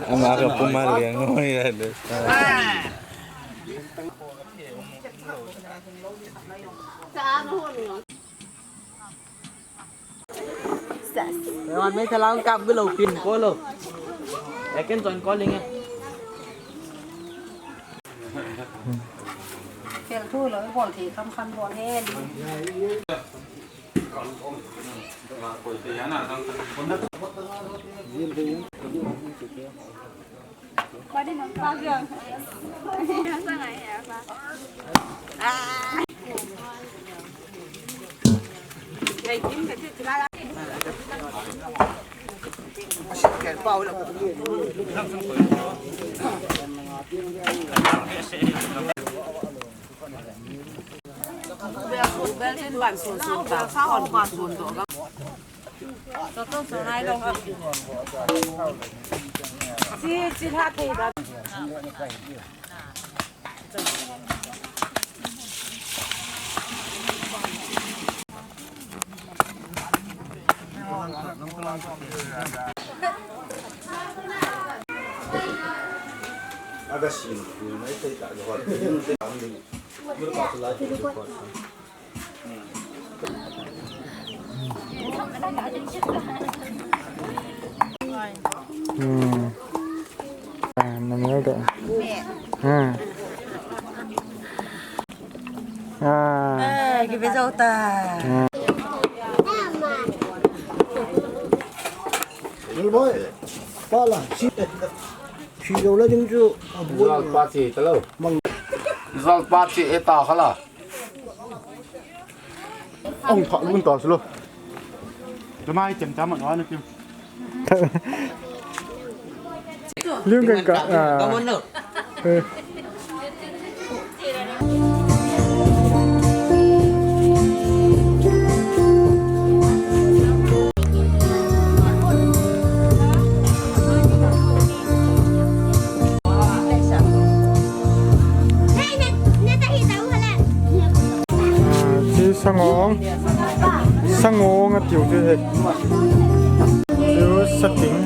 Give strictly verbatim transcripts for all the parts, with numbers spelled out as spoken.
Ama ka pumalian mo yan. Sas. Wan mai thalang kap galo pin ko lo. Akin chon ko ling e. Fel thu lo, bol thi kham kham bol he. Hmm. Ah, namel da. Hmm. Ah. Eh, kibe jauta. Hmm. Boy, pala, si, si jauh la ding chu. Jal pa chi talo. Mang. Jal pa chi eta khala. Ong pha lun ta silo. Tama i chem chama no ana kim. Lung kan ka. Ka mon no. Chi sangong, sangong atiu chu hi. Chu sating.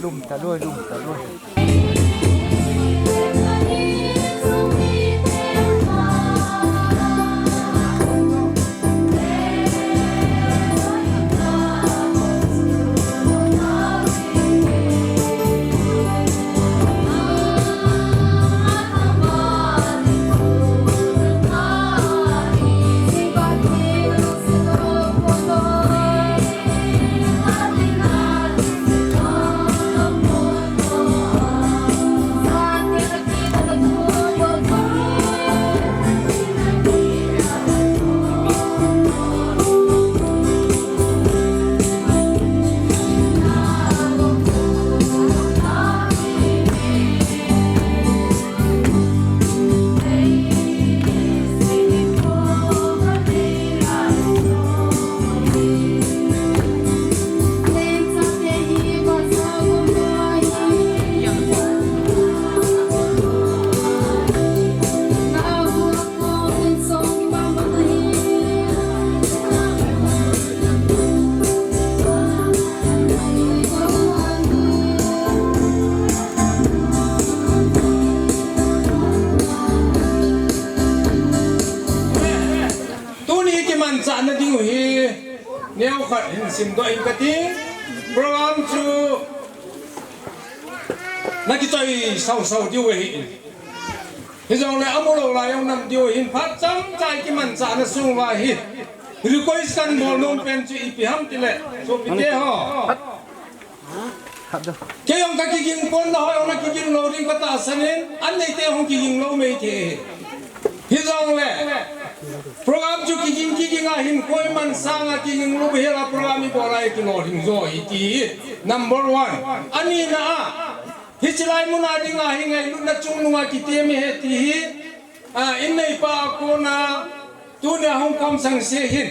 Lum ta loi, lum ta loi. hin simdoh in kati. Program chu nakichoi sau sau diu ahi. Hijongle amu lou lai jong nam diu ahin, phat chomcha kimanchahna sung uva hi request kahin bol nom pen chu ipi ham tile, sopite ho, kei jong kakiging pon, nahoi jong nakiging lou ding katahsan in, an neite hung kiging lou mei thei. Hijongle program chu kiging kiging a hin koiman sanga kiging lou hela program ibol a kilolhing jo ahi ti hi number one. Anina a, hiche lai muna dinga hi ngailutna chungnunga kitem ahi ti hi, a, inneipa a kona tunia hung kamsang se hin,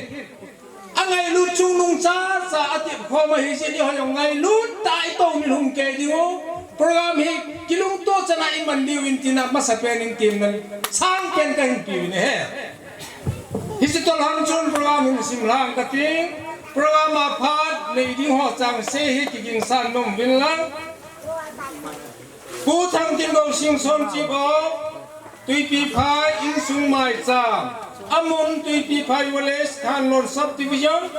angailut chungnung chacha atep khom ahi jeh in, eiho jong ngailut tah a itou mil hung kei diu. Program hi kilungto chana iman diuvin tina masapen in temna sangpen kahin peuvin ahi. Hiche tolhang chun program hin simlhang kati. Program a phat nei ding ho chengse hi kigingsan nom uvin lang. Pu Thangtinbou Singson, Chief of Tuipiphai Insung Maicham, amun Tuipiphai Village, Thanlon Subdivision.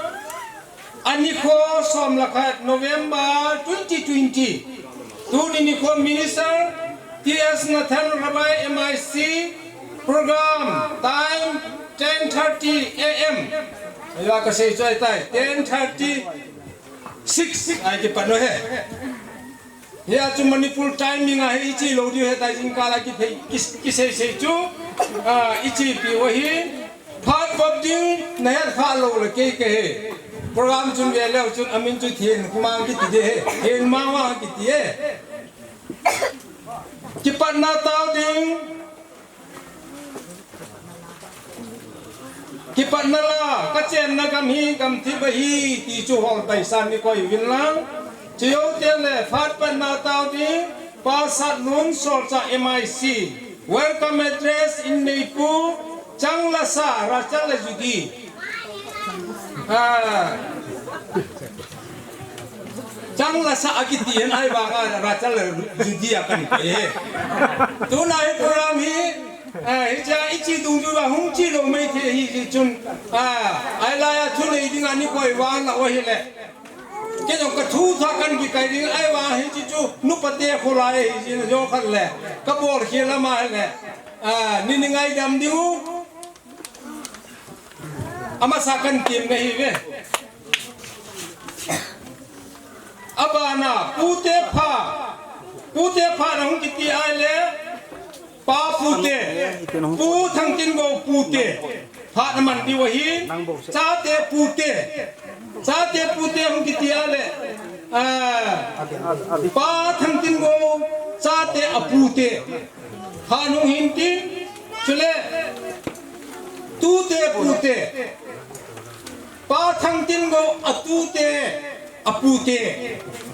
Anikho som le khat November twenty twenty. Tuni nikho Minister T S Nathan Rabai M I C, program time ten thirty A M. Ayo, kasei choi tai, ten thirty six ahi kipat u ahi. Hia chu Manipur timing ahi, iche lou diu ahitai, jingkah a kiphei, ki, kisei sei chu, a, ichepi u ahi. Phat vop ding nahet kha lou le kei kahe. Program chun ve leu chun amin chu Thenkhomang kiti ding ahi. Thenmang vang kiti e. Kipatna tao ding. Kipatna la, kachenna gam hi gamthip ahi, ti chu hol taisan nikoi uvin lang. Chujou teng le, phat patna tao ding, Pa Satlun Solchah M I C, welcome address in neipu, Changlasa, Rachel le Judy. Ah. Changlasa akiti hen ahivanga Rachel le Judy a kahin koi e. Tuna hi program hi, eh, hiche a iche dungjuiya hung che lou mei thei ahi jeh chun, ah, ahilai a thunei dinga nikoi vang la u ahile. Kei jong kathu thah kahin kikai ding ahivang hiche chu nupa te kholai ahi jeh in jong khat le. Kabol khel ama ahile. Ah, ni ni ngaidam diu. Amasa kahin temna ahiuve. Abana, pute pha. Pute pha na hung kiti ahile, pa pute. Pu Thangtinbou pute. Pha na man diu ahi. Chate pute. Chate pute hung kiti ahile, ah, Pa Thangtinbou chate apute. Phat hung hin tin, chule tute pute. Pa Thangtinbou atute, apute.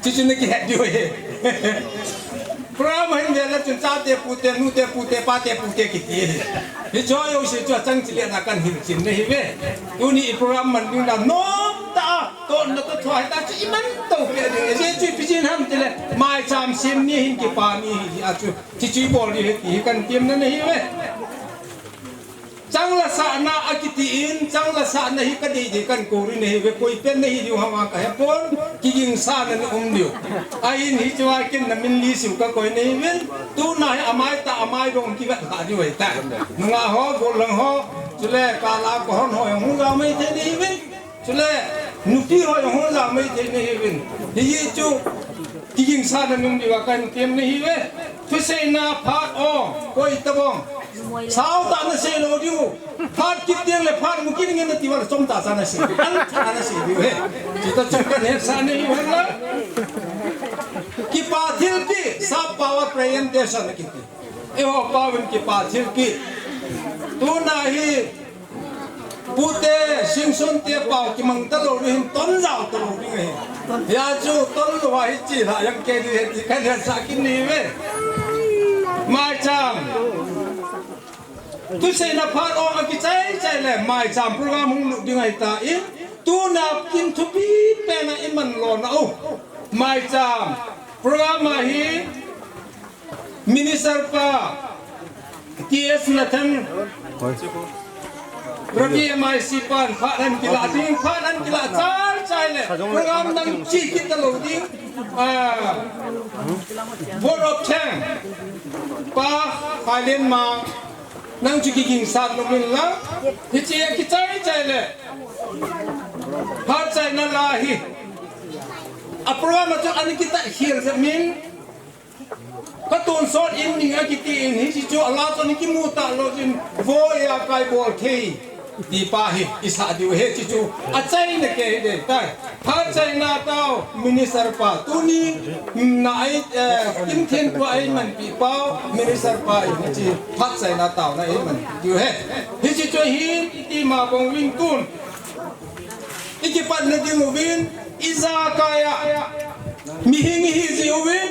Chuchu nakihet diu ahi. Program hin ve le chun chate pute, nute pute, pate pute kiti ahi. Hiche jouse chu achang cheh le na kahin hilchen na ahiuve. Tuni i program man ding dan nomtah a, tonna toh thua hita chu iman to peh ding. Hiche chu ipi jeh ham tile, maicham sem ni hin kipa ni ahi a chu. Chuchu ibol ding ahi ti hi kahin temna ahiuve. Changlasahna akiti in, changlasahna hi kadei dei kahin kou ding ahiuve, koi pen nahi diu ham a kahe pon, kigingsahna naum diu. Ahin hichea ken namin list u kakoi nahiuvin, tuna hi amai tah amai dong kivet kha diu ahitai. Nungah ho, gollhang ho, chule kala kahon ho jong hung jao maithei nahiuvin. Chule, nupi ho jong hung jao maithei nahiuvin. Hichu, kigingsahna nung diuva kahin tem nahiuve. Thuseina phat o, koi tabang. Sao tah nasei lou diu. Phat kit teng le phat mu kit ngen nati uva le chomcha cha nasei diu. An cha nasei diu ahi. Chuti chun kahin hetsah nahiu henlang. Kipa thilpeh, sap pao a presentation akiti. Eiho paovin kipa thilpeh. Tuna hi Pute, Singson te pao kimang talou ding hin ton jao talou ding ahi. Hia chu ton lou a hiche lah jeng kei ding ahi ti kahin hetsah kit nahiuve. Maicham. Thuseina phat o akichai chai le maicham program hung lut ding ahitan. Tuna kin thupi pen a iman lona u. Maicham. Program a hi Minister pa, T S Nathan, Ravi M I C pan, phat ahin kilah ding, phat ahin kilah chal Chai le, program nang chi kit ta lo ding. Ah, Vote of Thanks. Pa, Hailen ma, nang chi kiging sat lo min la. Hichi a kichai chai le. Phat chai na la hi. A program a chu ani kita hiel za min. Ka tonsot in ning a kiti in hi chi chu a la chu ni kimu ta lo chin voi a kai bol thei ti pa hi i sa diu he chi chu a chai na ke hi de tai. Phat chai na tao minister pa tuni na ai, eh, Kim Thien pa ai man pi pao minister pa hi chi phat chai na tao na ai man diu he. Hi chi chu hi ti ma bong win tun. I kipat na ding uvin i za kaya. Mi hing hi ji uvin.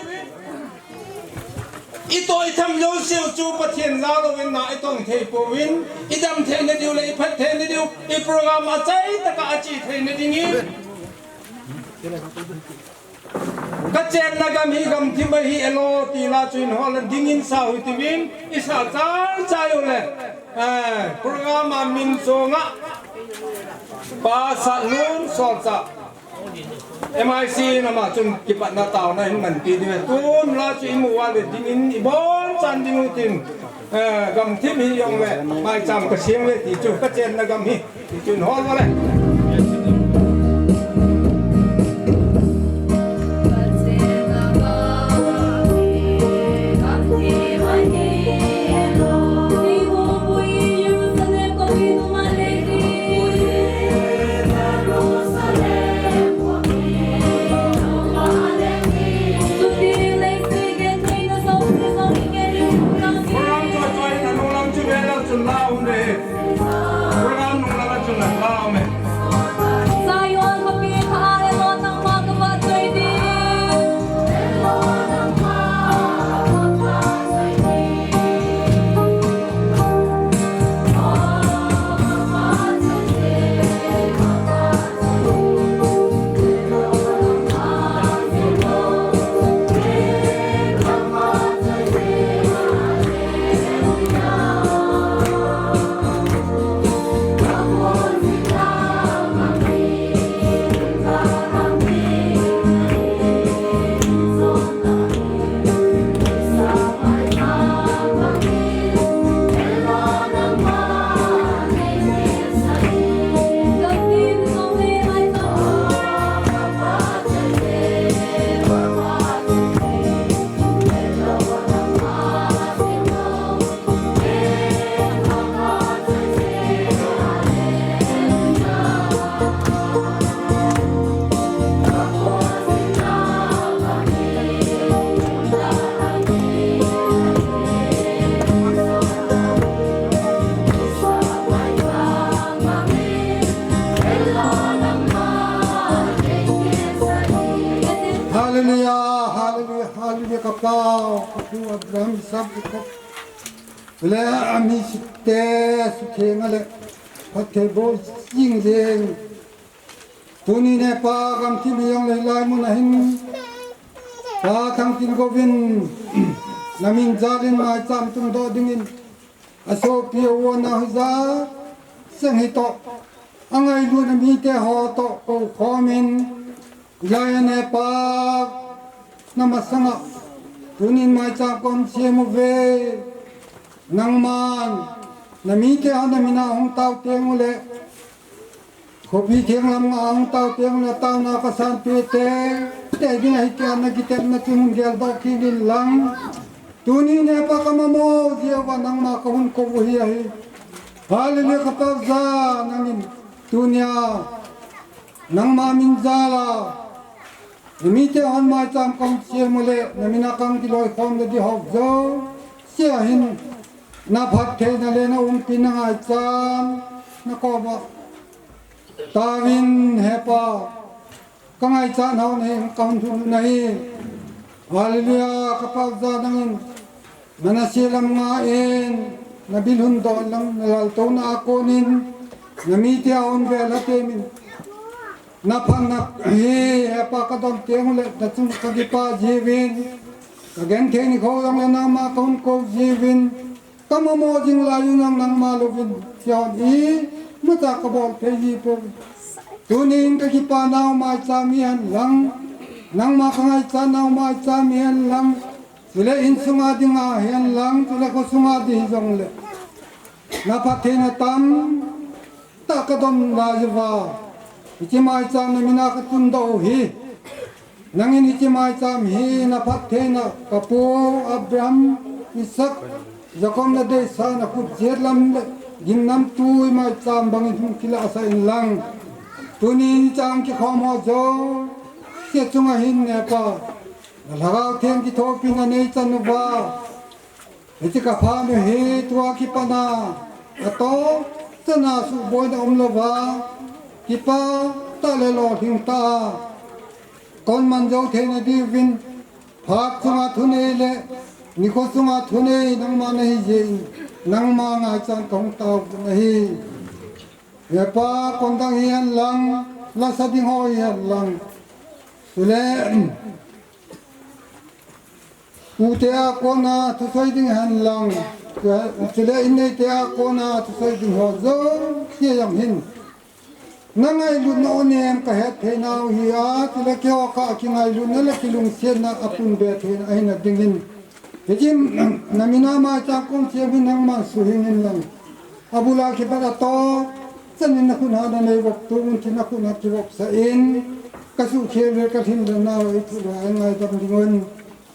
I toh i tham jouse u chu Pathen jal louvin na i tong thei pouvin, i dam theina diu le i phat theina diu, i program a chai taka a chi theina dingin. Ka chenna gam hi gamthip ahi e lo ti la chu in hol dingin sa u hitin, i sa chal chai u le, eh, program a min songa Pa Salun Solchah. M I C in ama chun kipatna taona hin man ti ding. Tun la chu i mu a le dingin i bon chan ding u tin, eh, gamthip hi jong le maicham ka siam ve ti chu ka chenna gam hi ti chun hol va le. Hallelujah, hallelujah, hallelujah, ka Pau, ka Pu Abraham, Isaac, Jacob. Le ami site, site nga le, phatthei boh jing jing. Tuni ne Pa gamthip mi jong le lai mun a hin. Pa Thangtin Govin, na min jal in maicham tung doh dingin. A sopi a u a nao hijat, seng hi toh. A ngailutna mite ho toh, kou khom in. Lai a ne Pa, na masanga, tunin maicham kon siam uve, nangman, na mite ho na min a hung tao teng u le, khopi theng lam nga hung tao teng u le, taona ka sanpeh te, te ding ahi kei a na kitepna chu hung geldoh kit in lang. Tuni ne Pa ka mamo, Jehovah nangma ka hun kou u hi ahi. Hallelujah ka Pa ja, nangin, tunia, nangma min jal a, na mite hon maicham kong siam u le, na min a kang kiloikhom le di ho jouse a hin, na phattheina le na umpina ngaichan, na koma. Taovin he Pa, ka ngaichat ho na hi, ka hun thum na hi. Hallelujah, ka Pa ja nangin, Manasseh lam nga in, na bil hun doh lang, na laltouna a konin, na mite a hon vel ha temin. Na phatna hi, he Pa ka dom teng u le, na chung ka kipah jiuvin, ka genthei nikho jong le nangma ka hun kou jiuvin, ka mamo jing lai u nang nangma louvin, tia hon imacha ka bol thei ji poi. Tunin ka kipa nau maicham hi hen lang, nangma ka ngaicha nau maicham hi hen lang, chule insunga dinga hi hen lang, chule khosunga ding hi jongle, na phattheina tamtah ka don lai uva, hiche maicham na mina ka tundoh u hi. Nangin hiche maicham hi na phattheina ka pu Abraham, Isaac, Jacob na deisahna khut jet lam le gimnamtui maicham bangin hung kilahsah in lang. Tuni chang kikhom ho jouse chunga hin Hepa, na Lhagao Theng kithopina neichan uva, hiche ka phat u hi tua kipat a, atoh chan a suhboina umlouva, kipah tah le lolhing tah a kon man jou theina diuvin, phat sunga thunei le nikho sunga thunei nangma nahi jeh in, nangma ngaichan kahung tao u ahi. Hepa, kon dang hi hen lang, lasa ding ho hi hen lang, chule ute a kona thusei ding hen lang, chule inneite a kona thusei ding ho jouse jong hin, na ngailutna u nem ka hetthei nau hi a, chule keiho kah a kingailutna le kilungsetna a pun be theina ahina dingin, hiche na mina maicham kon sem hi nangman suhing in lang. Abul a kipat a atoh chan in na khut a na neivop tuvin, tin na khut a kivopsah in, ka suhkhel le ka lhinna nau eiphuh uva eingaidam ding un,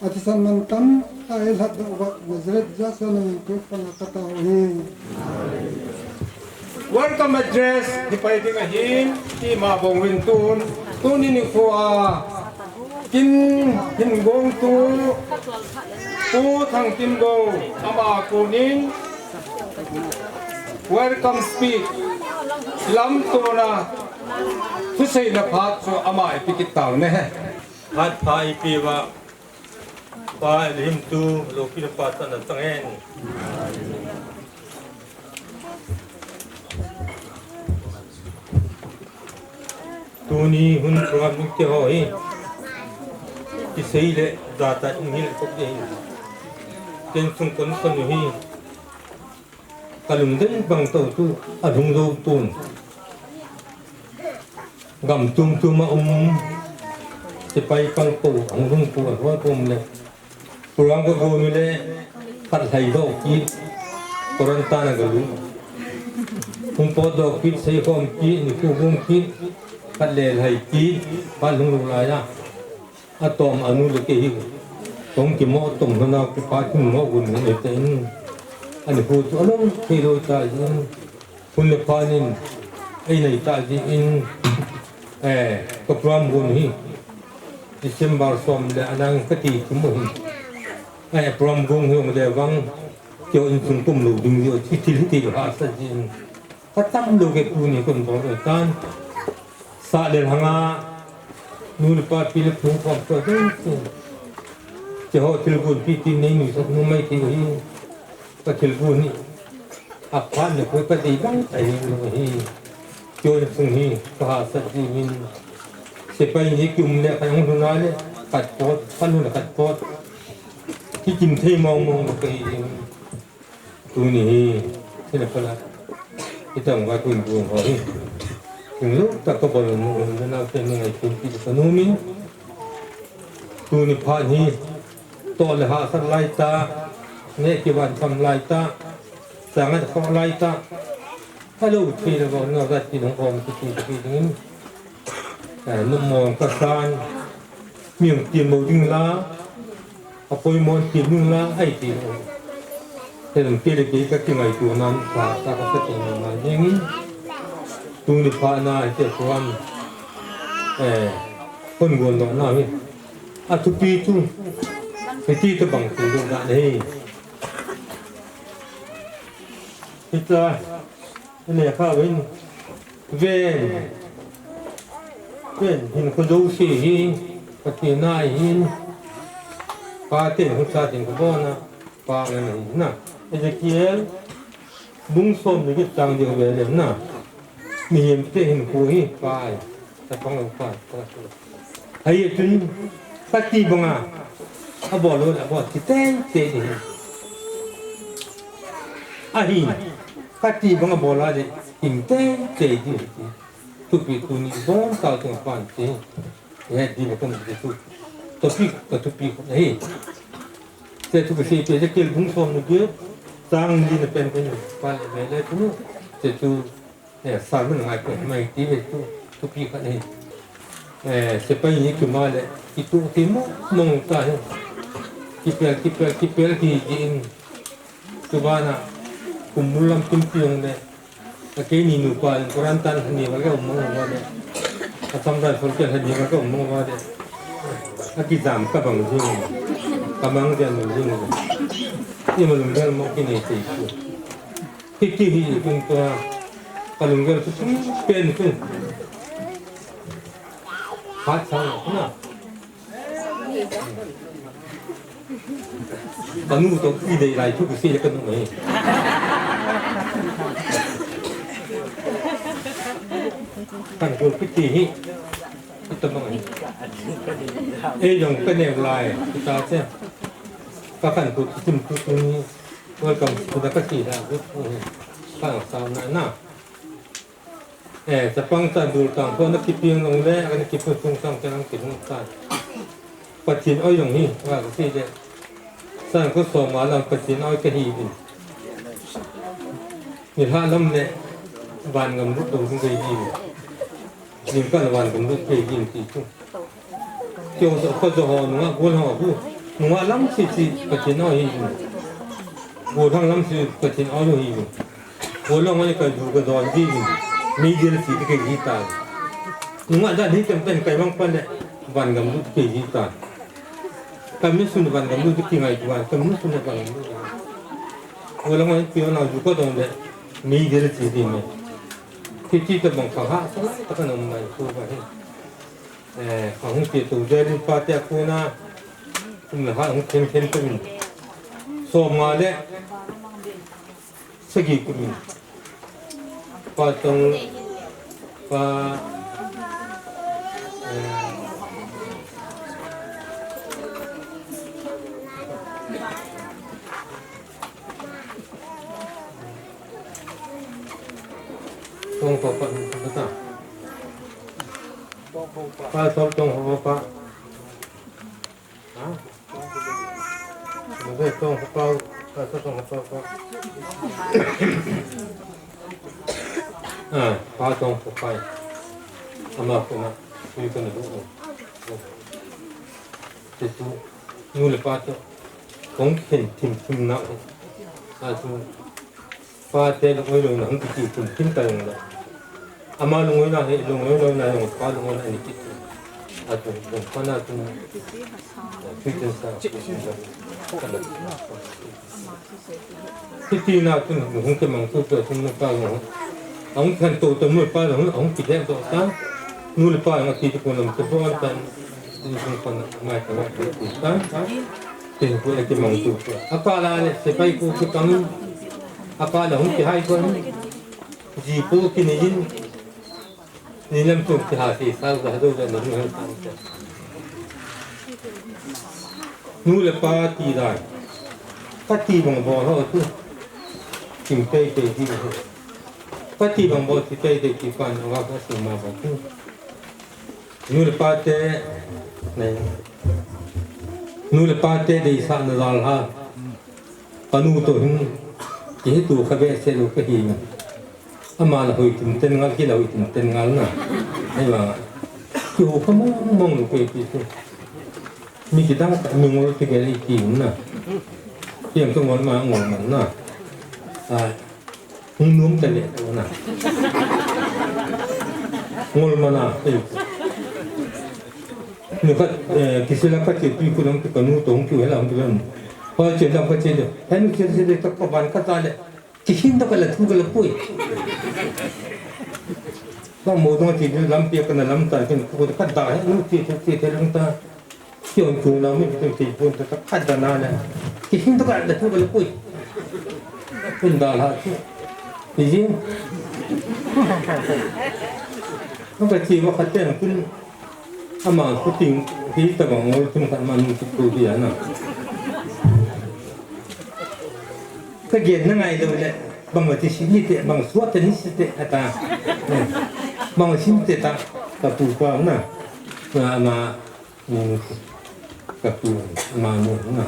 athisan mantam tah a eilhatdoh uva Nazareth Jesu na min thupha a ka tao u ahi. Welcome address hi pai ding ahin, tima bang uvin tun, tuni nikho a kin hin gong tu Pu Thangtinbou, ama konin welcome speech lamtona thuseina phat chu ama eipeh kit tau ne. Phat pha eipeh uva Pa, eihilna tu loupina pa chang hen. Tuni hun program nungte ho hi kisei le jatah in hil kop ding ahi. Ken sung kon kon u hi ka lungdei bang tou tu, alhung jou pon. Gam chom chom a um sepai pang pou, ahung lhung pou, alhoi pou um le, program ka gom u le, khat lhai doh kit, quarantine a galut. Hung potdoh kit, seikhom kit, nikho gom kit, khat le lhai kit, khat lhung lou lai a. Atom anu le kei hi kahung kimo tom lhon a, kipa thim mo gun nei ta in, ani hu chu along thei lou ta in, hun le phan in einei ta jeh in, eh, ka program gun hi December som le anang kati thim u hin, eh, program gun hi hung le vang, keiho insung kum lou ding jeh a, thil hiti lou hahsat jeh in, ka tam lou kei tuni kon bol tan. Sah le lhang a, nu le pa, pi le pu khom chu ding chu. Keiho thil gon pi tin nei nuisat nom mai thei u hi. Ka thil gon hi aphat le koi ka dei bang tai lou hi. Keiho insung hi ka hahsat jeh in. Sepai ni kium le ka hung lhun a le khat pot, ka lhun le khat pot. Kikim thei mong mong lou ka hi jing. Tuni hi, thina phala, hitobang a kon gon ho hi, lunglut tah a ka bol u, nau te ngai tun kit ka nom in, tuni phat hi, toh le hahsat lai tah, neh kivan tham lai tah, chang a khoh lai tah, alou thei le bol nau jat tin hung om kiti kiti ding in, eh, nom mong ka san, mi hung ti mo ding la, apoimo ti ding la, ai ti mo. Helem kei le kei ka kingaito nan ka, ka, ka, ka ti mo nan ding. Tuni phat na, ite kuan, eh, kon gon doh na hi. Athupi chu, hiti tobang ti doh na hi. Hita, Lekha ven, ven, ven, hinkho jouse hi, Pathen a ahin, pate hung chaten kabona, pa ngen ahi na. Ezekiel, bung som le get chang get vel na. Mihemte hinkho hi, pa ahi, chapang lou pa, pa. Ahi chun, kati banga, abol lou le abol, ti tei tei ding. Ahi, kati banga bol a le, ti tei tei ding. Thupi tuni bon tal tung pan ti. He di mo kon di tu. Topic ka thupi ko nahi. Che thu ka sei pe che kel bung som ni ke. Sang ni na pen ko ni. Pa le ve le tu. Che tu. Eh, sa mun ngai ko mai ti ve tu. Thupi ka nahi. Eh, sepai ni ki ma le. Ki tu ti mo mong ta he. Ki pel ki pel ki pel ki ji in. Tubana. Kum mun lam tum ti ong le. A keini nupa in Koran tan hani va ka um mong va de. Assam Rifle ken hani va ka um mong va de. A kijam ka bang jing. Ka mang jing jing. Ima lunggel mo kinei te ku. Hiti hi tung tua. Ka lunggel ku pen ku. Hat sang na. Ka nu toh kidei lai thu kisei le ka nu mai. Kan ko kiti hi. Kita mai. Ei jong ka neu lai, kita che. Ka kan ko kitim tu tu ni. Welcome to the Kasila. Ka sa na na. Eh, chapang cha dul tang ko na kiping long le, ana kipung sung sang cha nang kipung sa. Pathen oi long hi, wa ka ti le. San ko so ma lam Pathen oi ka hi din. Ni ha lam le, van ngam lut dong ding ka hi din. Ni ka van ngam lut ka hi din ti chu. Kio so ko so ho nunga gol ho bu. Nunga lam si si Pathen oi hi. Gol hang lam si Pathen oi hi. Gol hang oi ka du ka do di. Mi dil si ke hi ta. Nunga da ni tem tem kai mang pan le. Van gam du ke hi ta. Ka mi sun van gam du ki ngai tu van. Ka mi sun van gam du. Gol hang oi kio na du ka dong le. Mi dil si di me. Ki ki ta bang ka ha sa lai ta ka nom mai ko ba he. Eh, ahung pi tu jai rin pa te a kona, kum le ha ahung khen khen tu min. Som nga le, sagi kum min. Pa tong, pa, eh, tong pa pa, pa ta. Pa tong tong pa pa. Ha? Mo ve tong pa pa, pa tong pa pa. Ah, pa tong pa pa. Ama ko na, sui ko na do. Te tu, nu le pa to. Kong khen thim thim na. A tu. Pa te lungoi lou na hung kiti tum tin ta jong le. Ama lungoi na he lungoi lou na jong pa lungoi na ni kiti. A tu, tu pa na tu. Tu tin sa. Kiti na tu hung ke mang tu tu tu pa lungoi. Hung khan to tu pa lungoi hung kiti to ta. Nu le pa nga kiti ko lam tu bon ta. Ni hung pa na mai ta wa kiti ta. Tin ko e ke mang tu. Apa la le sepai ko ke kang. Apa la hung kihai ko. Ji pu kini jin. Ni lam tum kiha si sa ga do ga ni han kan. Nu le pa ti dai. Ka ti bang bol ho tu. Kim tei tei ti ho. Ka ti bang bol ti tei tei ti pan wa ka si ma ba tu. Nu le pa te, nei. Nu le pa te deisahna jal ha. Ka nu to hin, ki hi tu kha ve se lo ka hi na. Ama la hoi tum ten ngal, ki la hoi tum ten ngal na. Nei ba. Ki ho ka mong mong lo ke ki tu. Mi ki dang ka mi ngol ki ge le ki na. Ki ang ka ngol ma ngol man na. A. Hung nom ta le, na. Ngol mana, eh. Ni khat, eh, kisila khat che tui kunam tu kanu tong tu hela hung tu lam. Pa che lam khat che le. Hen che che le tak pa ban ka ta le. Ki hin ta ka la thu ka la pui. Ba mo dong che lam pe ka na lam ta ken ku ka da he, nu che che che lam ta. Kion tung na mi tu ti pun ta ka da na na. Ki hin to ka da tu ka le pui. Pun da la tu. Ti jin. Ka ti ma khat ten pun. Ama ku ting hi ta bang ngol tum khat ma nu tu tu dia na. Ka gen na ngai lo le. Bang ma ti si ni te, bang suat te ni si te, ata. Mang sim te ta, ka pu pa na. Na, na, mm, ka pu, ma nu na.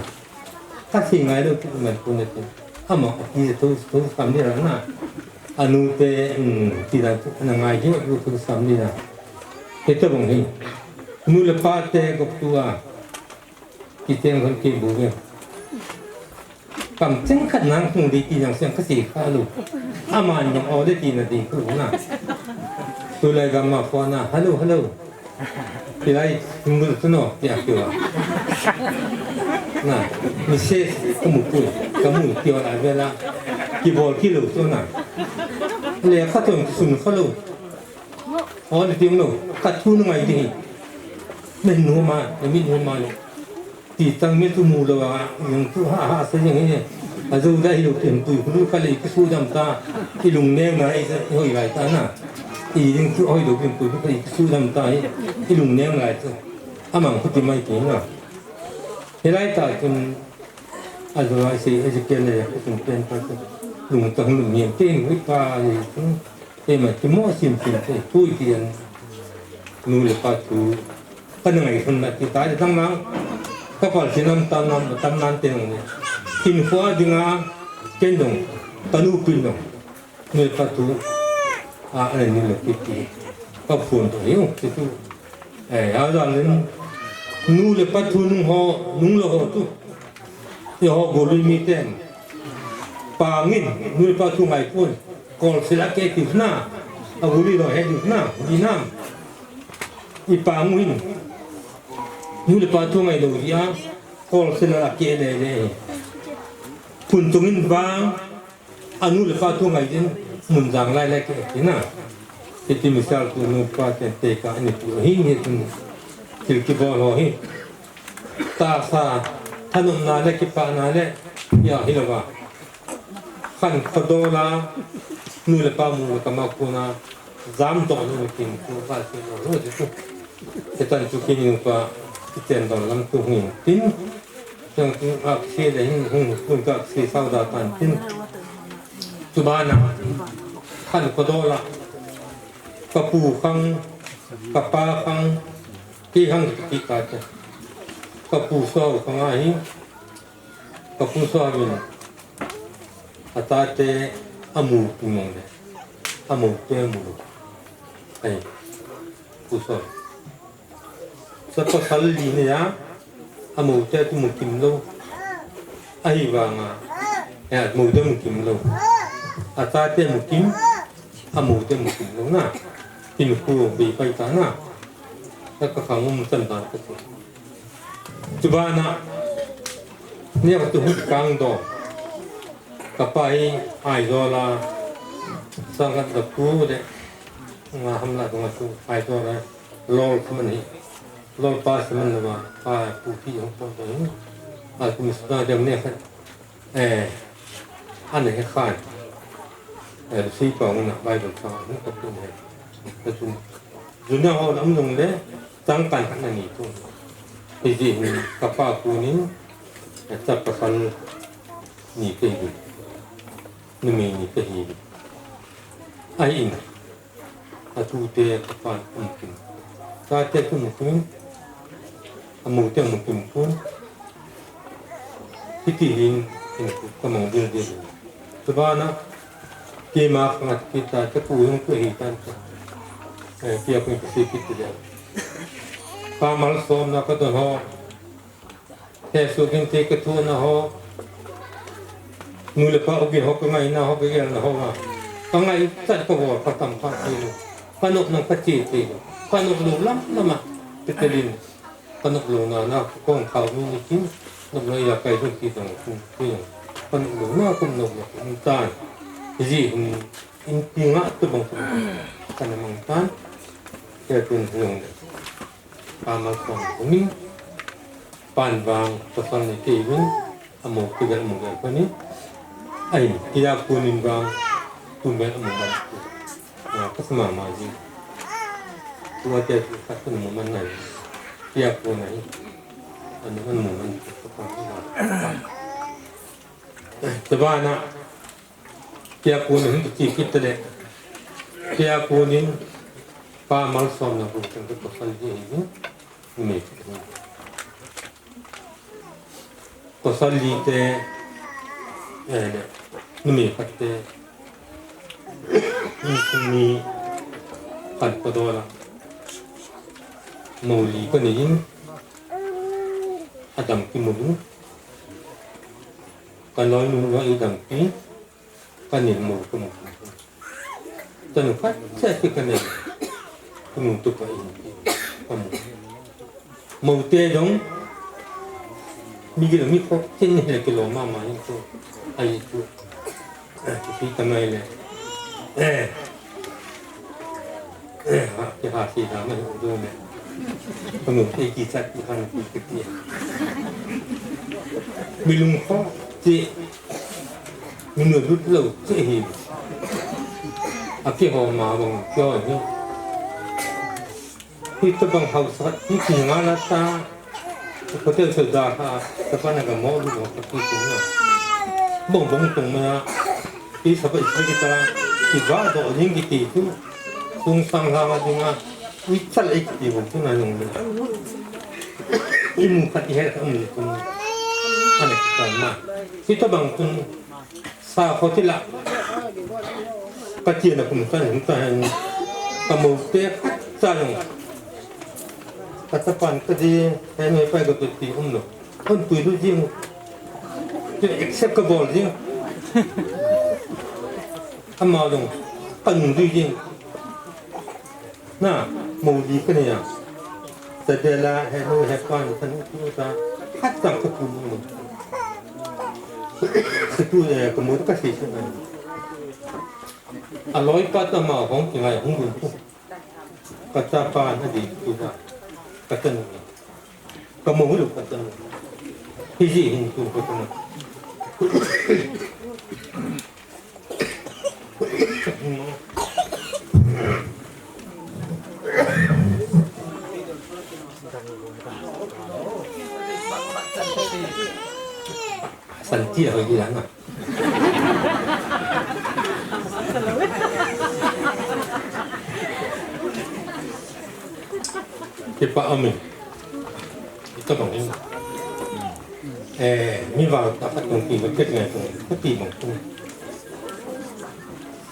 Ka si ngai lo tu man pu na tu. Ama, ki tu, tu sam ni na. Anu te, mm, ti da tu, na ngai ji tu, tu sam ni na. Te te bong hi. Nu le pa te ko tu a. Ki teng kon ki bu ve. Kam cheng khat nang hung di ti nang siang ka si kha lu. Aman nang o de ti na ding ku na. Tulai gam ma phone na, "Hello, hello." Tilai ngul tu no, ti a kiwa. Na, message ka mu pu, ka mu kiwa la vela. Ki bol ki lu tu na. Le kha tu sun kha lu. O de ti no, ka tu no ngai di. Men nu ma, men nu ma. Ti tang mi tu mu lo a, yung tu ha ha sa yung hi. A zo da hi lo tin tu, ku ka le ki su dam ta, i lung neu na, i sa, i hoi lai ta na. I yung tu hoi lo tin tu, ka le ki su dam ta hi, i lung neu lai tu. Amang ku ti mai ti na. He lai ta tun, a zo lai se, e je ken le, ku tun pen ta tu. Lung ta hung lung neu, ten wi pa, i tu. Keima kimo sim sim te, tui ti an nu le pa thu. Ka na ngai khun na ti ta, tang nang. Ka pal si nam tam nam, tam nan te nang. Kin khua dinga, ken dong, ka nu pin dong. Nu le pa thu, a, a, nu le pi ti. Ka phun to hiu, ti tu. Eh, a, a, nu le pa thu nung ho, nung lo ho tu. Eiho guli mi ten. Pangin, nu le pa thu ngai pun. Kol sila ke ti na. A guli lo he ti na. Di na. I pangu hin. Nu le pa thu ngai lo dia. Kol sila ke le le. Kun tungin bang. A nu le pa thu ngai din. Mun jang lai lai ke ti na. Iti misal tu nu pa ten te ka ani tu hi ni tu. Til ki bol ho hi. Tahsa, thanopna le kipana le, ya hi lo va. Khan khodola, nu le pa mu le kama kuna, jam to nu kin ku ka si lo lo ji tu. Etan chu kin nu pa, iten don lam tu hin tin. Yang tu ak si le hin hun kun ka si sau da tan tin. Chubana, khan khodola, ka pu khang, ka pa khang, Kei hang kiti kate. Ka pu Sao ka ngai hi. Ka pu Sao in. A tate a mu tu mong le. A mu te a mu. Ai. Pu Sao. Sa pasal li ne ya. A mu te tu mu kim lo. Ahivanga. Ya, mu te mu kim lo. A tate mu kim. A mu te mu kim lo na. Kin ku bi pai ta na. Ka ka khang um chan dan ka ti. Chubana, nia ka tu hut kang do. Ka pa hi Aizawl a, sang khat da pu de. Nga ham la dong tu Aizawl a. Lol ka man hi. Lol pa si man lo ba. Pa pu pi hong pon do hi. A ku mi sa dem nia khat. Eh, ana he khan. Eh, si pa ngun na Bible sa ngun ka tu he. Ka tu. Juna ho lam nung le, tang kan kan ni tu. Iji hin ka pa ku nin, eh, ta pasal ni ke hi. Ni me ni ke hi. Ai in. A tute ka pa mu kim. Tate ku mu kim. A mu te mu kim kun. Hiti hin, hin ku ka mang dil dil. Chubana, keima khang a ti ta, te ku hung ku hi tan ta. Eh, kia ku ka si kit le. Ka malsomna ka don ho. He su kin te ka thu na ho. Nu le pa u bi ho ka ngai na ho, ka gel na ho ma. Ka ngai chat ka bol ka tam ka ti lo. Ka nok nang ka ti ti lo. Ka nok lo lam lam a. Te te lin. Ka nok lo na na ka kong khau nu ni kin. Nok lo ya kai su ki tong ku ki. Ka nok lo na ka nok lo ku tan. Ji hun in ti nga tu bang ku. Ka na mang tan. Ke tun hung. Ka ma kong ku ni. Pan vang pasal ni kei vin, a mo kei vel mo vel ko ni. Ai, kei a ko nin vang, tu vel mo vel ko. A, ka sama ma ji. Tu a te tu ka tu mo man nai. Kei a ko nai. An an mo man ko ko ko. Te ba na. Kei a ko nin ti kit le. Kei a ko nin Pa malsomna hu teng te pasal li hi, numei khat hi. Pasal li te, eh, numei khat te, ni khat pa dola. Mou li kanei in, adam kimu in. Kaloinu jong eidam in. Kanin mou kamu. Tanu khat cha ti kanin. Kamu tu pa in. Kamu. Mou te jong. Migil mi khop tin ni le kilo mama in tu. Ai tu. Ai tu pi tamai le. Eh. Eh, ha, ki ha si da mai u do me. Kamu te kichat ki han ki ki. Mi lungkho ti. Mi nu lut lo ti hi. Akiho ma bang kyo hi. Hitabang hausa, hi ki nga la ta. Hotel se da ha, ta pa na ka mo lu mo ka ki tu na. Bong bong tung ma. Hi sa pa i sa ki ta. Hi ba do ning ki ti tu. Tung sang ha ma ding a. Hi chal i ki ti bong tu na nung ni. Hi mu khat i he ka mu tu. Ane ki ta ma. Hitabang tu. Sa kho ti la. Ka ti na kum sa hin ta hin. Ka mo te khat sa nung. Ka tapan ka di, he noi pai ka tu ti um lo. Kon pui lu jing. Tu accept ka bol jing. Ama jong, ka nung du jing. Na, mou li kanei a. Sa de la, he noi he pan, ka nu tu ta. Hat tang ka tu mu. Ka tu le, ka mo ka si si na. A loi pa ta ma hong ki ngai hong dun tu. Ka chapa na di tu ba. Ka chanu. Ka mo lu ka chanu. Hi ji hin tu ka chanu. Santi a hoi di la na. Kipa amin. Ito bang yun. Eh, mi val ta ka tung ki ba kit ngai tung. Ka ti bang tung.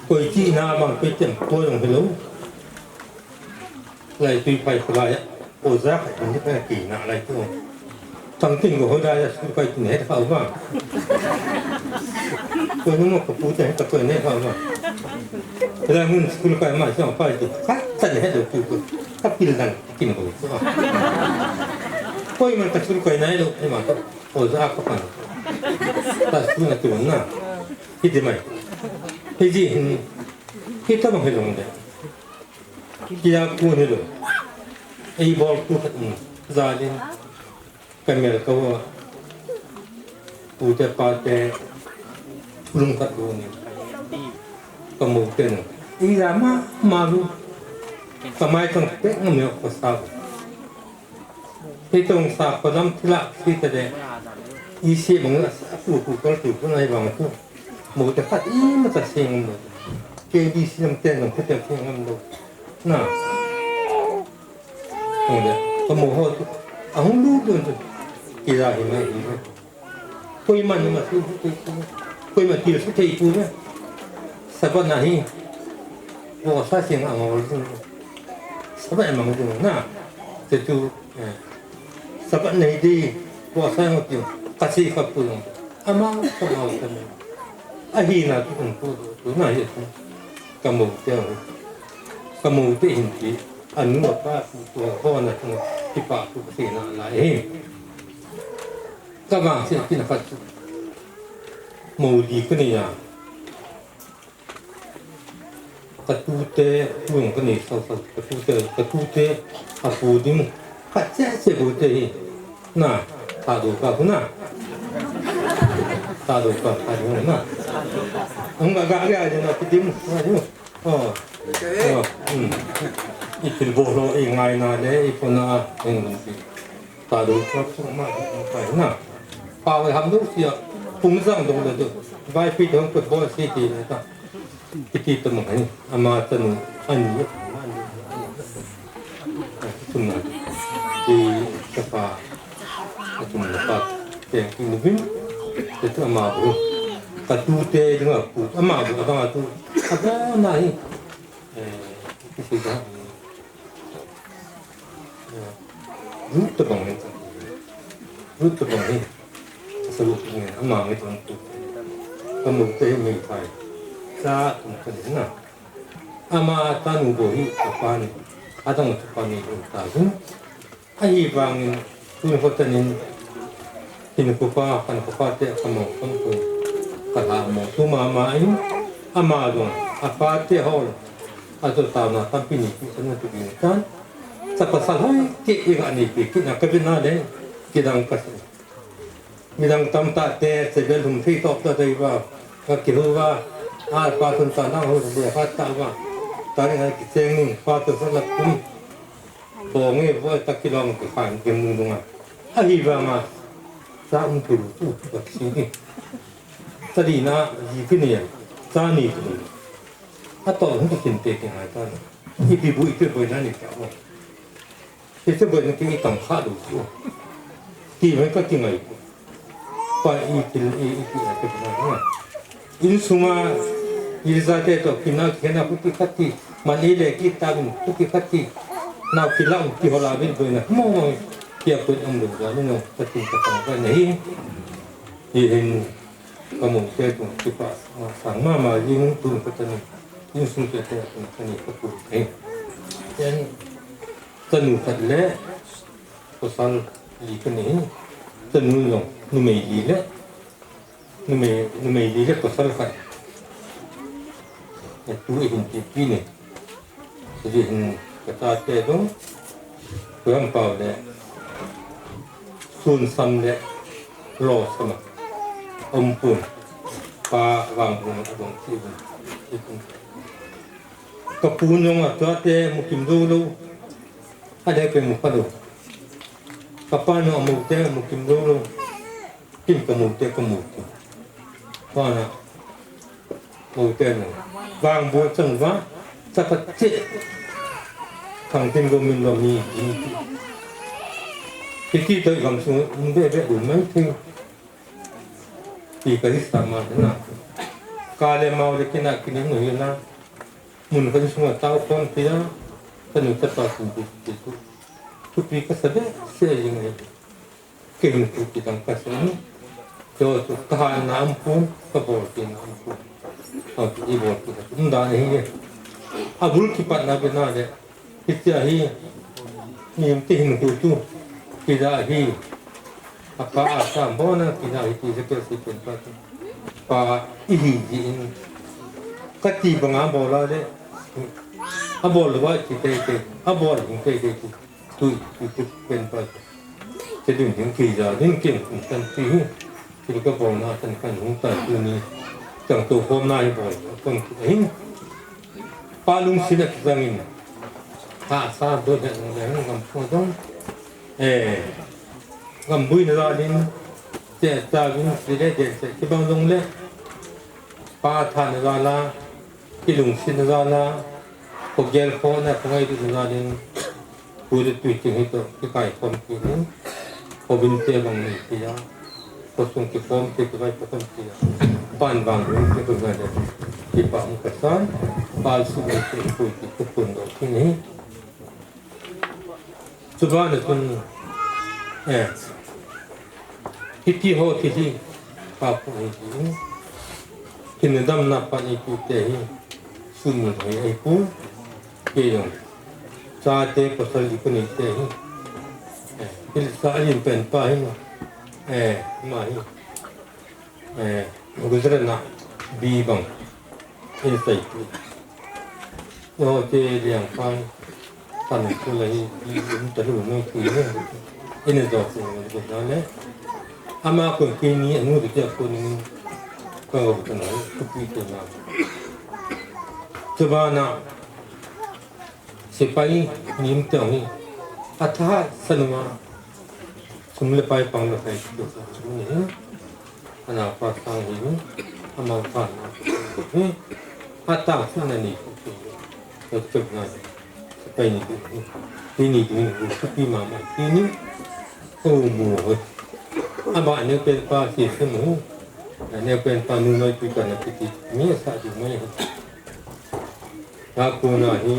Koi ti na bang koi tem ko yong hello. Lai tui phai khulai a. Oja khai kan ni ka ki na lai tu. Tang tin go hoda ya school kai tin he kha ba. Ko ni mo ka pu te ka ko ne kha ba. Lai mun school kai ma sa phai tu. Ka tan he do tu ko. Ka pil dan kin go. Ko i man ka school kai nai lo e ma ko. Oja ka pan. Ta school na tu na. Hi ti mai. Hi ji hin. Hi ta bang he long de. Kia kun hi lo. Ei bol tu khat in. Jalin. Ka mel ka va. Pu te pa te. Lung khat lu ni. Ka mo te no. Ei la ma ma lu. Ka mai tang pe ngam yo ko sa. Hi tong sa ko dam thila si te de. I si bang la sa tu ku ko tu ko nai bang tu. Mo te khat i ma ta sing mo. K B C lam te no ko te sing ngam lo. Na. Hong de, ka mo ho tu. A hong lu dun tu. Kila hi mai hi mai. Koima ni ma su tu tu. Koima til su thei tu na. Saba na hi. Bo sa sing a ngol dun. Saba e mang dun na. Te tu, eh. Saba nei di. Bo sa ngol tu. Ka si ka pu. Ama ka ngol ka ni. A hi na tu tu tu na hi tu. Ka mo te. Ka mo te hin ti. Anu apa tu tu ho na tu. Ti pa tu si na la hi. Ka vang se kin khat. Mo di ka ni ya. Ka tute, tu jong ka nei sau sau, ka tute, ka tute, a pu ding, khat che che bu te hi. Na, ta do ka hu na. Ta do ka, ta do na. Ang ga ga ga na pu ding, na hu. Oh. Oh. Hmm. I pil bo lo, i ngai na le, i pu na, hmm. Ta do ka pu ma, ka na. Pa wai ham do sia, pung jang do le do. Vai pi dong ko bo si ti le ta. Kiti ta mang ani, ama tanu, ani, ani, ani. Tumna. Di kapa. Atumna pa. Teng ki muvin. Te tu ama bu. Ka tu te dinga pu. Ama bu ka bang atu. Aba na hi. Eh, ki si da. Eh, Ruth tabang hi. Ruth tabang hi. Sa Ruth ni ama ngi tong tu. Ka mu te mi thai. Sa tum ka ni na. Ama tanu bou hi kapa ni, adang chu pa ni bou ta hin. Ahivangin, tun hotanin, hinkhopa, kankhopa te kamo kang tu, kalhamo tu mama in, ama jong, apa te hol, ajo tauna tampi ni pi sana tu bin tan, sa pasal hoi, ke i ga ni pi, kina ka bin na le, kidang ka sa. Midang tamtah te, seven hum thei top ta dei va, ka kihu va, a pa thun ta nang hu de ha ta va, ta ri ha ki cheng ni, pa tu sa la kum, bo nge vo ta ki long ki khan ki mu nunga. Ahivanga, sa um tu tu tu ka si ni. Sa di na, ji ki ni, sa ni tu. A to hum ki kin te ki hai ta na. Ipi bu ipi bu na ni ka vo. Hiche boina ki tang kha lou chu. Ti mai ka kingai. Pa i til i, i ti a te na. Insunga, i jate to kina kena kuti kati. Man i le ki ta bin kuti kati. Na ki la ki hola bin boina. Mo mo. Ki a kun am lu ja ni no. Ka tin ka tang ka nei. I hin ka mo te to ki pa. Ma sang mama jing tu ka ta ni. Insung te te ka ni ka pu. Ei. Yan. Chanu khat le pasal li ka nei. Chanu jong numei li le, numei, numei li le pasal khat. Atu i hin ti pi ni. Ti hin ka chate jong, Pu Hampau le, Sunsam le, Losam a um pon. Pa Vangbung a jong ti pon. Ka pu jong a chate mu kim jou lou. A dei pe mu kha lou. Ka pa jong a mu te mu kim jou lou. Kin ka mu te ka mu te. Pa na mu te na. Vang bu chang va. Sa ka che. Khang tin go min lo mi. Ki ki to gam sung be be du mai te. Ti ka hi sa ma na. Ka le mau le kina kina nu na. Mun ka sung a tau kon ti a. Ka nu ka ta ku ku ti ku. Thupi ka sa be se jing e. Ke hin ku ti tang ka sa ni. Cho chu ka ha na am pun, ka bol ti na am pun. Ka ti bol ti ka tum da ni hi. A bul ki pat na be na de. Hitia hi, mi um ti hin hu tu, kida hi, a pa a sa bona, kida hi ti se ke si pen pa tu. Pa i hi ji in, ka ti banga bola le, a bol wa ti te te, a bol hin te te tu, tu, tu, tu pen pa tu. Te dun hin ki ja, dun kin kun tan ti hi. Thil ka bol na tan kan hung tan tu ni. Chang tu khom na hi bol kon tu hin. Pa lungset a kijang in. Ha sa do de de gam ko dong. Eh. Gam bui na la din. Che ta gin si le de se ki bang dong le. Pa tha na la la. Kilungsetna jal a, khogel khohna, khongailutna jal in, tu le tui ting hi toh, kikai khom kit in, khovin te bang nei tia, khosung kikhom te, kivaipo khom tia, pan vang ring te, tu jal in, kipa um kasan, pal su nei te, pui ti, tu pun doh ti nei. Chubana chun, eh, hiti ho thil hi, pa pu hi, hi, hi, thil damna pan ipi te hi, sum hi, hi, pu, ke jong, chate pasal ipi nei te hi, eh, thil sa in pen pa hi, eh, ma hi. Eh, Gujarat na bi bang in sai tu. Yo te liang pan tan tu lai bi in ta lu no tu ne. In zo tu ne na le. Ama ko ke ni anu de ko ni ko ta na ku pi te na. Chubana Sepai ni um teng hi, atha sanuma, sum le pai pang le pai tu sa sum ni, ana pa sang hi, ama pa na hi, ata sana ni, tu tu na, Pai ni, pi ni, pi ni, pi mama, pi ni, ko mu ho. Aba ne pen pa si se mu. Ne pen pa nu noi pi ka na pi ti. Mi sa di mai ho. Na ku na hi,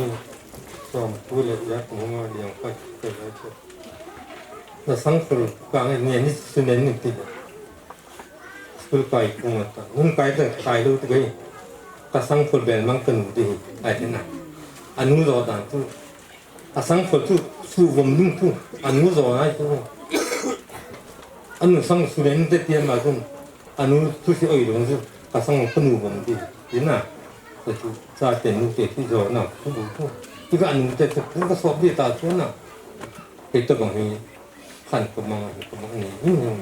som ku le ya ku ma liang pa, ka ya ko. Na sang ku ka ne ni su ne ni ti. School kai kung ata. Nun kai ta kai lo tu kai. Ka sang khol bel mang ka nu ti hi. Ai te na. Anu zo dan tu. A sang khol tu su vom lung tu. Anu zo nai tu. Anu sang su len te tian ma tu. Anu tu si oi lung tu. Ka sang ka nu vom ti. Ti na. Ka tu sa te nu te ti zo na. Tu tu. Ti ka anu te tu ka so ti ta tu na. Kei ta bang hi. Khan ka mang hi ka mang ni hin hin.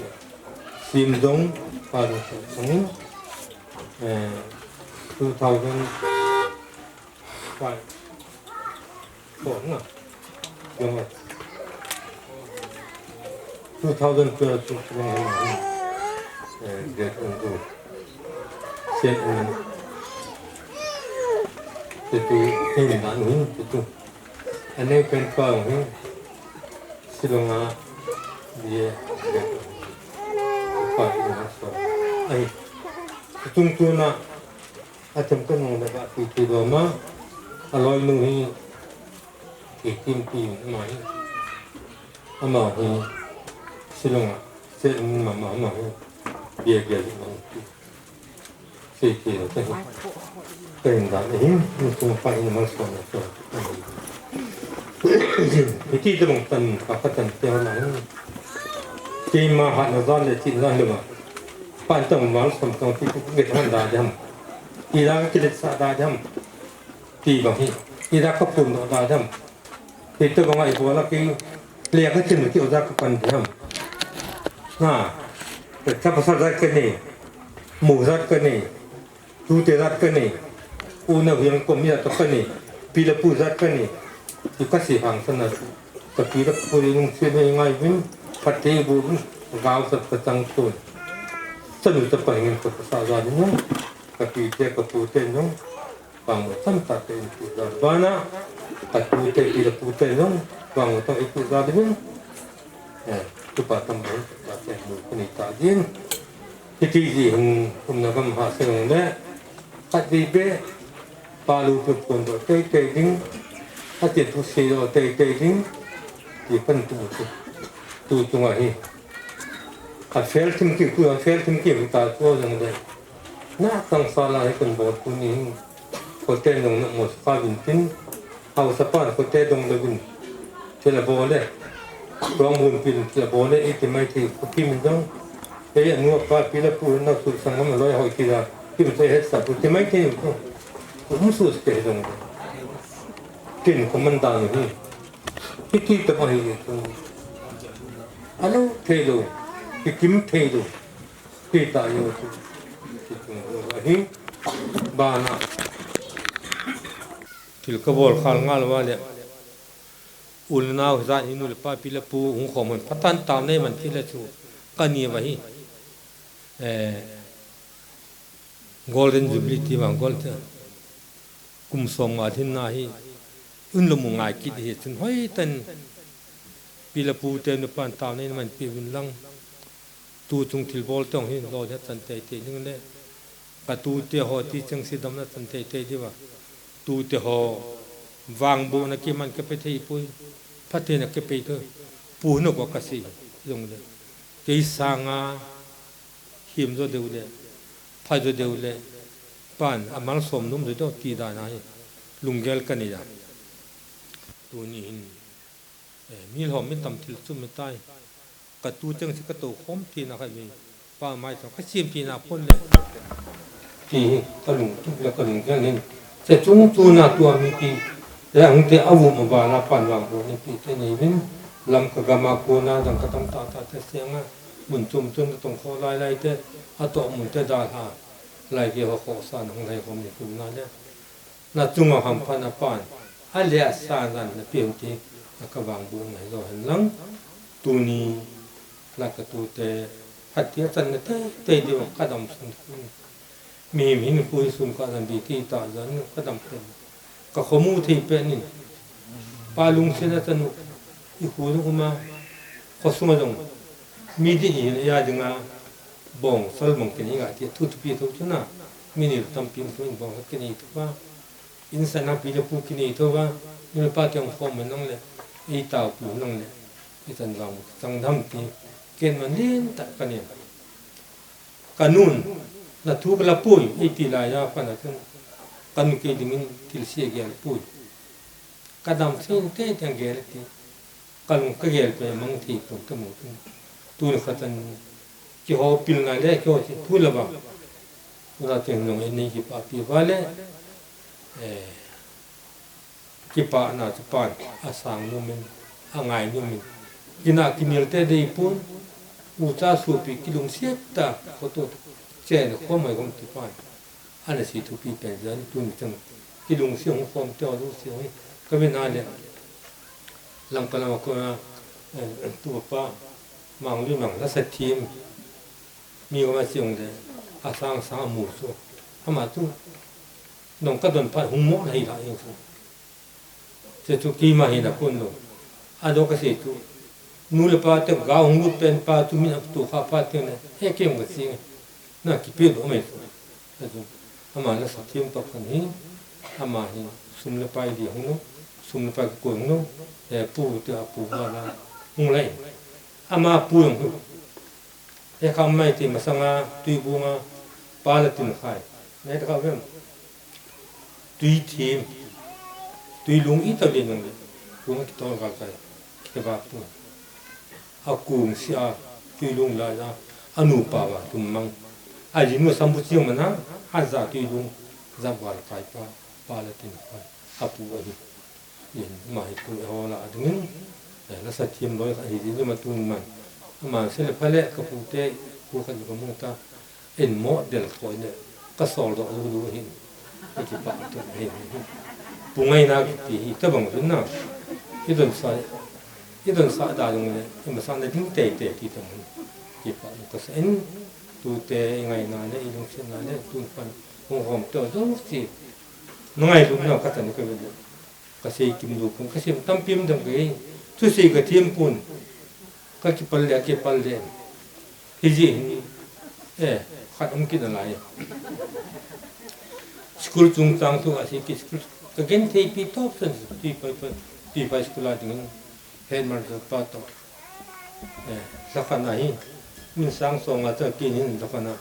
Sim dong pa dong sa song. Eh, two thousand five. Four na. Yong. Two thousand twelve tu ka mang hin hin. Eh, get on go. Sian in. Te tu hin dan hin te tu. Ane pen pa hin. Silonga, bia, bia, pa, ina, so. Ai, tung tuna, a tem ka nung na ba, pi, pi, do, ma, a loi nu hi, ki, kim, pi, ma, hi. Ama hi, silonga, se, ma, ma, ma, hi. Bia, bia, ma, hi. Sei kei lo te hi. Ka hin dan ahi, insung pa in malsom na to. Hiti te bang tan, pa ka tan te ho na hi. Keima hatna dan le chihna dan le ma. Pan tang malsom tang ti ku nge han da jam. Ira ka kilet sa da jam. Ti bang hi. Ira ka pun da jam. Hiti bang ai bola ki le ka chin ki oja ka pan jam. Na. Ka pasal da ka ni. Mu zat ka ni, tute zat ka ni, unau hiang kom ya to ka ni, pi le pu zat ka ni, ti ka sei hang sana chu. Ka pi le pu le nung se nei ngai vin, phat te bu vin, gao sat ka chang tun. Chanu chapa hingin ka pasa zat ni nung, ka pi te ka pu te nung, bang mo cham ta te in pu zat. Bana, ka tu te pi le pu te nung, bang mo cham in pu zat vin. Eh, tupa tam bang, tupa tam bang, kuni ta din. Hiti ji hung, um na gam ha se nung le. Khat di be, pa lu tu pon do tei tei ding. Khat di tu se do tei tei ding. Di kan tu tu. Tu tu nga hi. A fel tim ki tu, a fel tim ki ta tu jang le. Na tang sa la hi kan bol tu ni. Kote nung na mo sa vin tin. Hausa pan kote dong le vin. Thila bole. Tuang bun pin thila bole, iti mai thi kuki min dong. Ei anu apa pila pu na su sangam loi hoi kila. Kim se het sa pu ti mai thi ku. Kum su ke dong. Tin ko man dan hi. Ki ki ta mai hi. Alo thei lo. Ki kim thei lo. Ki ta yo. Ki tung lo hi. Bana. Thil ka bol khal ngal va le. U le nau hijat hi nu le pa pi le pu hung khom hon phatah in taona nei man kit le chu ka ni va hi. Eh, Golden Jubilee ti vang gol te. Kum som nga lhin na hi. Un lo mu ngai kit hi chun hoi tan pi le pu te nu pan taona nei man pi vin lang. Tu chung thilbol te hung hin lolhin chan teitei ding le, ka tute ho ti cheng si damna chan teitei diu va. Tute ho vangbohna kiman ka pe thei poi, phatena ka pe thei, pu hina ko ka sei jong le. Kei sanga him jo deu le, pha jo deu le, pan a malsom nom jo deu ti dan a hi lunggel ka nei a. Tuni hin, eh, mi lhom mi tam thil chum mi tai. Ka tu cheng si ka to khom tina kha mi. Pa mai to ka sim tina pon le. Ti hi ka lungtup le ka lunggel hin. Che chung chuna tua mi ti. Le hung te a vu ma ba la pan vangbohna pi te nei vin. Lamka gam a kona dang ka tam ta ta te sianga. Mun chum chun ka tong kho lai lai te. A to mun te dalha. Lai ke ho kho sa nang lai khom ni tu na le. Na chunga hamphatna pan, a le a sa dan na pe u ti, na ka vangbohna hi jo hen lang, tuni, la ka tute, phat ti a chan na teitei diu ka dam sun sun. Mihem hin khu hi sun ka dam di ti ta jan ka dam pen. Ka khomu thei pen in. Pa lungsetna chanu, i khu jong uma, khosunga jong, mi ding i hin a dinga, bong, sal bong kin i ga ti, thu thupi tho chu na, mi ni tampi thu in bong khat kin i thu pa, in sa na pi le pu kin i thu pa, mi le pa tiang khom man nang le, ei tau pu nang le, i tan vang chang dam ti, ken man lin ta ka ni. Ka nun, na thu ka la pui, i ti lai ya pa na chun, ka nu kei dingin thil sia gel pui. Ka dam sin te teng gel ti. Ka lung ka gel pe mang thei pon ka mu tu. Tuni khat an kiho pilna le kiho chi thu la bang. Tuna teng nung en nei kipapi va le, eh, kipana chu pan a sang numin, a ngai numin. Kina kinel te dei pon, u cha supi kilungsiat ta, khoto chen khom mai khom ti pan. Ana si thupi pen jan tuni chang. Kilungsiat hung khom te, lungsiat hung. Ka ve na le. Lamka lama ko, eh, tu pa, mang li mang la sa thim. Mi ko ma siung de. A sang sang a mu chu. Ama tu. Nong ka don phat hung mo la hi la ing chu. Che chu keima hi na kun lo. A do ka se chu. Nu le pa te ga hung lut pen pa chu min ap tu kha pa te ne. He ke hung ka si. Na ki pe do mai chu. Che chu. Ama la sa thim pa kan hi. Ama hi sum le pai di hung lo. Sum le pai ko hung lo. E pu te a pu ba la. Hung lai. Ama pu hung. He kham mai ti masanga tuibunga pa la tin khai. Ngai ta kha vem. Tui thim. Tui lung i ta le nang le. Kung ki tol ka kai. Ke ba pu. A kung si a tui lung la ya. A nu pa ba tum mang. A jin mu sam bu chiang mana. A za tui lung. Za ba kai pa. Pa la tin khai. A pu a hi. In ma hi pu ho la dingin, eh, la sa thim loi kha hi ding ma tun man. Ama se le pha le ka pu te pu kha ka mu ta. In mo del ko ne ka sol do lu lu hin. Ki pa tu hin. Pu ngai na ki ti hi ta bang hin na. I don sa, i don sa da ding le, i ma sa na ding te te ti ta mun. Ki pa ka sa in tu te i ngai na le, i lung sin na le, tu pan hung hom to do si. Ngai lu na ka ta ni ka ve. Ka sei kim lu pon, ka sei tampi um dam ka hi. Thu sei ka thim pon. Ka kipal le, kipal le. Hi ji hin. Eh, khat um kin a lai. School chungchang thu a sei ki school. Ka gen thei pi top san, pi pai pai, pi pai school a ding. Headmaster pa to. Eh, la khan a hi, min sang song a cha kin hin la khan a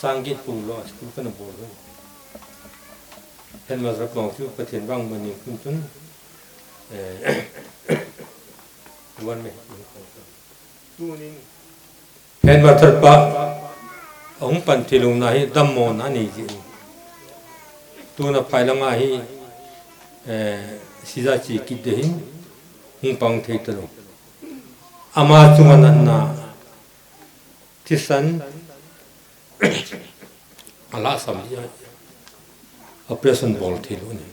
sang get pung lo a school kana bol lo. Headmaster pa chu Pathen vang mani kun chun, eh, wan me. Tunin headmaster pa, a hung pan thilung na hi dammo na nei ji. Tuna phai langa hi, eh, sija chi kit de hin, hung pang thei ta lo. Ama chunga natna, thisan, a la sam dia, operation bol thei lo ni.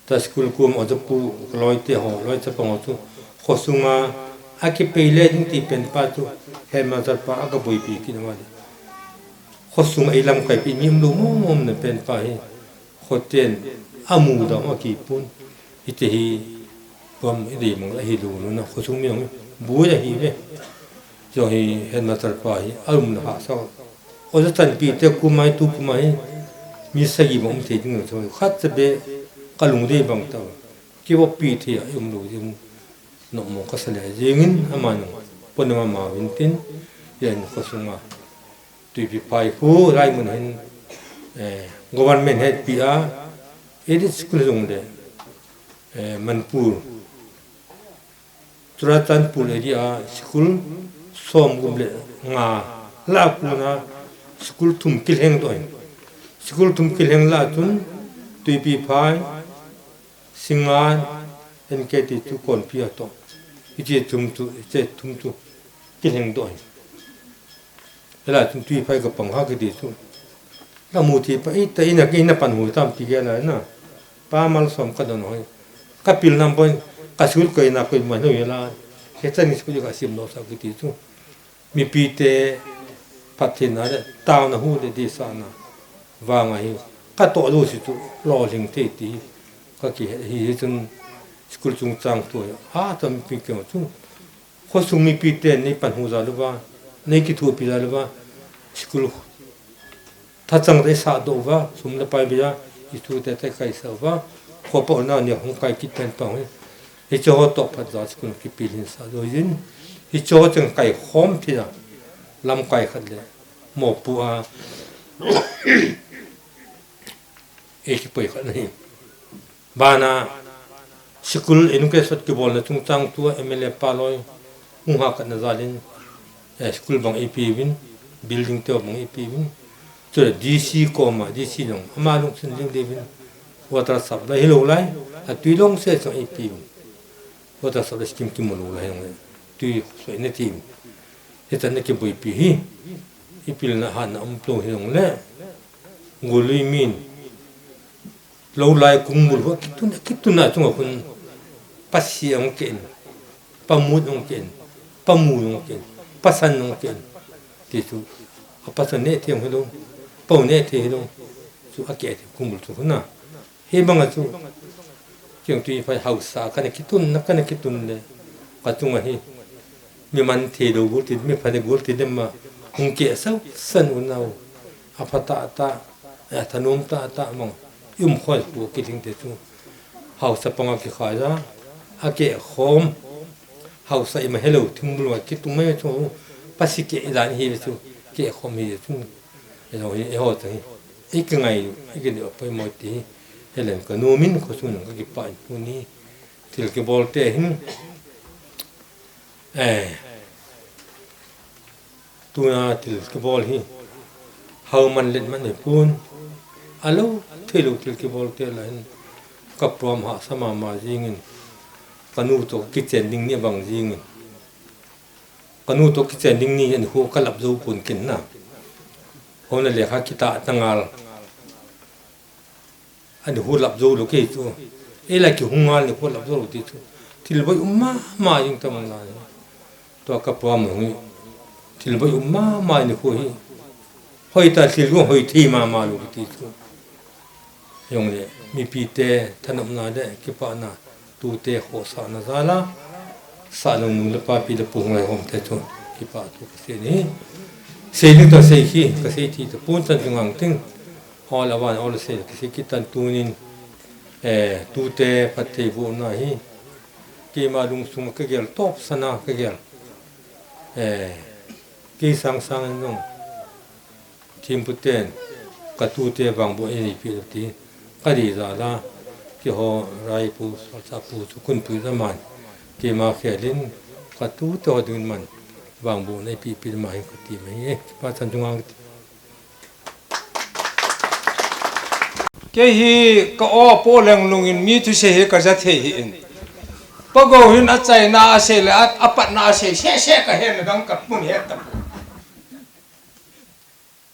Ta school kum oja pu, loi te ho, loi chapang ho chu, khosunga, a kipei le ding ti pen pa chu, headmaster pa, a ka boipi kin a ma di. Khosunga i lam kai pi mi um lo mom mom na pen pa hi, khoten, a mu dam a ki pun. Hiti hi, pom i dei mang la hi lu lu na, khosung mi hong, bui la hi ve. Chu hi, headmaster pa hi, a um na ha sa. Oja chanpi te kumai tu kumai, mi sagi ma um thei ding chu, khat cha be, ka lung dei bang ta. Ki bo pi thei a, i um lu ding, no mo ka sa le, jingin, ama nung, pon ma ma vin tin, yan khosunga. Tuipi phai khu, lai mun hin, eh, government het pi a, edit school jong le, eh, Manipur, Churachandpur area school som gup le nga la kuna school thum kilheng doh in. School thum kilheng la chun Tuipi phai, Singngat, N K T chu Konpi a toh. Hiche thum chu, hiche thum chu kilheng doh in. Hela chun Tuiphai ka pang ha kiti chu. La mu thi pa, ita ina, ina pan hu tam ti ge la na. Pa Malsom ka don hoi. Ka pil nam pon, ka sul ko ina ko ma no la. He chan ni su ka sim no sa kiti chu. Mipi te Pathen na le, tao na hu le di sa na. Vang a hi. Ka to lu si chu, lo ling te ti. Ka ki hi, hi chun. School chungchang tu hi, ha, tam pi keu chu. Khosung mipi ten nei pan hu jal uva, nei kithopi jal uva, school thachang te sah doh uva, sum le pai bia, i tu te te kai sa uva, kho pa na ni hung kai kit pen pa hi. Hiche ho toh phat ja school kipil hin sa doh jin. Hiche ho cheng kai khom thei a, lamkai khat le, mopu a, ei kipoi khat na hi. Bana, school education kibolna chungchang tua M L A pa loi, hung ha khat na jal in, eh, school bang ei pe uvin, building te bang ei pe uvin. Chule D C koma, D C jong, ama lungsun jing diuvin, water supply hilou lai, a tui long se chang ei pe uvin. Water supply scheme kimu lou lai jong, tui soi na ti uvin. Hitan na kiboipi hi, i pilna hatna um lou hi jong le, golui min, lou lai kung bul hu, kitun, kitun a chunga khun, pasi ong ken, pamut ong ken, pamu ong ken, pasan ong ken. Ti chu, a pasan ne thei ong hilou, pau ne thei hilou, chu a ke thei kung bul chu khun na. Hi banga chu, keng tui phai hausa, kana kitun, na kana kitun le, ka chunga hi, mi man thei lou gul ti, mi pha le gul ti dem ma, hung ke sau, san u nau, a pha ta ta, a thanom ta ta mang, i um khoi pu kiling te chu, hausa panga kikhai ja, a ke khom, hausa i ma helou, thing bul wa kitung mai chu, pasi ke i dan hi chu, ke khom hi chu, i lo hi, i ho chu hi, i kingai, i kini poi mo ti hi, Helen ka nu min khosung ka kipah in tuni thil kibol te hin, eh, tuna thil kibol hi hau man let man hi pun, a lo thei lou thil kibol te la hin ka prom hahsa mama jingin ka nu toh kichen ding ni vang jingin ka nu toh kichen ding ni ani hu ka lap jou pun kin na. Hona lekha kita tangal. Ani hu lap jou lou kei chu. Ei la kihung ngal ni hu lap jou lou ti chu. Thil boi um mama jing ta mang la. Tua ka prom hi. Thil boi um mama ni hu hi. Hoi ta thil gu hoi thei mama lou ti chu. Jong le, mipi te thanopna le kipana. Tute khohsahna jal a, sahlou nu le papi le pu ngai hom te chu, kipa thu ka sei ni. Sei ding toh sei hi, ka sei thi toh pun chan chu ngang ting. Hol a van, hol a sei, ka sei kitan tunin, eh, tute phattheibohna hi. Keima lungsung ka gel top sana ka gel. Eh, kei sang sang in jong. Thempu ten, ka tute vangboh in eipe u ti, ka dei jal a, keiho Raipu, Salsa pu chu kun pui jaman, keima khel in, ka tute ho ding man, vangbohna eipe pe ma hi ka ti mai e, pa chan chunga ka ti. Kei hi ka o po leng lung in mi thusei hi ka ja thei hi in. Pa go hin a chaina a sei le a, a patna a sei, se se ka he na dang ka pun he ta pu.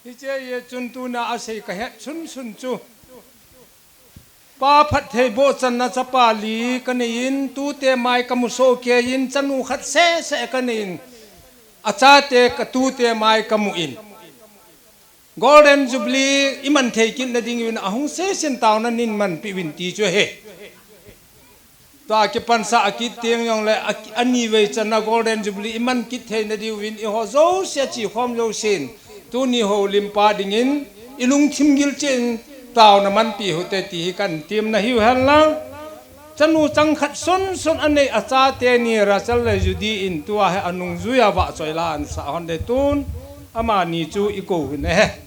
Hiche ye chun tuna a sei ka het sun sun chu. Pa phattheiboh channa chapa li ka nei in, tute mai ka mu soh kei in, chanu khat seh seh ka nei in, a chate ka tute mai ka mu in. Golden Jubilee i man thei kit na ding in a hung sei sin taona nin man pi vin ti chu he. Tua kipansah a kit teng jong le, a, ani vei channa Golden Jubilee i man kit theina diuvin, eiho jouse a chi khom jousen, tuni houlimpa dingin, i lungthim gilchen, taona manpi u hite ti hi kan temna hiu hen lang. Chanu chang khat sun sun a nei a chate ni Rachel le Judy in tua hi a nungjui a vahchoi la an sah hon de tun, amani chu i kou u ne.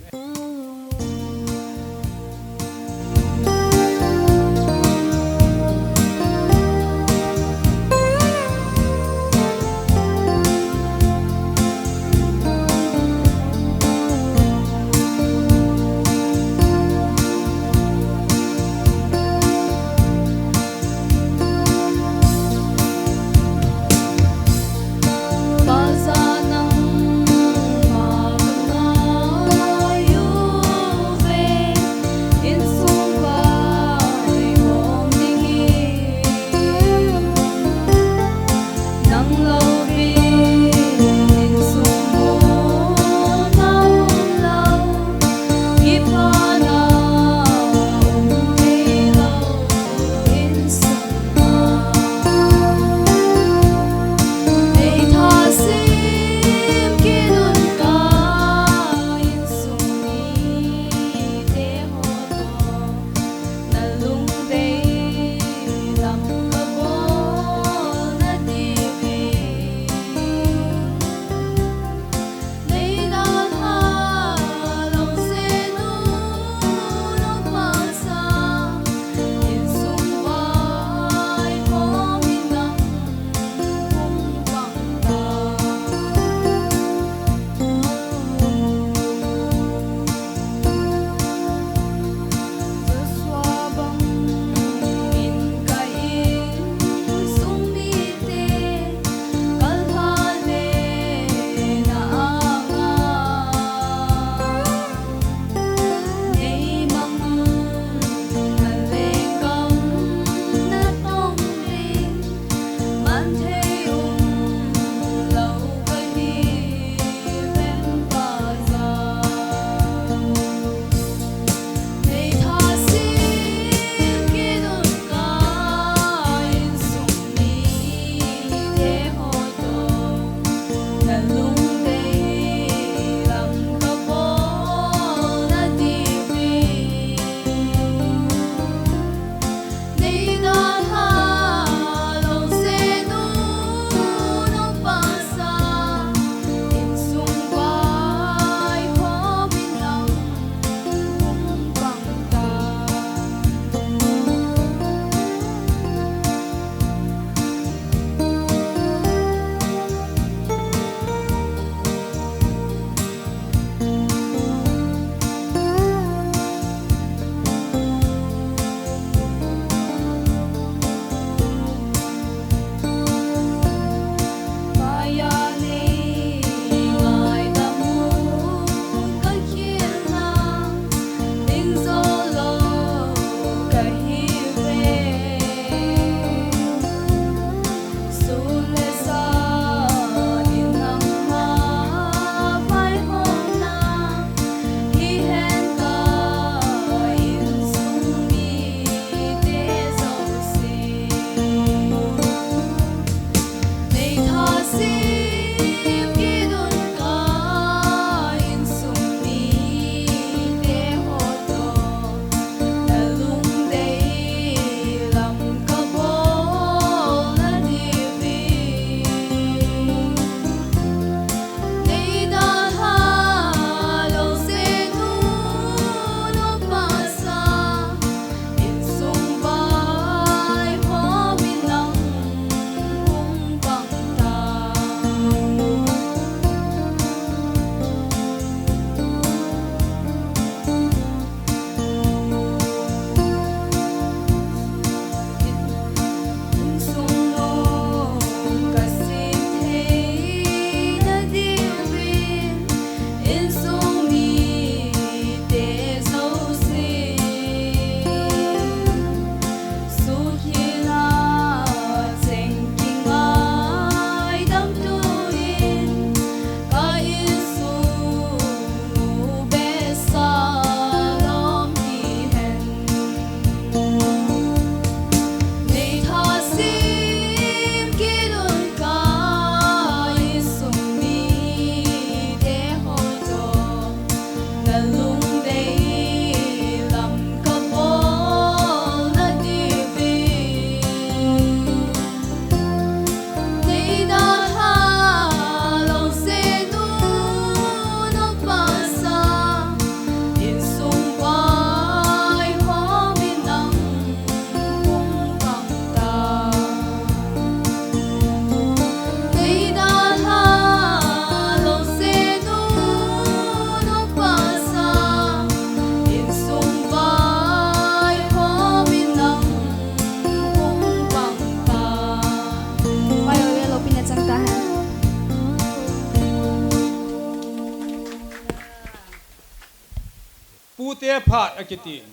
Pute phat akiti.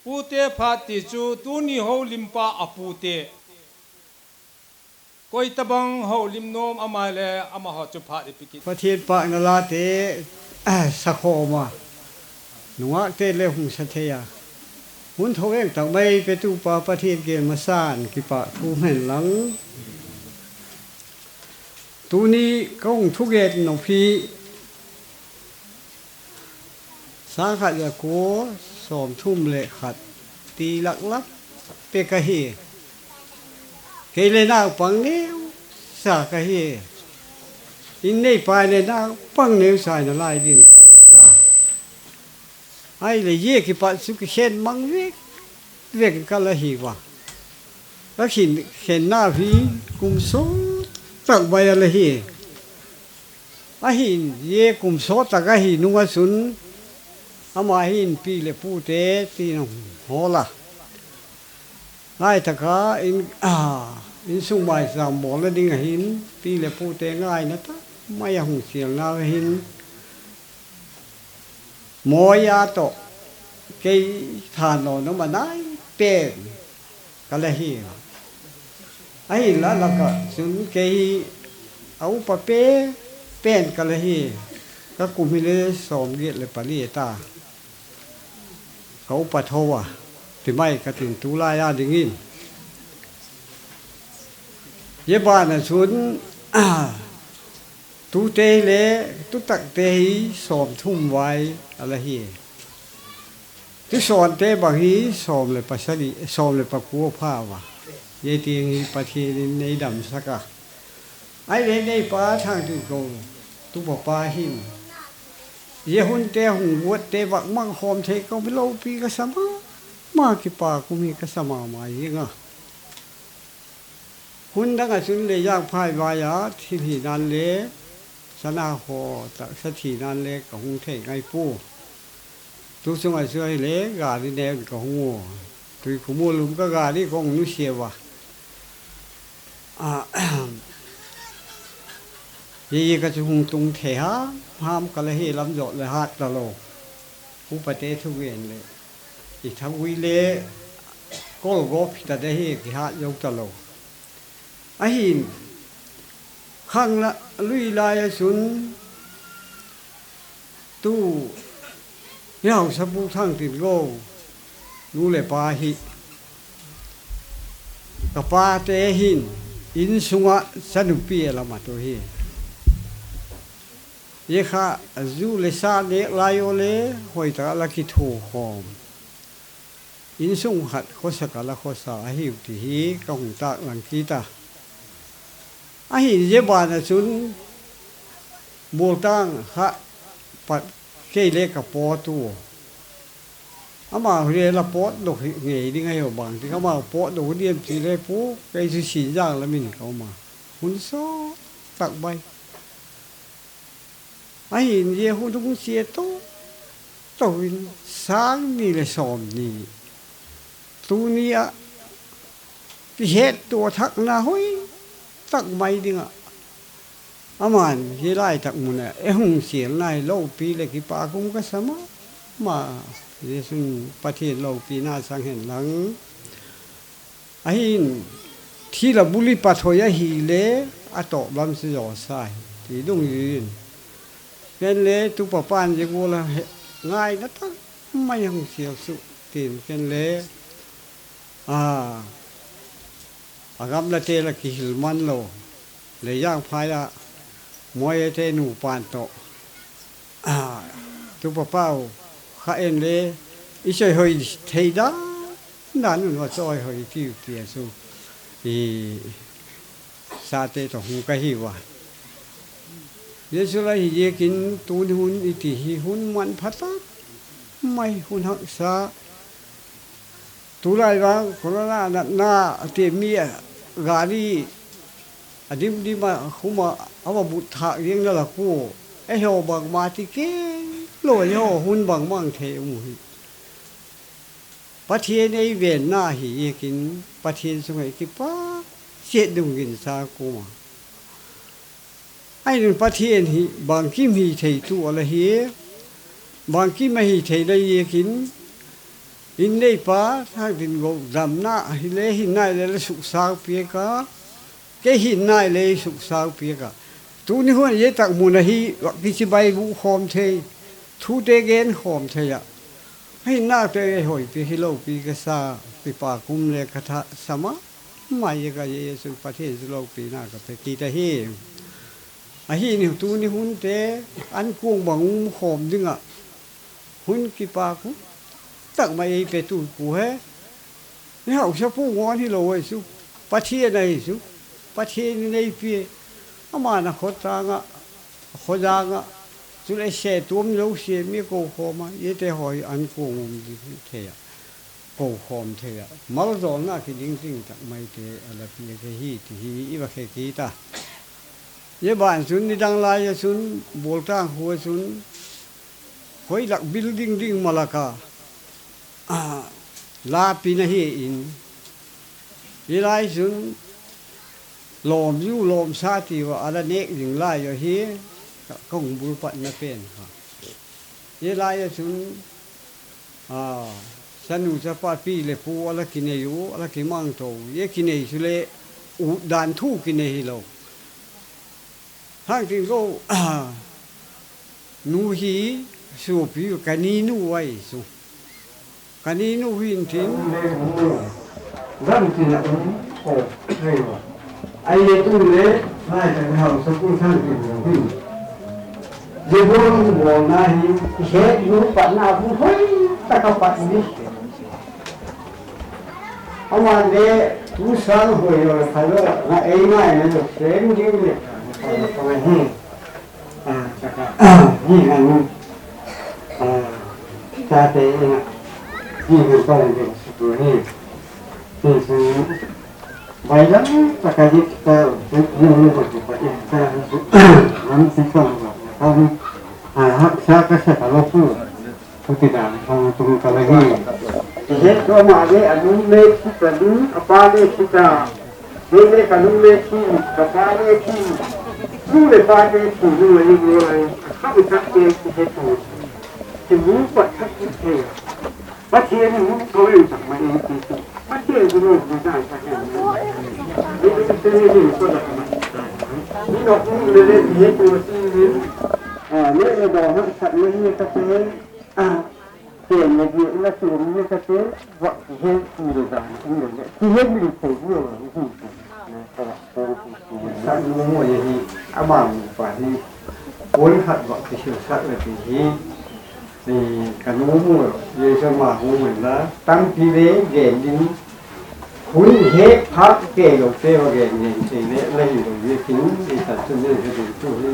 Pute phat ti chu tuni houlimpa a pute. Koi tabang houlim nom ama le amaho chu phat ipi kit. Pathen pahna late, ah, sakhom a. Nungah te le hung sa thei a. Hun thou eng tak mai petupa Pathen kel masan kipa thu hen lang. Tuni ka hung thugen nop hi, sang khat ja ko, som thum le khat ti lak lak pe ka hi. Kei le naupang neu sa ka hi. In neipa le naupang neu sa na lai din ka sa. Ai le ye kipat su ki khen mang vek vek ka la hi va. Ka khin khen na hi kum so tak bai a la hi. Ahin ye kum so tak a hi nung a sun ama hin pi le pute ti nung hola. Ngai taka in, ah, insung mai sam bol le ding ahin pi le pute ngai na ta mai a hung sial na ahin. Moya to kei than lo no ma nai pen ka la hi. Ahi la la ka sun kei a upa pe pen ka la hi. Ka kum hi le som get le pali ta. Ka upa tho a ti mai ka tin tu la ya ding in. Ye ba na sun Tute le, tutak te hi som thum vai a la hi. Tu son te bang hi som le pasali, som le pakua pha va. Ye tieng hi Pathen in nei dam saka. Ai le neipa Thangtinkou, tu papa hin. Ye hun te hung vuat te vak mang khom thei ko mi lo pi ka sama. Ma kipa kum hi ka sama mai nga. Hun dang a chun le jang phai vai a, thil hi nan le, sana ho, taksa thi nan le, ka hung thei ngai pu. Tu chung a chu ahi le, gari nen ka hung u. Tui kumu lum ka gari kong nu sia va. A, ye ye ka chu hung tung thei ham, ham ka la hi lam jot le hat la lo. Upa te thugen le. I thagui le kol gop hita de hi kihat jou ta lo. Ahin, khang la, lui lai a chun, tu, hi hausa pu Thangtinkou, nu le pa hi, ka pa te hin, in sunga chanupi a lama tu hi. Ye kha, a zu le sa nek lai o le, hoi ta la kithu khom. Insung khat khosa ka la khosa ahiu ti hi ka hung tak lang kit a. Ahin ye ban a chun bul tang kha pat kei le ka pot u. Ama hu le la pot dok hi ngei ding ahi o bang ti ka ma pot dok diam ti le pu kei chu sin jang la min ka ma. Hun so tak bai. Ahin ye hun hung sia to, to in sang ni le som ni. Tuni a, kihet to thak na hoi, tak mai ding a. Aman, hi lai tak mun a, e hung sial nai lo pi le kipa kum ka sama, ma, Jesun Pathen lo pi na sang hen lang. Ahin, thil a buli pathoi ahi le, a top lam si jo sa hi, ti dung jin. Ken le, tu pa pan je go la he, ngai na tak, mai hung sial su, tin ken le, a, a gam la te la ki hil man lo, le jang phai a, moi e te nu pan to. A, tu pa pau, kha en le, i choi hoi thei da, na nun wa choi hoi tiu tia su. I, sa te to hung ka hi wa. Jesu la hi ye kin tun hun i ti hi hun man pha ta, mai hun hak sa, Tulai vang, corona natna, ati mi a, gari, a dim dim a, khum a, a va but thak jeng na la ku. Eiho bang ma ti ke, lo eiho hun bang mang thei um hi. Pathen ei ven na hi, i kin, Pathen sunga i kipa, siet dung gin sa ku ma. Ahin Pathen hi bangkim hi thei tu a la hi. Bangkim ahi thei le ye kin, in neipa, Thangtin Gou damna, hile hin nai le le suksau pia ka, kei hin nai le suksau pia ka. Tuni hun ye tak mun ahi, kichi bai bu khom thei, thu te gen khom thei a. Hin na te hoi pi hi lo pi ka sa, kipa kum le ka tha sama, mai ye ka ye su Pathen su lo pi na ka pe ki ta hi. Ahi ni tuni hun te, an kung bang um khom ding a. Hun kipa ku, tak mai ei pe tu ku he. Ni hausa pu ngon hi lo ei su. Pathen ahi su. Pathen ni nei pi. Ama na kho tanga, kho danga. Chu le se tum lo se mi ko khoma. Ye te hoi an kung um di thei a. Ko khom thei a. Mal zol na ki ding ding tak mai te ala pi te hi ti hi i va khe ki ta. Ye ban sun ni dang lai ye sun, bol tang hu sun. Khoi lak building ding malaka, ah, lapi na hi in. Hilai sun lom ju lom sa ti va ala nek ding lai yo hi, ka, ka hung bul pat na pen ha. Hilai sun, ah, sanu chapa pi le pu ala kinei u, ala kimang to. Ye kinei su le u dan thu kinei hi lo. Thangtin Gou, nu hi supi ka ni nu ai su. Ka ni nu hin tin. Ram tin a um, o, ai wa. Ai ye tu le, mai ta hau sa ku Thangtin Gou hin. Ye bol bol na hi, he nu pa na bu hoi ta ka pa ni. Ama le, tu sang hoi lo, phalo, na ei nai na lo, sem ding le. Hi, anu. Ah, ta te ina. Hi, hi, pa le, tu hi. Hi, hi. Bailam, ta ka di, ta, ni, ni, ni, ta, ni, ta, ni, ta, ni, ah, ha, sa ka sa ka lo pu. Chuti dan, hung tung ka la hi. Kihet chu ama le, anu le, chu ka ding, apa le, chu ka. Kei le, ka nu le, chu, ka pa le, chu. Nu le, pa le, chu, nu le, nu le, ka mi ka te, kihet chu. Chu nu pa, chu, chu, chu. Pathen nu, ko le, chu, ma, e, chu, chu. Pathen nu, nu, nu, ta, Pathen nu. Ni, ni, ni, ni, ko, ta, ma, ta. Ni, no, nu le, le, kihet chu, chu, ni. Ah, le, le, do, ha, sa, ni, ni, ka, te. Ah, ken le ken la ken le ka te, va kihe ti le dan, in le le, kihe mi te ni o, ni hi te. Sa nu mo ye hi, ama mu pa hi, pon khat va kisil sat le ti hi, ni ka nu mo, ye sa ma hu mo la, tampi le gen ding, hun he phat ke lo te va gen gen te le, la hi lo ye kin, ni sa tu ne he tu hi.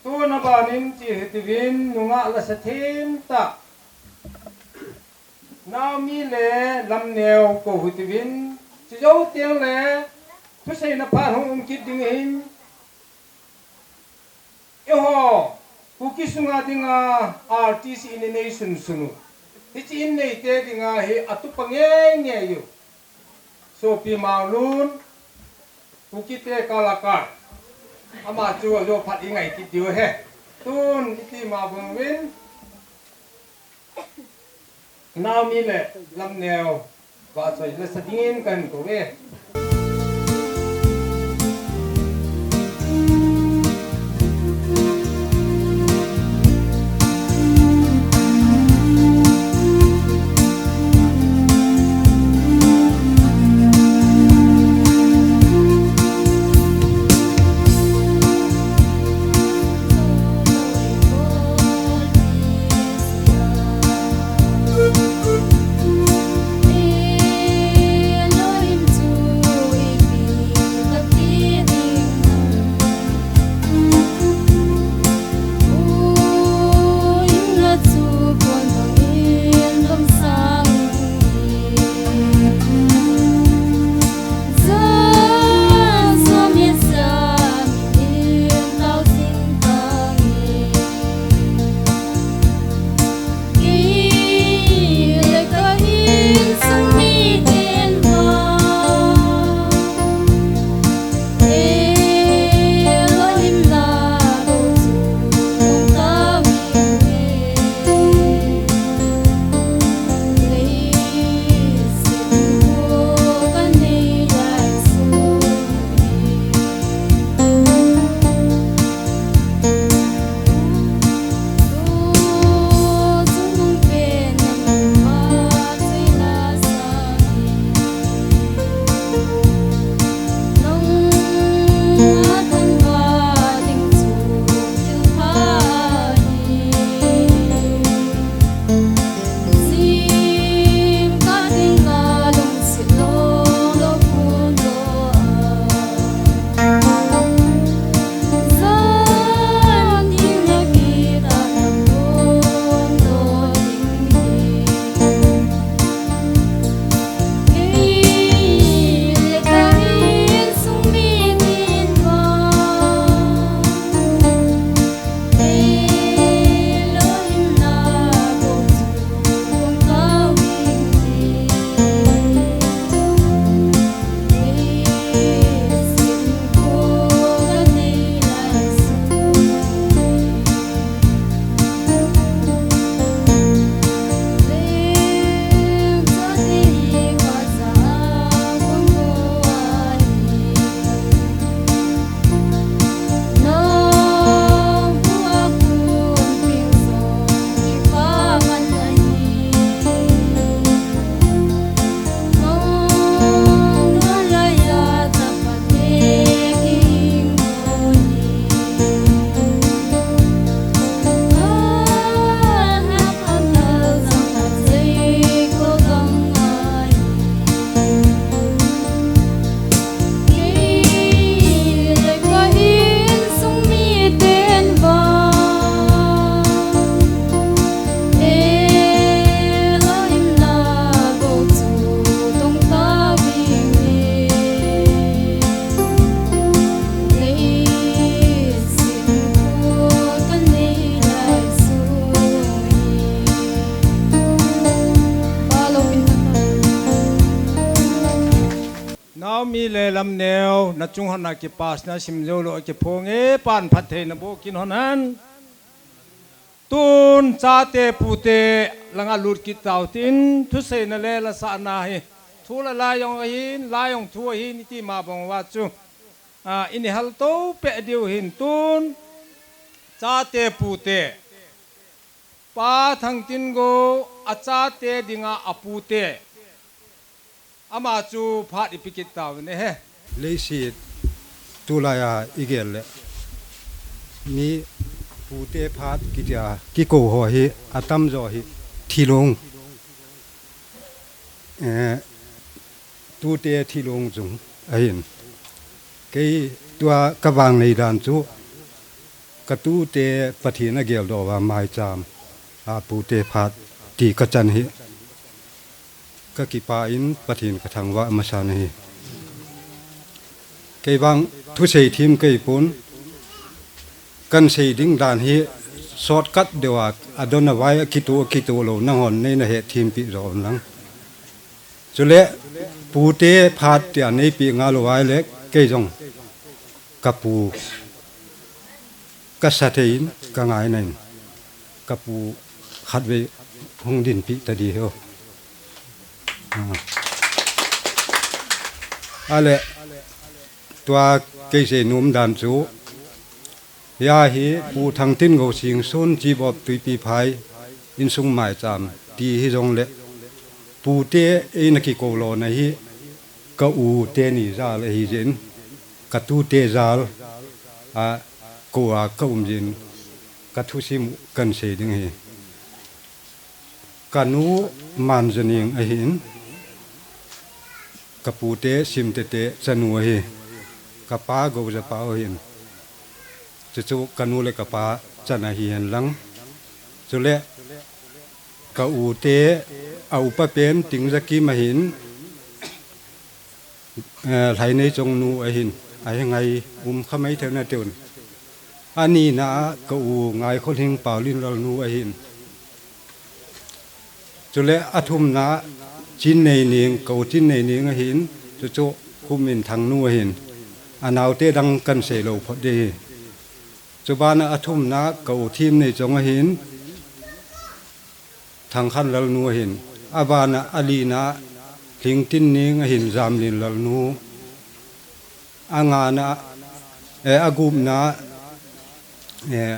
Tuna banin chi hitiuvin nungah lasa thim tah. Naomi le Lamneo kou hitiuvin, chujou teng le, thuseina phat hung um kit ding ahin. Eiho, Kuki sunga dinga artist in inei sunsun u. Hichi in neite dinga hi atup a ngei ngei u. Sopi Maolun, Kuki te kalakai. Ama chu ajo phat i ngai kit diu ahi. Tun iti ma bang uvin. Naomi le Lamneo, vahchoi lasa dingin kakou uve. Le lam neo, na chung hon a kipa sina sim jou lou, kiphong e, pan phat thei na bo kin hon han. Tun chate pute langa lut kit tau tin, thuseina le lasahna hi. Thu le la jong ahin, la jong thu ahin, iti ma bang uva chu. A, ini hal to pe diu hin tun. Chate pute. Pa Thangtingou, a chate dinga a pute. Ama chu phat ipi kit tauvin e he. Leiset tulai a i gel le. Mi pute phat kitia kikou ho hi atam jo hi thilung. Eh, tute thilung chung ahin. Kei tua ka vang nei dan chu ka tute Pathen a geldoh uva maicham a pute phat ti ka chan hi. Ka kipa in Pathen ka thangvah masa na hi. Kei vang thusei thim kei pon kan sei ding dan hi shortcut deuh a, a don a vai a kitu, a kitu lou, nang hon nei na het thim pi jo lang. Chule pute phat tia nei pi nga lou vai le kei jong ka pu ka sa thei in ka ngai na in ka pu khat vei hung din pi ta di ho. Ah. Ale tua kei sei nom dan chu. Hia hi Pu Thangtingou Singson Chibop Tuipi Phai insung maicham ti hi jong le pute eina kikou lou na hi ka u teni jal ahi jin ka tute jal a kou a ka um jin ka thusim kan sei ding hi. Ka nu Manjaning ahin, ka pute Simtete chanu ahi, ka pa Goujapao ahin. Chuchu ka nu le ka pa chan ahi hen lang. Chule ka u te a upa pen Tingjakim ahin, eh, Lhaineichong nu ahin, ahi ngai um kha mai theu na teun. Ani na a ka u Ngaikholhing Paulinlal nu ahin. Chule a thumna Chinneining, ka u Chinneining ahin, chuchu Khumminthang nu ahin. A naote dang kan sei lou phot ding hi. Chubana a thumna ka u Thimneichong ahin, Thangkhanlal nu ahin. A bana a lina Lhingtinning ahin, Jamlinlal nu. A ngana, eh, a gupna, eh,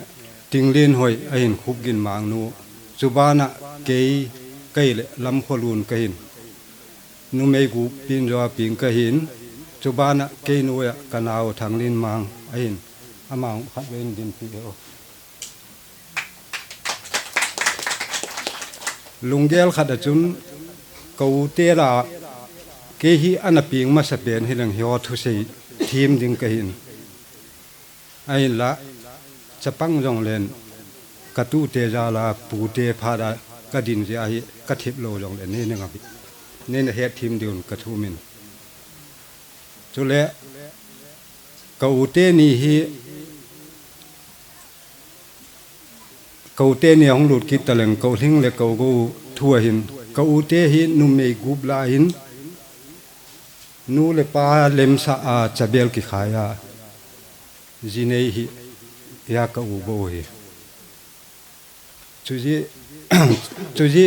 Tinglinhoi ahin, Khupginmang nu. Chubana kei, kei le Lamkholun kahin. Numei gup pin jo a pin kahin. Chubana kei nu a ka nao Thanglinmang ahin. Amang khat vei in din pi ho. Lunggel khat a chun ka u te la kei hi ana ping masa pen hi lang hi ho thusei thim ding kahin. Ahinla chapang jong len ka tute jal a pute phat a ka din jeh a hi ka thip lou jong le nei na ngam hi. Nei na het thim diun ka thum in. Chule ka u teni hi, ka u teni ahung lut kit taleng, ka u Lhing le ka u Gou thu ahin, ka u te hi numei gup la ahin, nu le pa lemsa a chabel kikhai a, jinei hi, hia ka u bou hi. Chuji, chuji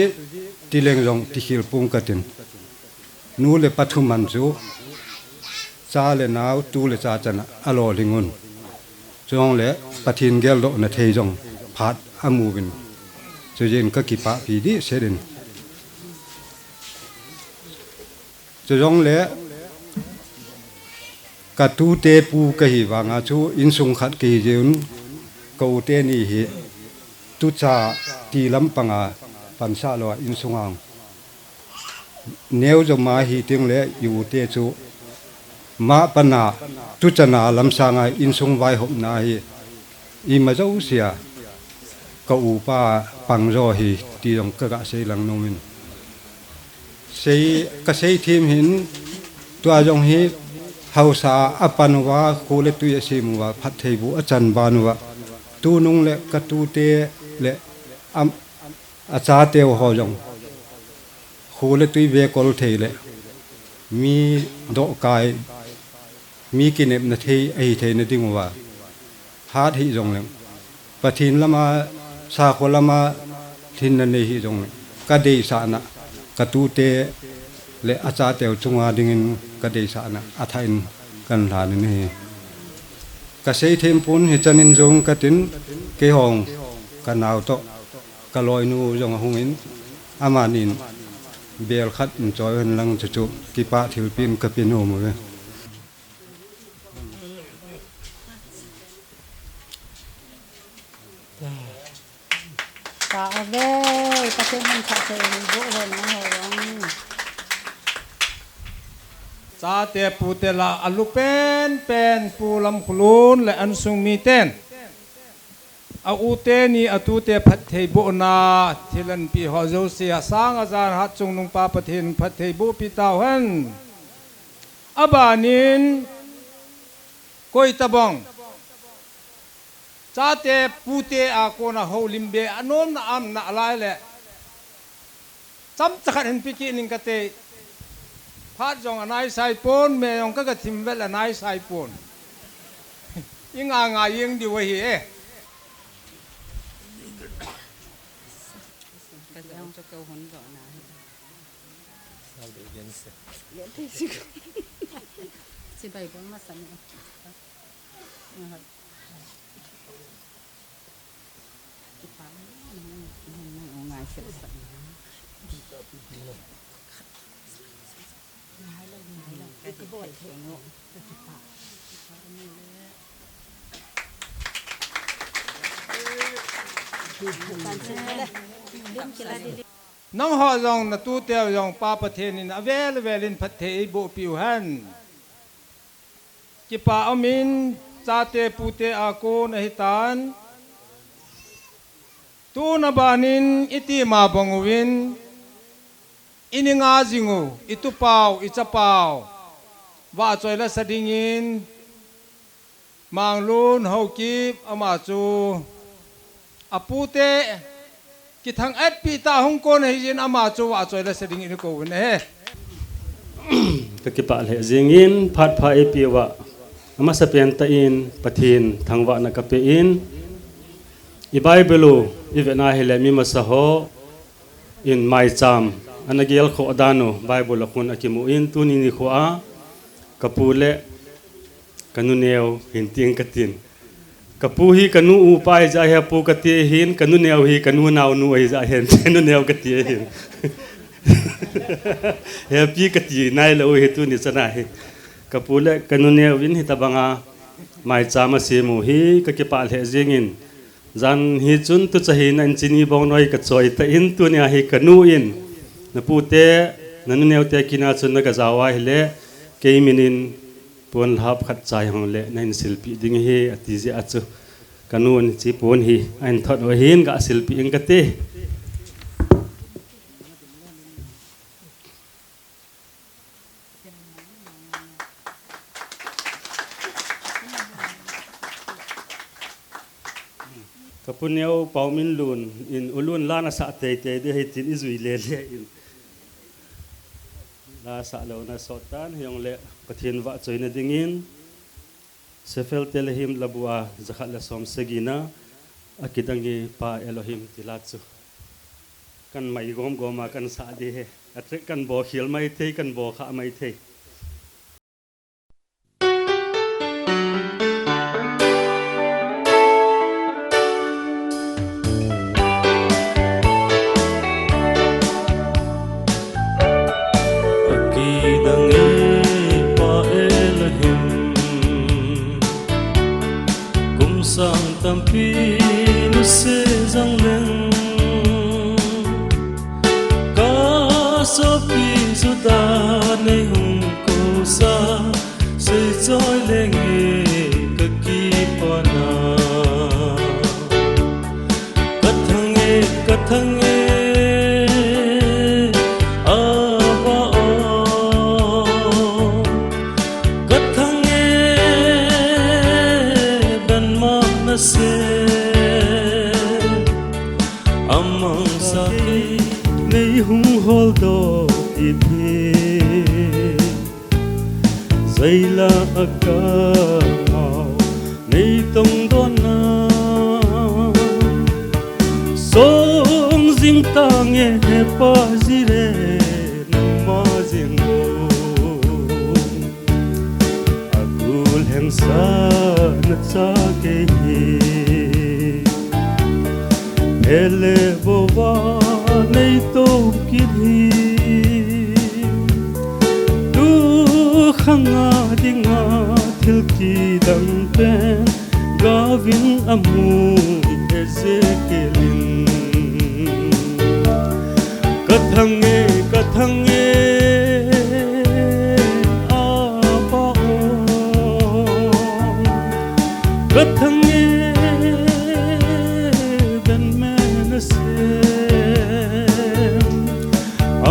tileng jong tikhil pung katin. Nu le pa thuman chu cha le nao, tu le cha chan a lolhing un. Chujongle Pathen geldoh na thei jong phat amu uvin. Chujin ka kipah pi dehset in. Chujongle ka tute pu kahi vanga chu insung khat kahi jeh un ka u teni hi tucha ti lampanga pansah lou a insung a neo joma hi ting le i u te chu ma pana tuchana lamsanga insung vaihopna hi ima jousea ka upa pang jo hi ti jong ka ga sei lang nom in. Sei, ka sei thim hin, tua jong hi hausa a pan uva, kho le tui a sem uva, phattheibuh a chan ban uva, tunung le ka tute le am, a chateu ho jong, kho le tui vekol thei le, mi dohkai Mi kinepna thei ahi theina dinguva, hat hih jongleng, Pathen lama, sakho lama lhinna nei hih jongleng, kadeisahna, katute le achateu chunga dingin kadeisahna athah in kahin lhanin ahi. Kasei thempon, hichan in jong katin, keihon kanao toh kaloinu jong ahungin, amanin bel khat in choi hen lang, chuchu kipah thilpeh in kape nom uve. Chate pute lah a alu penpen Pu Lamkhulun le insung miten, a u teni, atute phattheibohna thil anapeh ho jouse, asang ajan hatchungnung Pa Pathen in phattheibohpi tauhen. Abanin koitabang chate pute a kona houlimbe anomna aum nalai le, chomcha khat hinpe kit ning kate. Phat jong anaisai pon, me jong kaga thim vel anaisai pon. Inga nga jeng diu ahi e. Nangho jong natuteu jong Pa Pathen in avel vel in phatthei eibohpeh uhen. Kipa umin, chate pute a kon ahitan. Tuna banin iti ma bang uvin, ini nga jing u, itupau, ichapau vahchoi lasa dingin, Manglun Haokip, ama chu apute kithang-etpi tah hung kon ahijin, ama chu vahchoi lasa dingin ikou uvin ahi. Kakipah lheh jengin, phat pha eipeh uva, amasapen tah in Pathen thangvahna kapeh in, i Bible u ivet na hile, mi masa ho in maicham ana gelkhoh dan u Bible a khun akimun, tuni nikho a kapu le kanuneo hinting katin. Kapu hi kanu upa ahijeh a hi apu kati ahin, kanuneo hi kanu naonu ahijeh a hi nuneo kati ahin. Hepi kati nailou hi tuni chana hi. Kapu le kanuneo in hitobanga maicham asem u hi kakipah lheh jengin, jan hi chun tucha hina in chini bongnoi kachoi tan, tunia hi kanu in, napute, nanuneote kina chun naga jao ahile, kei min in ponlhap khat chai hon le nahin silpeh ding ahi, ati jeh a chu, kanu in hiche pon hi ahin thot u ahin, gasilpeh inge kati. Kapu neo Pauminlun in, U Lun, la nasah teitei ding ahi tin ijui lele in, la sah louna asot tan, hijongle Pathen vahchoina dingin Sefer Tehillim labu a jakhat le som sagina, Akidang e Pa Elohim ti la chu kan mai gomgom a kan sah ding ahi. A track kan bolkhel maithei, kan bolkhah maithei. Akidang e Pa Elohim, kum sang tampi nasei jongleng, kasopi Juda neihung kousa, seichoi lenge kakipana. Kathang e, kathang e, Abba o. Kathang e, benma nasei. Amangsa kei neihung holdoh kit e. Zaila a kamau nei tong dona. Song jing tange he Pa Jire, nangma jeng o. Agul hengsa na cha kei hi. Hele bova nei to kit hi. Tu khanga dinga thil kidang pen gavin amu Ezekiel in. Ka thang e, ka thang e, Apa o. Ka thang e, Ben Menashe.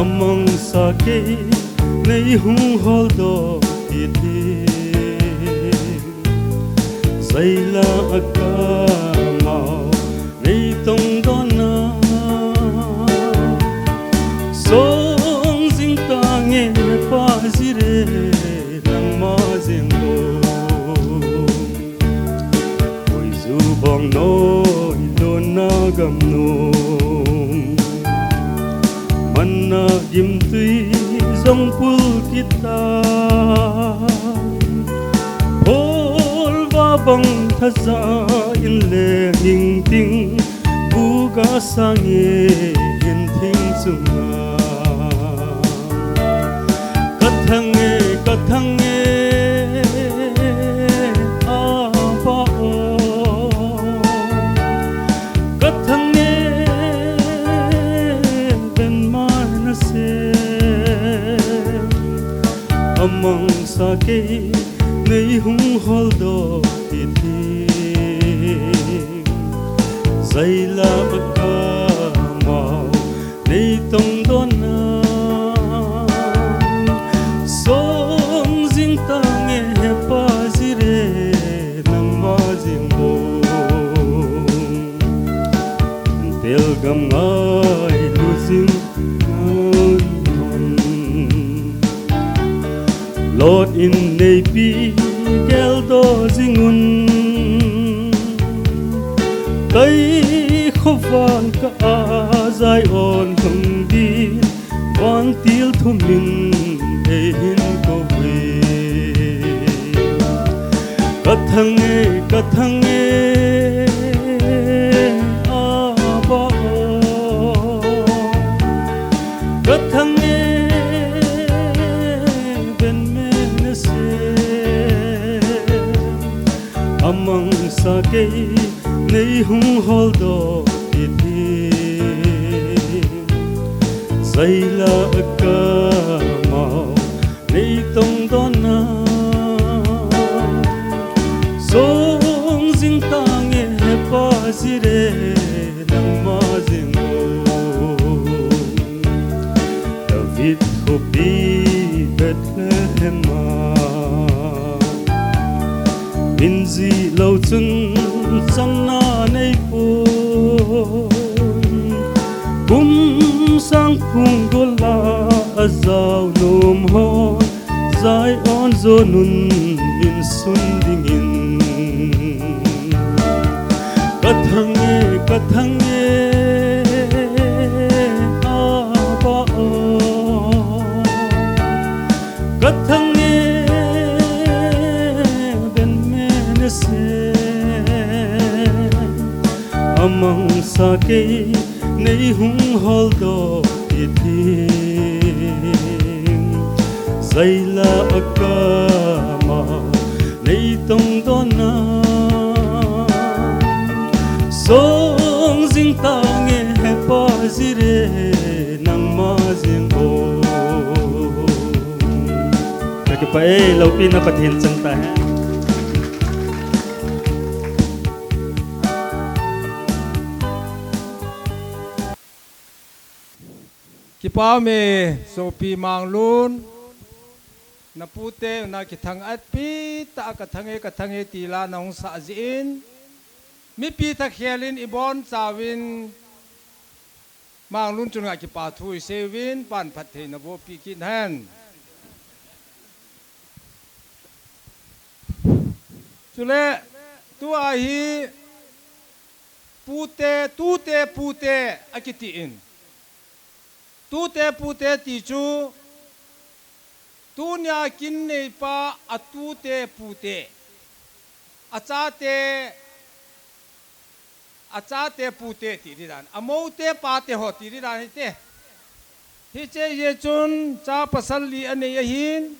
Amangsa kei nei hung holdoh kit hi. Zaila a kamau nei tong dona. Song jing tange Pa Jire, nangma jeng o. Koi ju bang noi dona gam nom. Manna gimtui jong pul kit ta. Pol va bang thaja in le hing ting. Buga sange in thing chunga. Ka thang e, ka thang e, Apa o. Ka thang e, Ben Menashe. Amangsa kei nei hung holdoh kit hi. Zaila a kamau nei tong dona. Song jing tange he Pa Jire, nangma jeng o. Tel gam ngailu jing ngan hon. Lot in neipi geldoh jing un. Kai khoval ka a Zion hung din, vantil thumin ei hin kou ve. Ka thang e, ka thang e, Apa o. Ka thang e, Ben Menashe. Amangsa kei nei hung holdoh kit hi. Zaila a kamau nei tong dona. Song jing tange he Pa Jire, nangma jeng o. David khopi Bethlehem a. Min jih lou chun chamna nei pon. Kum sang phung gola a jao nom hon. Zion jon un insun dingin. Ka thang e, ka thang e, Apa o. Ka thang e, Ben Menashe. Amangsa kei nei hung holdoh kit hi. Zaila a kamau nei tong dona. Song jing tange he Pa Jire, nangma jeng o. Ka kipah e, loupina Pathen chang tahen. Kipah e, sopi Manglun. Na pute, na kithang-at pi tah a ka thang e, ka thang e ti la na hung sah jeh in. Mipi thakhel in i bonchauvin, Manglun chunga kipa thu i seiyuvin, pan phattheina boh peh kit hen. Chule, tua hi pute, tute pute akitin. Tute pute ti chu, tunia kin neipa a tute pute. A chate, a chate pute ti di dan. A moute pate ho ti di dan hite. Hiche jeh chun cha pasal li anei ahin,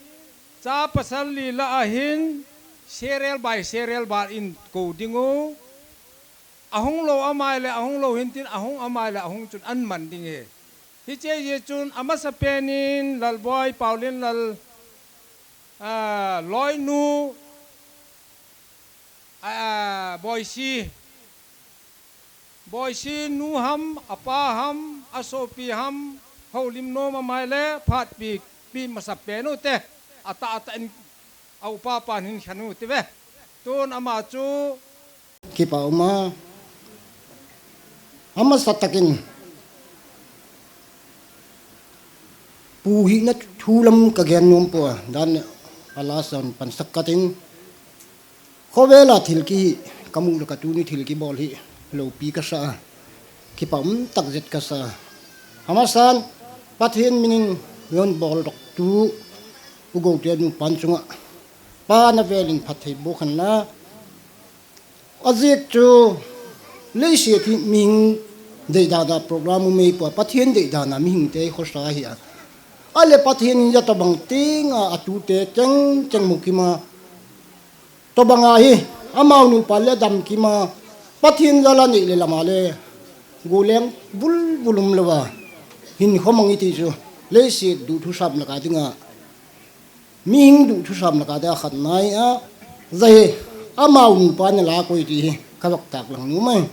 cha pasal li lah ahin, serial by serial bal in kou ding u. Ahung lou amai le, ahung lou hintin, ahung amai le, ahung chun an man ding e. Hiche jeh chun amasapen in Lalboi, Paulin Lal, ah, loinu, ah, Boisi. Boisi nu ham, apa ham, asopi ham, houlim nom amai le, phat pi, pi masapen u te, ata, ata in, a upa pan hin khen u te ve. Tun ama chu. Kipa uma, amasa takin, pu hina thu lam ka gen nom poi, dan a last a pansak katin, Khovela thil kihi, kamu le katuni thil kibol hi, loupi kasa a, kipa um tak jet kasa a. Amasan, Pathen minin, yon bol dok tu, u go te nu pan chunga, pa na velin phatthei bo khan la, a jeh chu, leiset hi mihing deidana program u mei poi, Pathen deidana mihing te khosa hi a. Ale Pathen in ja tobang tinga, atute cheng cheng mu kima, tobanga hi, amau nupa le dam kima, Pathen jal a nei le lama le, goleng bul bul um louva, hin khomang iti chu, leiset duh thusam laka dinga, mihing duh thusam laka dinga khat nai a, ja hi, amau nupa na la koi ti hi, ka vak tak lang nu mai.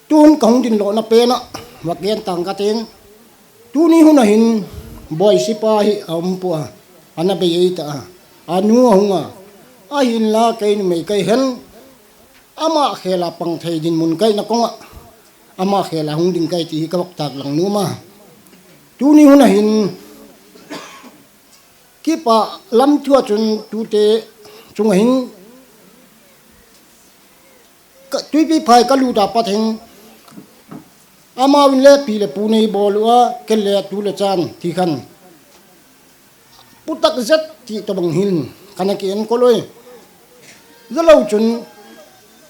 Tun kahung din lona pena, vak gen tang katin. Tuni hun a hin, Boisi pa hi a um poi, ana bei ei ta a. Anu ahung a. Ahinla kei numei kai hen. Ama khela pang thei dinmun kai na konga. Ama khela hung ding kai ti hi ka vak tak lang nu ma. Tuni hun a hin, Kipa lam thua chun tute chunga hin ka, Tuipi phai ka lut a pat hin amau in le pi le pu nei bol u a, ken le tu le chan ti khan. Putak zet ti tobang hin kana ki en ko loi. Zalou chun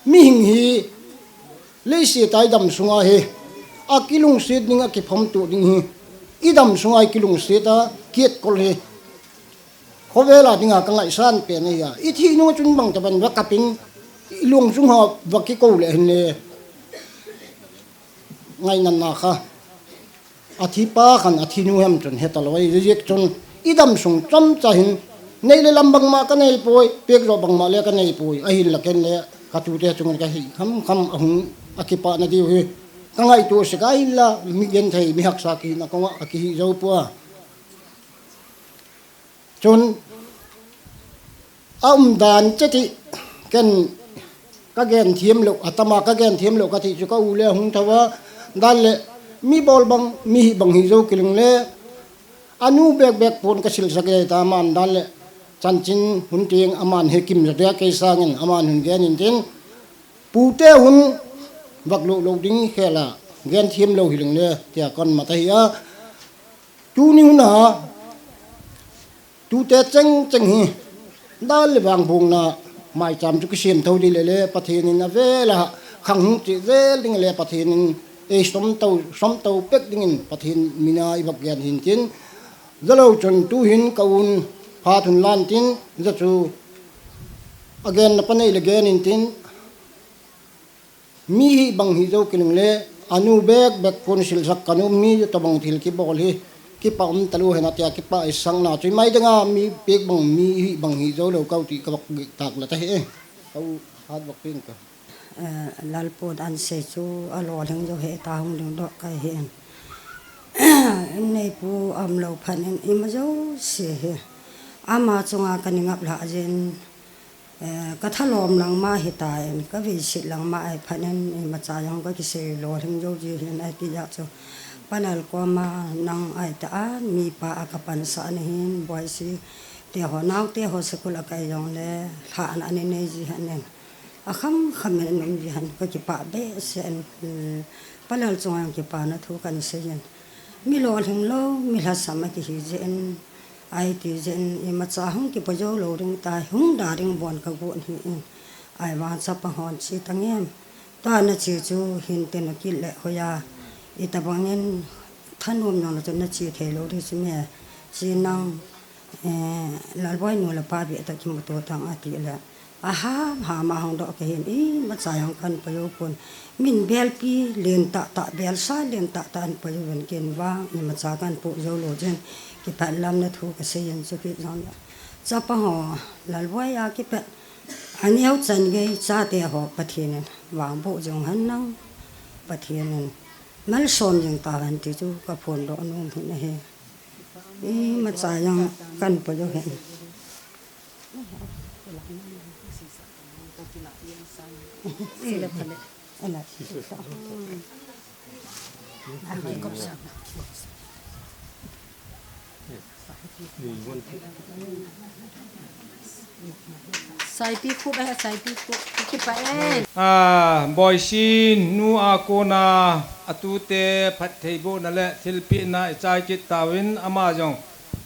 mihing hi leiset a i dam sunga hi, a kilungset ding, a kipham tu ding hi, i dam sunga i kilungset a, kiet kol hi. Khovela dinga ka ngaisang pen ahi a. I thi nung chun bang taban va kapin, i lung sunga va kiko le hin le. Ngaina na kha. A thi pa khan a thi nu hem chun heta lou ahi, ziek chun i dam sung chomcha hin, nei le lam bangma ka nei poi, pek jo bangma le ka nei poi, ahin la ken le ka tute chunga ka hi kham kham ahung a kipana diu hi. Ka ngaito sek a hin la, mi genthei, mi haksa kihina konga, a kihi jou poi. Chun, a umdan cheti ken ka gen thiam lou, atama ka gen thiam lou ka ti chu ka u le hung thou a, dan le mi bol bang, mi hih bang hi jou kileng le, anu bek bek pon ka silsa kei ta man dan le, chanchin hun tieng aman he kim ja dia kei sangin aman hun gen in tin, pute hun vak lou lou ding khela gen thiam lou hileng le, tia kon mata hi a, Tuni hun a, tute cheng cheng hi, dan le vang bung na, maicham chu kisem thou di le le, Pathen in a vel a, khang hung chi zel ding le Pathen in, ei som tou, som tou pek ding in Pathen mina i vak gen hin tin, zalou chun tu hin ka un, phat hun lan tin, za chu, a gen na pa nei le gen in tin, Mi hih bang hi jou kileng le, anu bek bek pon silsak ka nu mi tobang thil kibol hi, kipa um talou hen atia kipa i sang na chu i mai ding a mi pek bang mi hih bang hi jou lou kau ti ka vak tak la ta hi e. Kau hat vak pin ka. Eh, Lalpun an sei chu a lolhing jou he ta hung ding doh kai hi en. Inneipu um lou phat in ima jou se hi. Ama chunga ka ni ngap la jin. Eh, ka thalom lang ma hi ta in, ka veisit lang ma ahi phat in, imacha jong ka kisei lolhing jou ji hin ahi ti ja chu. Pa Lal koma nang ahi ta a, mipa a ka pansah na hin, Boisi, Te ho, naote ho school akai jongle, lhahna anei nei ji hen. Akham kham in aum ji hen, kakipah behseh in, eh, Pa Lalchunga jong kipana thu kahin sei in. Mi lolhing lou, mi lhasam akihi jeh in, ahi ti jeh in, imacha hung kipo jou lou ding tai, hung da ding bon kagon ahi in. Ahivang chapang hon che tangem. Tua nache chu hin tin akit le hoiya. Itobang in thanom jong le chu nache thei lou ding chu me. Che nang, eh, Lalboi nu le pa beh tah kimuto tang ati le. Aham ham a hung doh kahin, imacha jong kahin poi jou pon. Min belpi len tah tah, belsa len tah tah in poi jou in ken vang, imacha kahin po jou lou jeh in. Kipah lamna thu kasei in chu kit jong le. Chapang ho, Lalboi a kipah. Aneo chan gei chate ho Pathen in vangboh jing hen lang, Pathen in malsom jing tahen ti chu kaphondoh nom hin ahi. Imacha jong kahin po jou hen. Saipi khup eh, saipi khup. Kipah eh. Ah, Boisin nu a kona atute phattheibohna le thilpehna ichai kit tauvin ama jong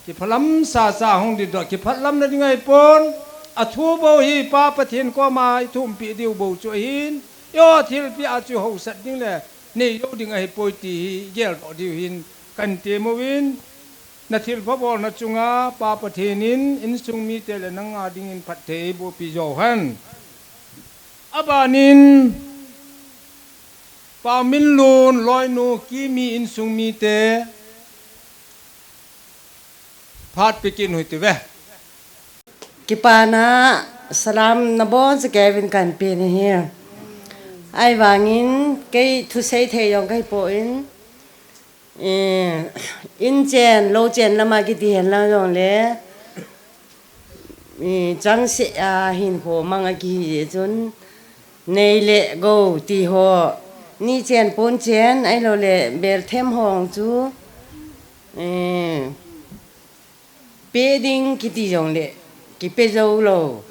kiphalam sa sa hung ding doh, kiphalamna ding ahipon, athu bou hi Pa Pathen koma ithumpeh diu bou chu ahin, io thilpeh a chu hausat ding le nei jou ding ahipoi ti hi geldoh diu hin kahin temuvin, na thilpha bolna chunga Pa Pathen in insung mite le nanga dingin phatthei bohpi jou hen. Abanin Pa Minlun loinu Kimi insung mite phat pe kit in hiti ve. Kipana salam nabonchauvin kahin pe ahi. Ahivangin kei thusei thei jong kahi poi. Eh, in chen, lou chen lama kiti hen lang jongle, eh, changseh a hinkho mang akihi jeh chun, nei le gou ti ho, ni chen pon chen, ahilou le belthem ho chu, eh, pe ding kiti jongle kipe jou lou.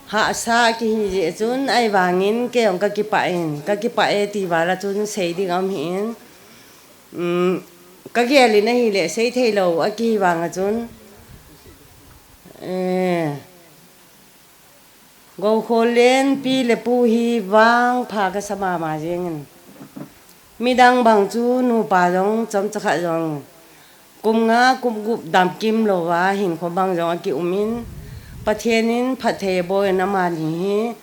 Hahsa kihi jeh chun ahivangin kei jong kakipah in, kakipah e ti val a chun sei ding aum hih in. Um, kagel in ahile sei thei lou akihi vang a chun. Eh, Goukhol len pi le pu hi vangpha kasa mama jengin. Midang bang chu nupa jong chomcha khat jong kum nga kum gup damkim louva hinkho bang jong akium in, Pathen in phatthei abol in amani hi,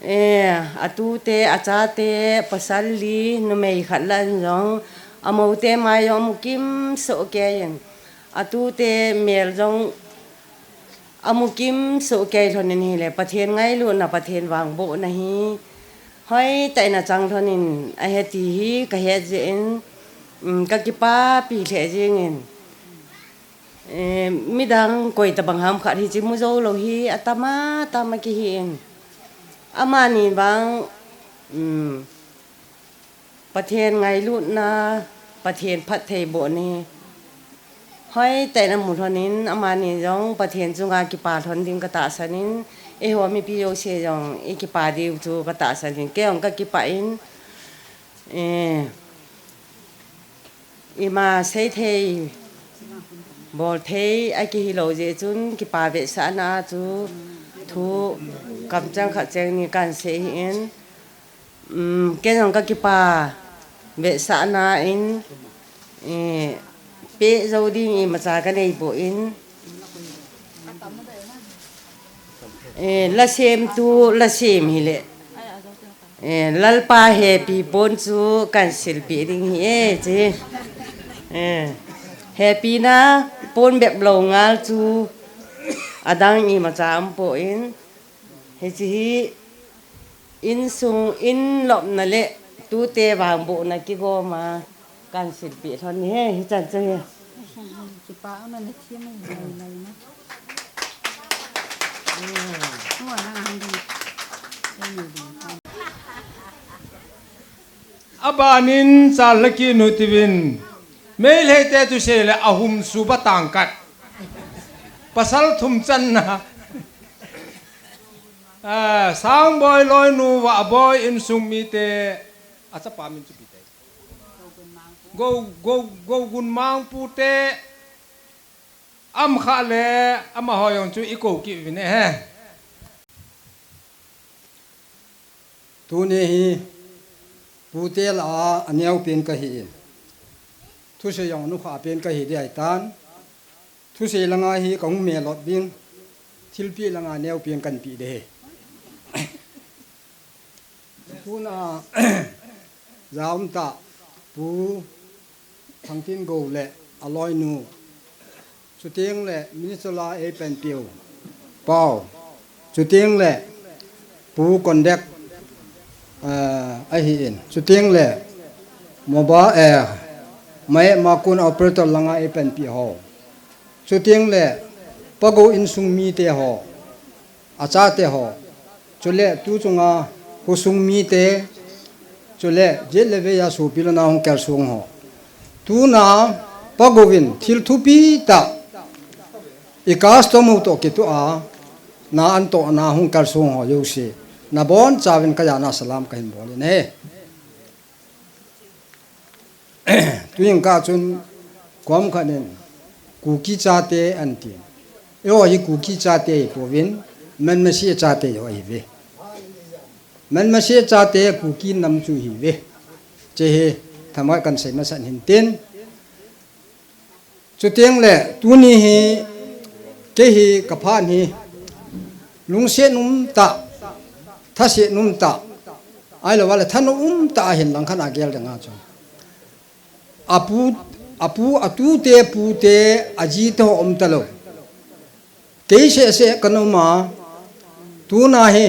eh, atute, achate, pasal li, numei khat lah in jong, amoute mai jong amu kim soh kei in, atute mel jong amu kim soh kei lhon in ahile, Pathen ngailutna, Pathen vangbohna hi hoitah in achang lhon in ahi ti hi kahet jeh in, um, kakipapi lheh jeng in. Eh, midang koi tabang ham khat hiche mu jou lou hi atam atam akihi in. Amani vang, um, Pathen ngailutna, Pathen phattheibohna hi hoitah in amu lhon in, amani jong Pathen chunga kipa lhon ding katahsan in, eiho mipi jouse jong ikipa diu chu katahsan in, kei jong kakipah in, eh, ima seithei, bolthei akihi lou jeh chun kipa vetsahna chu thu kamcheng khat cheng ni kahin sei hih in. Um, kei jong kakipa vetsahna in, eh, peh jou ding imacha kanei poi, eh, lasemtu lasem hile, eh, Lalpa hepi pon chu kahin silpeh ding ahi e, che. Eh, hepina pon bep lou ngal chu adang imacha aum poi. Hiche hi insung, in lopna le tute vangbohna kigoma kahin silpeh lhon ahi, hichan chu ahi. Kipa umna le thim umna le na. Abanin chal lhaki nu tivin. Meitei te thusei le ahum suba tangkat. Pasal thum channa. Ah, Sangboi loinu, Vahboi insung mite, achapa min chu ipi ti? Go, go, Gogun Mangpu te, Amkha le amaho jong chu i kou kit uvin ahi. Tuni hi pute lah a aneopen kahi in, thusei jong nukha pen kahi ding ahitan, thusei langa hi kahung melot ding, thilpeh langa neopen kahin peh ding ahi. Tuna jaum tah Pu Thangtin Go le aloinu, chuteng le Minister la eipanpiu Pau, chuteng le Pu Conduct, eh, ahi in, chuteng le mobile, eh, mai makun operator langa eipanpi ho, chuteng le Pago insung mite ho, achate ho, chule tu chunga khosung mite, chule jet le vei a sopi le nao hung kalsong ho. Tuna Pago vin thil thupi tah i custom u toh kitoh a, na antoh na hung kalsong ho jouse, nabonchauvin kajana salam kahin bol in ahi. Tuin kachun kom khat in Kuki chate ahin tin. Eiho hi Kuki chate hipouvin, Manmasi chate ho ahiuve. Manmasi chate Kuki nam chu ahiuve. Hiche hi themkhat kahin sei masat in tin. Chuteng le tuni hi kei hi kaphat hi lungset um tah, thaset um tah, ahilou le thanom um tah ahin langkhat a gel dinga chu. Apu, apu, atute pute, ajite ho um talou. Kei seh seh kanom a, tuna hi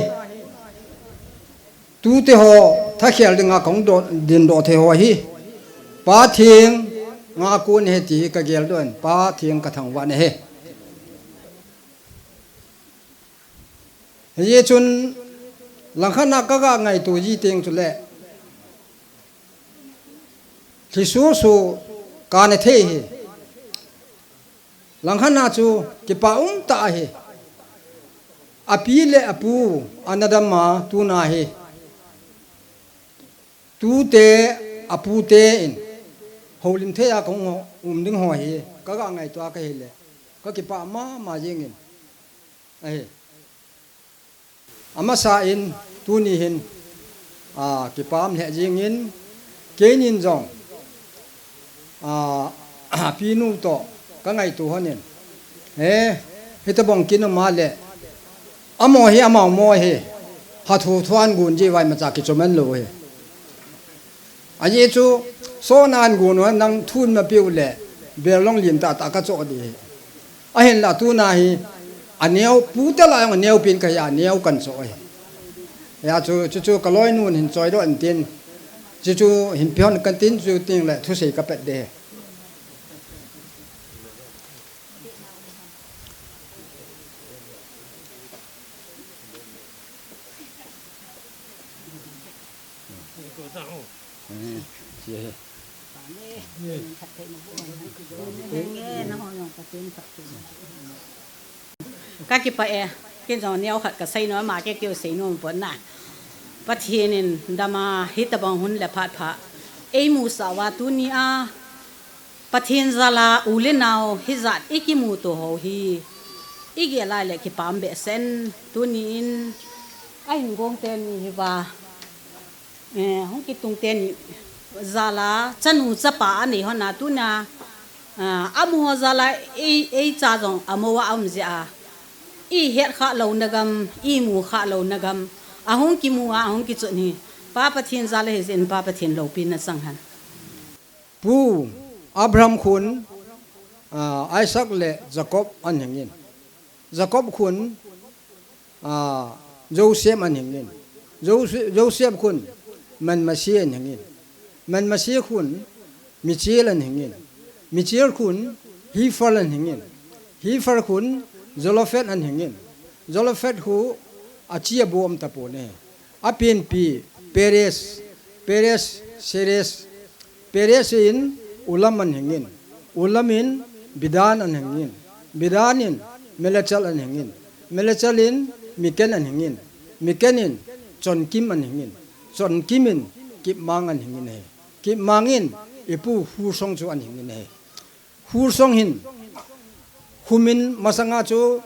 tute ho thakhel dinga kahung dot, dingdoh thei ho hi Pa Theng nga kon ahi ti kageldoh in, Pa Theng kathangvah in ahi. Hijeh chun langkhat a kaga ngaito ji teng chule, lhi soso kana thei hi. Langkhat a chu kipa um tah ahi. Api le apu ana dam a tuna hi tute, apute in houlim thei a kahung um ding ho hi kaga ngaito a kahile, kakipah mama jeng in ahi. Amasa in tuni hin, a, kipah lheh jeng in, keinin jong, a, apinu toh kangaito lhon in, eh, hitobang kin um a le, amaho hi, amaho mo hi, hatho tho ahin gon jeh uva imacha kichom ahin lou hi. Ajeh chu, sona ahin gon uva nang thu in mapeh u le, bel long lim tah tah kachoh ding ahi. Ahinla tuna hi, aneo, pute lah a jong aneopen kahi a, aneo kahin choh ahi. Hijeh chun, chuchu kaloinun hin choidoh in tin, chuchu hin pehon katin, chuteng le thusei kapet ding ahi. Kakipah e, kei jong neo khat kasei nom a, kei keu sei nom pon na. Pathen in dam a hitobang hun le phat pha eimusah uva tuni a, Pathen jal a u le nao hijat ikimuto ho hi, igel a le kipah behseh in, tuni in ahin gong teni hiva, eh, hung kitung teni jal a chanu chapa anei lhon a tuna, ah, amaho jal a ei, eicha jong amo a aum jeh a, ihet khah louna gam, imu khah louna gam, ahung kimu a, ahung kichun hi Pa Pathen jal ahi jeh in Pa Pathen loupina chang hen. Pu Abraham khun, ah, Isaac le Jacob ahin hingin. Jacob khun, ah, Joseph ahin hingin. Jose-, Joseph khun Manmasi ahin hingin. Manmasi khun Michal ahin hingin. Michal khun Hepher ahin hingin. Hepher khun Zelophehad ahin hingin. Zelophehad khu achi abu um tapon ahi. Apenpi Perez, Perez, Serez, Perez in Olam ahin hingin, Olam in Bedan ahin hingin, Bedan in Melechal an hingin. Melechal in Miken an hingin. Miken in Chonkim an hingin. Chonkim in Kipmang an hingin ahi. Kipmang in ipu Hursong chu an hingin ahi. Hursong hin, Humin masanga chu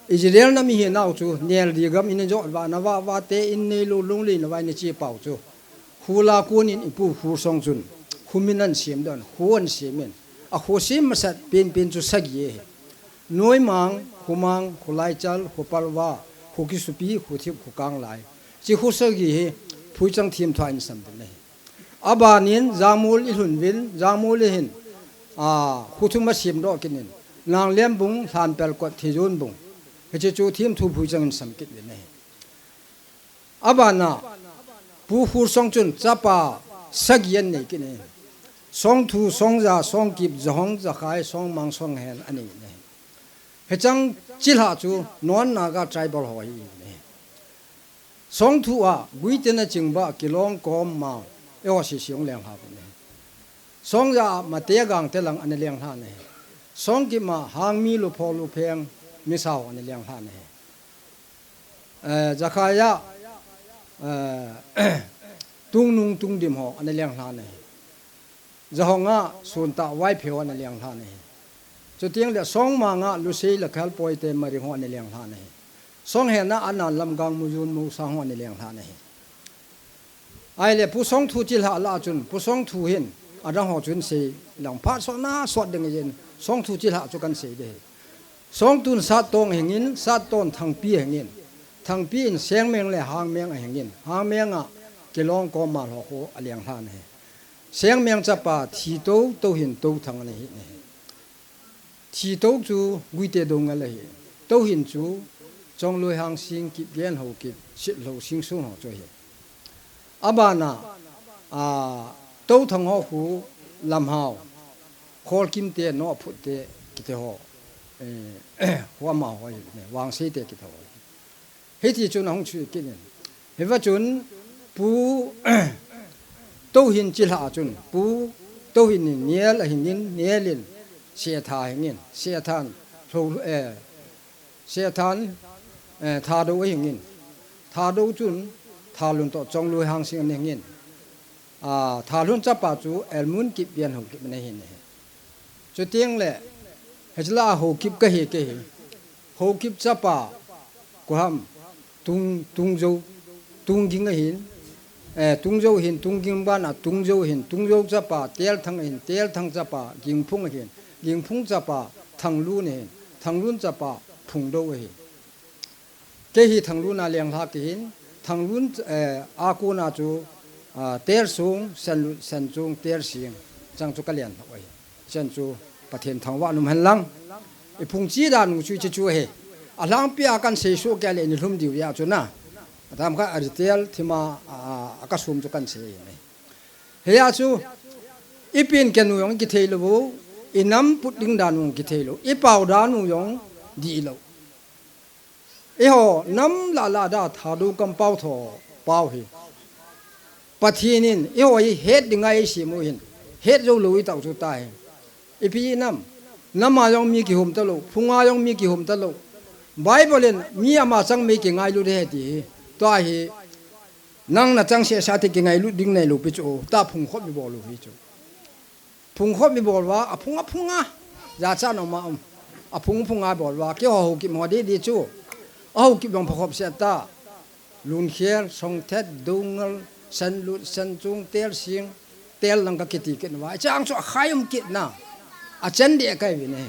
Israel nam ihinau chu, neldi gam in jot uva, nava vate in neilou, lunglei nava in che pau chu. Hula kunin ipu Hursong chun, Humin an sem don, Hu an sem in. A Hu sem masat penpen chu sagi ahi. Noimang, Humang, Hulaichal, Hupalva, Hukisupi, Huthip, Hukanglai. Chi Hu sagi hi, Phuichang themthua in sam den ahi. Abanin, Jangmol i lhun uvin, Jangmol i hin, a, Hu thum a sem doh kit in, Nanglembung, Lhanpelkot, Thijonbung. Hiche chu themthu Phuichang in sam kit uvin ahi. Abana, Pu Hursong chun chapa sagi an nei kit in. Songthu, Songja, Songkip, Jahong, Jakhai, Songmang, Songhen an nei in ahi. Hichang chilhah chu non Naga tribal ho ahi in ahi. Songthu a, Guite, Nachingba, Kilong, Kom, Mang, eiho sese hung lenglha uvin ahi. Songja a, Mate, Gangte lang ana lenglha in ahi. Songkip a, Hangmi, Lupho, Lupheng, Misa ho ana lenglha in ahi. Eh, Jakhai a, eh, Tungnung, Tungdim ho ana lenglha in ahi. Jahong a, Suntah, Vaiphe ho ana lenglha in ahi. Chuteng le Songmang a, Lusei, Lakhel, Poite, Maring ho ana lenglha in ahi. Songhen a, Anan, Lamgang, Mujun, Musang ho ana lenglha in ahi. Ahile Pu Songthu chilhah lah a chun, Pu Songthu hin, adang ho chun sei lang phat sotna sot ding ahin, Songthu chilhah chu kan sei ding ahi. Songthu in Sattong a hingin, Satton Thangpi a hingin, Thangpi in Sengmeng le Hangmeng a hingin, Hangmeng a Kilong, Kom, Malho ho a lenglha in ahi. Sengmeng chapa Thitou, Touhin, Touthang ana hi in ahi. Thitou chu Guite Doungel ahi. Touhin chu Chongloi, Hangsing, Kipgen, Haokip, Sitlhou, Singson ho chu ahi. Abana, a, Touthang ho khu Lamhao, Kholkimte, Nohphutte kiti ho, eh, Huama ho ahi, Vangseite kiti ho ahi. Hiti chun ahung chu kit in. Hiva chun Pu Touhin chilhah a chun, Pu Touhin in Niel a hingin, Niel in Setha a hingin, Sethan, Lho, eh, Sethan, eh, Thadou a hingin, Thadou chun Thalhun toh Chongloi, Hangsing ana hingin, a, Thalhun chapa chu Elmun, Kipgen, Haokip ana hin ahi. Chuteng le, hiche lah a Haokip kahi kei hi. Haokip chapa, koi ham, Tung, Tungjou, Tungging ahin, eh, Tungjou ahin, Tungging bana Tungjou ahin, Tungjou chapa, Telthang ahin, Telthang chapa, Gingphung ahin, Gingphung chapa, Thanglun ahin, Thanglun chapa, Phungdou ahin. Kei hi Thanglun a lenglha kahin, Thanglun, eh, a kona chu, ah, Tersung, Senlut, Senchung, Tersing, chang chu ka lenglha u ahi. Chan chu Pathen thangvah in um hen lang. I phung chi dan u chu hiche chu ahi. Alhangpi a kan sei soh kei le ni lhum diu ahi chu na. Atam khat a detail thima, a, a, a ka sum chu kan sei ahi. Hia chu, i pin ken u jong kithei lou, i nam put ding dan u kithei lou, i pau dan u jong dih lou. Eiho nam lah lah a Thadou kampau tho pau hi. Pathen in eiho hi het ding a eisem u ahin, het jou lou i tah u chu tahi. Ipi nam, nam a jong mi kihom talou, phung a jong mi kihom talou. Bible in mi ama chang mei kingailut ahi ti hi. Tua hi, nang na chang seh seh a ti kingailut ding neilou pi chu, ta phung khop mi bol u hi chu. Phung khop mi bol uva, a phung a phung a. Jachat na um a um. A phung phung a bol uva, keiho Haokip mo didi chu. A Haokip bang pha khop seh ta. Lunkhel, Songthet, Doungel, Senlut, Senchung, Telsing, Tellang ka kiti kit uva. Chang chu a khai um kit na. A chen deh kai vin e.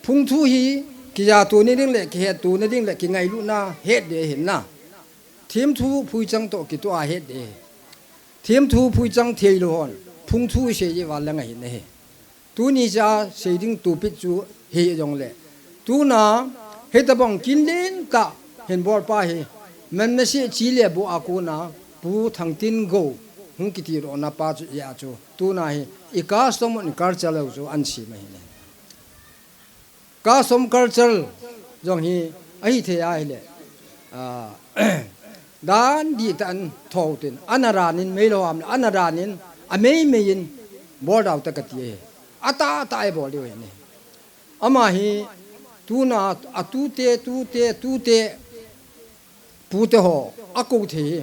Phung thu hi, kija tuni ding le, kihet tuni ding le, kingailutna, het deh hin na. Themthu phuichang toh kitoh a het deh. Themthu phuichang thei lou hon, phung thu i sei jeh uva leng ahi ne. Tuni cha sei ding topic chu hi jong le. Tuna, hitabang kin len tah hin bol pa hi. Manmasi chi le bu a kona, Pu Thangtingou, hung kiti ro na pa chu ya chu. Tuna hi, i custom in culture lou chu an si ma hi ne. Custom culture jong hi ahi thei ahile, ah, dan dih tah in thou tin, ana ran in mei lou ham le, ana ran in a mei mei in bol dau ta ka ti e. A tah tah a bol diu ahi ne. Ama hi Tuna, a tute, tute, tute, pute ho, a ko thei hi.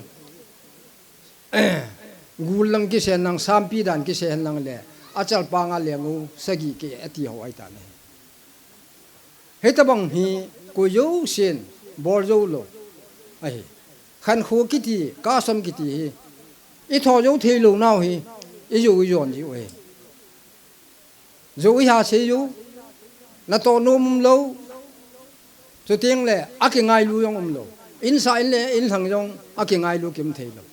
Gul lang kisen lang, sampi dan kisen lang le, a chalpang a leng u, sagi ke, a ti ho ai ta ne. Hitabang hi, ko yo sin, bol yo lo. Ahi. Khan khu kiti, ka som kiti hi. I tho yo thei lo nau hi, i yo i yon ji u hi. Zo i ha se yo, na to nom um lo, chuting le, a ki ngai lu yong um lo. In sa in le, in thang yong, a ki ngai lu kim thei lo.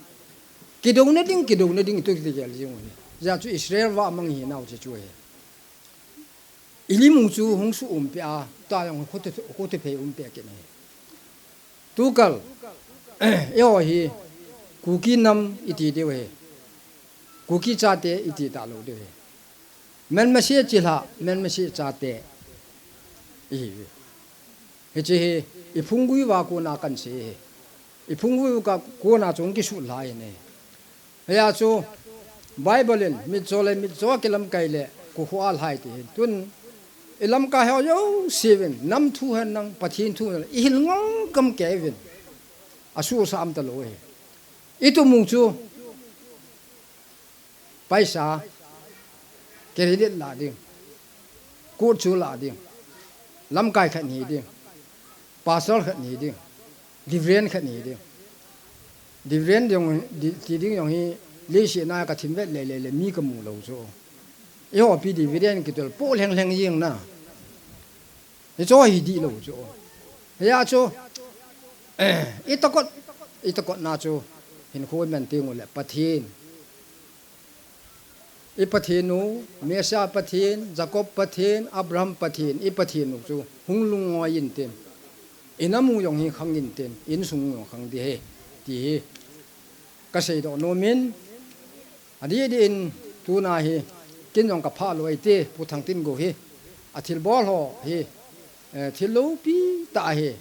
Ki do na ding, ki do na ding, tu ki gel jing u ni. Ja chu Israel va mang hi nau che chu he. I li mu chu hung su um pe a, ta yong khu te, khu te phei um pe ke ne. Tu kal, i ho hi, Kuki nam i ti deu he. Kuki chate i ti ta lo deu he. Men masi chi la, men masi chate i hi. Hichi hi, i phung gui va ko na kan si hi. I phung gui ka ko na chung ki su la hi ne. Hia chu, Bible in, mit cho le, mit cho ki lam kai le, ku khu al hai ti hin. Tun, i lam kai ho yo si vin, nam thu hen nang, Pathin thu hen, i hil ngong kam ke vin. A su sa am ta lo hi. I tu mu chu, paisa, credit la ding, kut chu la ding, lam kai khat ni ding, pastor khat ni ding, Reverend khat ni ding. Reverend jong, di, ti ding jong hi, leiset na ka thim vet le, le, le, mi ka mu lo chu. I ho pi Reverend ki tol po lheng lheng jing na. Hi cho hi di lo chu. Hia chu, i ta kot, i ta kot na chu, hin khu men ting u le Pathin. I Pathin u, Messiah Pathin, Jacob Pathin, Abraham Pathin, i Pathin u chu hung lungngoi in tin. I na mu jong hi khang in tin, in sung jong khang di he, ti hi. Ka sei do nom in, a di di in, tu na hi, kin jong ka pha lo ai ti, Pu Thangtin go hi, a thil bol ho hi, eh, thil lo pi ta hi.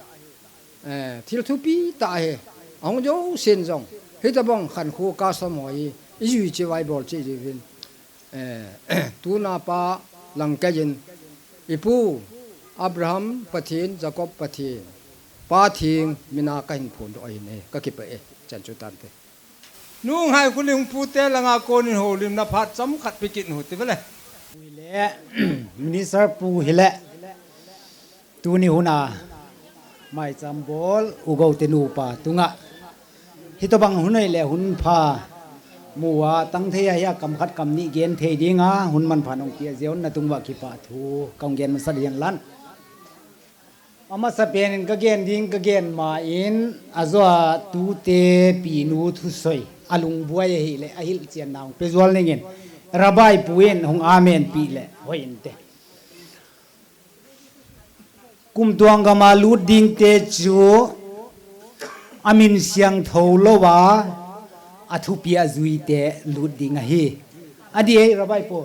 Eh, thil thupi ta hi, a hung jo sin jong. Hitabang khan khu ka som ho hi, i jui chi vai bol chi ji vin. Eh, tu na pa lang ka jin, i pu, Abraham Pathin, Jacob Pathin, Pa Thing, mina ka hin phun do ai ne, ka kipa e, chan chu tan te. Nung hai khu ling pute langa konin holimna phat chomkhat pe kit u hite vele. Pu hile, Minister pu hile, tuni huna maicham bol u Goute nupa tunga. Hitobang hun ahile hun pha mu a tang thei a hia kam khat kam ni gen thei dinga hun manpha nong pia jeh un natunguva kipa thu kong gen masa ding ahi. Amasapen in ka gen ding, ka gen ma in, ajo a tute pinu thusoi, alungbuai ahile, ahilchen nau, pe jol ning in, Rabbi pu in, hung amen pi le, hoi inte. Kumtuang gam a lut ding te chu, amin siangthou lou a, athupi ajui te lut ding ahi. Adih e, Rabbi pu.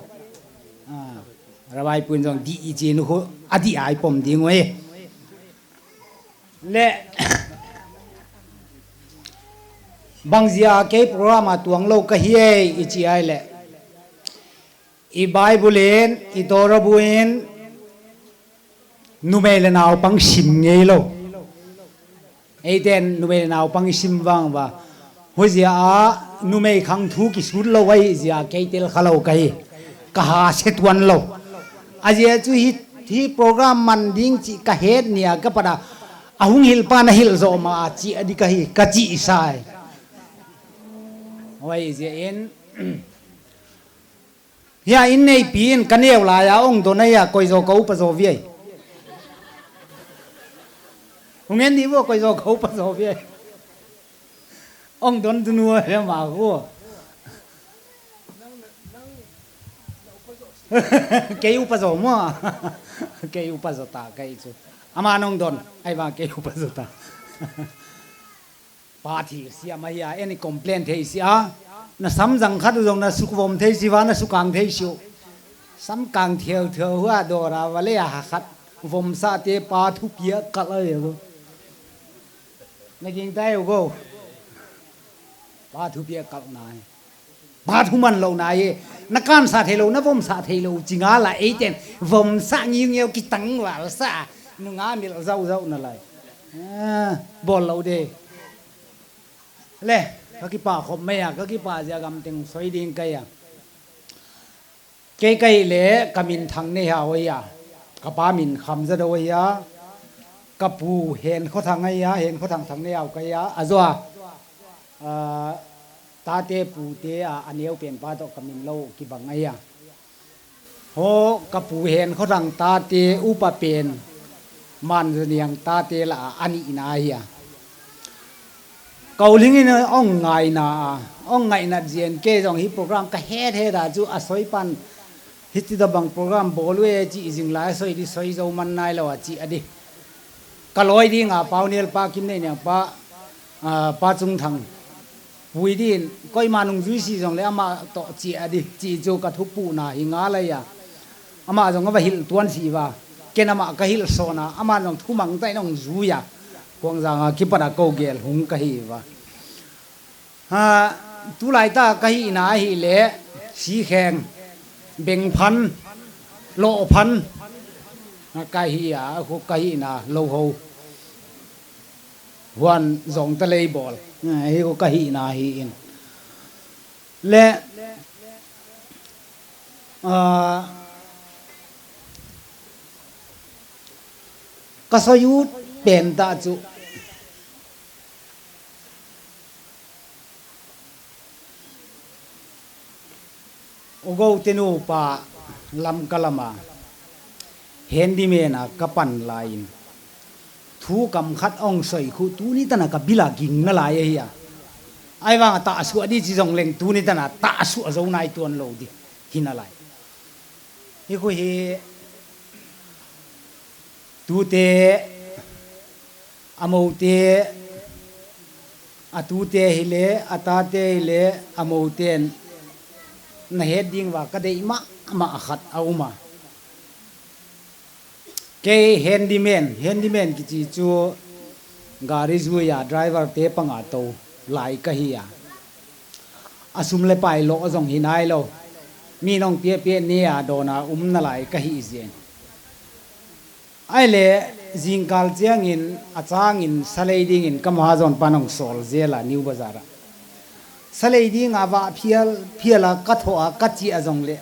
Ah. Rabbi pu in jong dih i chi nu khu, adih a i pom ding u e. Le, bang jeh a kei program a tuang lou ka hi e, i chi ai le. I Bible in, i Torah bu in, numei le naopang sim ngei lou. Eiten numei le naopang i sim vang uva. Hoi jeh a numei khang thu kisut lou ahi jeh a kei tel kha lou ka hi. Ka ha se tuan lou. Ajeh chu hi, hi program man ding chi ka het nia ka pat a. Ahung hil pa na hil jo ma a chi a di ka hi ka chi sai. Hoi jeh in. Hia in neipi in ka neo lai a ong don a hia koi jo ka upa jo vi ai. Hung en di vo koi jo ka upa jo vi ai. Ong don tu nu a hia ma vo. Kei upa jo mo. Kei upa jo ta kei chu. Ama nong don. Ai va kei upa jo ta. Pa thil siam ahi a, any complain thei si a. Na samjang khat u jong na sukvom thei si va, na sukang thei si u. Samkang theu theu hua dora va le a ha khat. Vomsa te pa thupi a kal a ve vo. Na ging tai u go. Pa thupi a kal nai. Pa thu man lou nai e. Na kansa thei lou, na vomsa thei lou. Chinga la eiten. Vomsa ngiu ngiu kitang val sa. Nunga mil zau zau nalai. Ah, bol lou de. Le, kakipah khop mai a, kakipah jeh a gamteng soi ding kahi a. Kei kahi le, kamin Thangneihao ahi a. Kapa min Khamjadou ahi a. Kapu Henkhothang ahi a, Henkhothang Thangneihao kahi a. Ajo a. Ah, tate pute a, aneo pen pa toh kamin lou kibang ahi a. Ho, kapu Henkhothang tate upa pen, Manjaniang tate lah a, anina ahi a. Kaulhing in ong ngaina a, ong ngaina jeh in kei jong hi program kahet het a chu asoi pan, hiti tobang program bol uve chi jing lai asoi di soi jou man nailou a chi adi. Kaloi ding a Paunel pa, Kimneineang pa, ah, Pa Chungthang. Pui din, koima nung jui si jongle ama toh chi adi, chi chu kathupuhna hi ngal ahi a. Ama jong ava hil tuan si uva. Ken ama kahil son a, ama jong thumang tah in ong jui a. Khuang jang a kipat a kou gel hung kahi uva. Ha, tulai tah kahina ahile, Sikheng, Bengphan, Lohphan, a kahi a, khu kahina, Louho. Huan jong ta lei bol. Eh, hi khu kahina hi in. Le, ah, kasoi ut pen tah chu. U Gou te nupa Lamka lama handyman a kapan laiyin, thu kam khat ong soi khu tuni tana kabil a ging nalai ahi a. Ahivang a tahsuh di chi jongleng tuni tana tahsuh jou nai tuan lou di hi nalai. Hi khu hi tute, amoute, atute hile, atate hile, amouten nahet ding uva kadei mama khat aum a. Kei handyman, handyman kichi chu gari jui a driver te panga tou lai kahi a. Asum le pai lo jong hi nailou. Mi nong pia pia ni a dona um nalai kahi jeng. Ahile, jingkal chiangin, achangin, salei dingin, ka mahajon pa nong sol jel a, New Bazar a. Salei ding a va phial, phial a, katho a, kachi a jongle.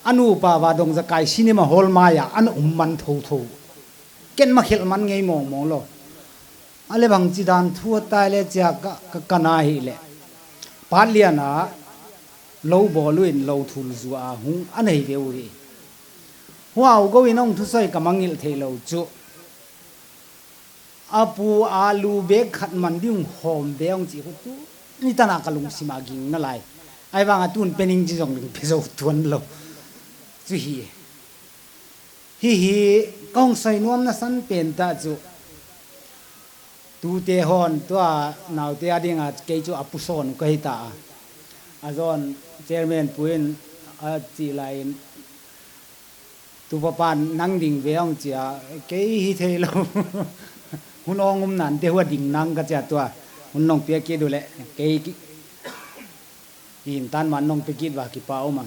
Anupa va Dongjakai cinema hall maiya, ana um man thotho. Ken makhel man ngei mong mong lou. Ale bang chi dan thu atai le chia ka, ka, kana hile. Patlian a, lou bol u in lou thul ju a hung anei ve u hi. Hua U Gou in ong thusoi kamangil thei lou chu. Apu alu bag khat man ding hom ve ong chi khu tuni tana kalungsim a ging nalai. Ahivang a tun pening chi jong ling pe jou tuan lou. Chu hi. Hi hi, kong soi nuam na san pen tah chu. Tute hon, tua naute a ding a, kei chu apu son u kahi ta a. Ajon chairman pu in, achi lai in, tupa pan nang ding ve ong chi a, kei hi thei lou. Hun ong um nan te hua ding nang kachi a tua. Hun nong pia kit u le, kei ki, hin tan man nong pe kit uva kipa um a.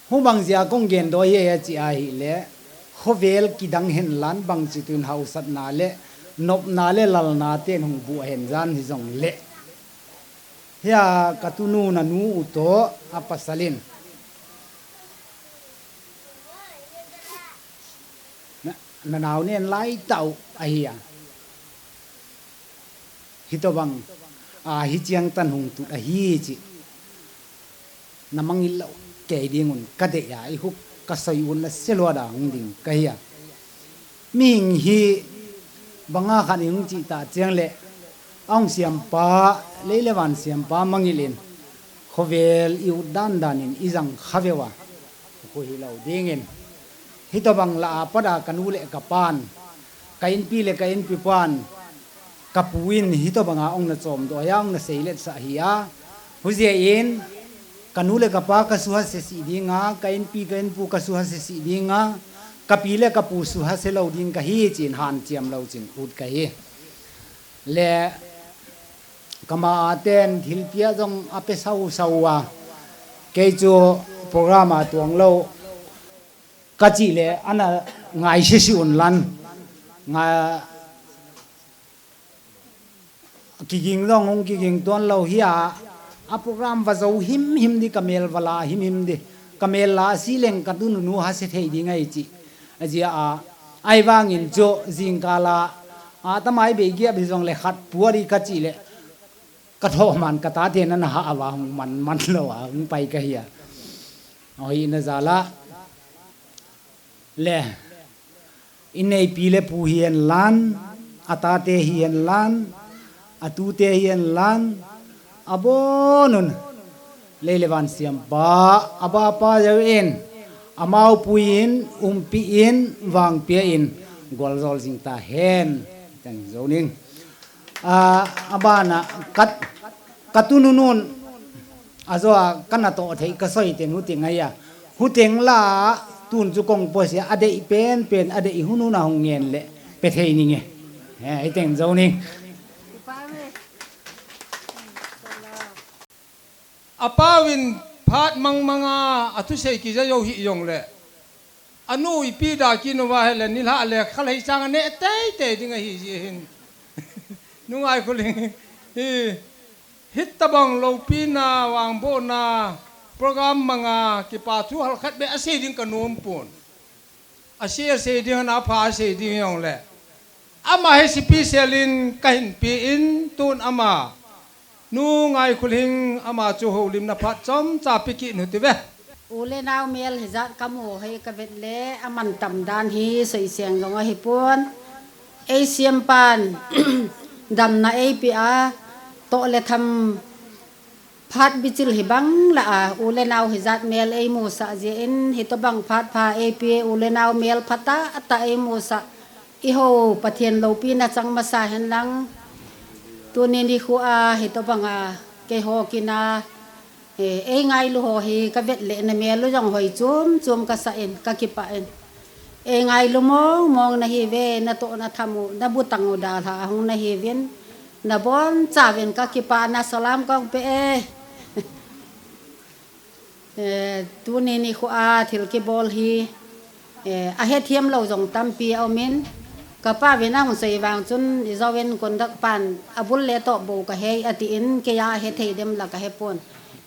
Hubang jeh a kong gen doh hi e chi ahile, khovel kidang hen lan bang chi tun hausatna le, nopna le lalna ten hung bu hen jan hi jong le. Hia ka tunu na nu u toh a pasal in. Na, na nau nen lai tau ahi a. Hitobang, a, hichiang tan hung tut ahi chi. Na mangil lou kei ding un ka dei a, i huk ka soi un la selua da hung ding ka hi a. Mihing hi banga khan i hung chi ta chiang le, a hung siampa, lei le van siampa mangil in, khovel i ut dan dan in i jang kha veu a. Khu hi lou ding in. Hitobang la a pat a ka nu le ka pan, ka inpi le ka inpi pan, ka pu in hitobang a ong na chom doh a, ong na seilet sah hi a. Hujeh in, ka nu le ka pa ka suhase si ding a, ka inpi ka inpu ka suhase si ding a, ka pi le ka pu suhase lou ding ka hi chin han chiam lou chin ut ka hi. Le, kama a ten thil pia jong a pe sau sau a. Kei chu program a tuang lou. Ka chi le, ana ngai se si un lan. Nga kiging dong hung kiging tuan lo hi a, a program va zo him him di, ka mel va la him him di, ka mel la si leng ka tu nunu ha se thei di ngai chi. A zia a, ai vangin chu zingkal a, a tamai bei giap hi zong le khat pua di ka chi le, ka tho man ka ta te na na ha a va hung man man lo a hung pai ka hi a. Oi na za la. Le, i neipi le pu hi hen lan, a tate hi hen lan, a tute hi hen lan, a bonun, lei le van siampa, a bapa zeu in, a maupuin, umpiin, vangpiain, gualzol zing ta hen, ten zo ning. A, a bana, kat, ka tu nunun, a zo a, ka na to thei ka soi ten hu ting ai a. Hu ting la, tun chu kong po sia, a dei pen pen, a dei hu nu na hung ngen le, pe thei ning e. He, hi teng zo ning. A pau in phat mang mang a, a thusei kija zo hi zong le. A nu i pi da ki nu va he le, ni la le, kha lei chang a ne tei tei ding a hi zi hin. Nu ngai khu ling. Hi. Hit tabang lopi na, vangbohna, program manga, kipa thu halkhat be a sei ding ka nom pon. A sei, a sei ding, na pha a sei ding yong le. Ama he sipi selin ka hin pi in tun ama. Nu ngai khulhing ama chu holimna phat chom cha pi ki nu ti ve. U le nau mel hijat ka mu hei ka vet le a man tam dan hi soi seng zong a hi pon. Ei siam pan damna ei pi a to le tham phat bichil hi bang la a u le nau hijat mel ei mu sa zia in hi to bang phat pha ei pi u le nau mel phata ta ei mu sa i ho Pathian lopi na chang masa hen lang tuni ni khu a hi to bang a kei ho kina. Eh, ei ngailu ho hi ka vet le na mel u jong hoi chum chum ka sa in ka kipa in. Ei ngailu mong mong na hi ve na to na tham u na bu tang u da hla hung na hi vin na bon cha vin ka kipa na salam kong pe e. Eh, tuni ni khu a thil kibol hi. Eh, a hethiam lo zong tampi a um in, ka pa vin a hung sei vang chun, i zo in kondak pan a bul le to bo ka hei a ti in, kei a hethei dem la ka he pon.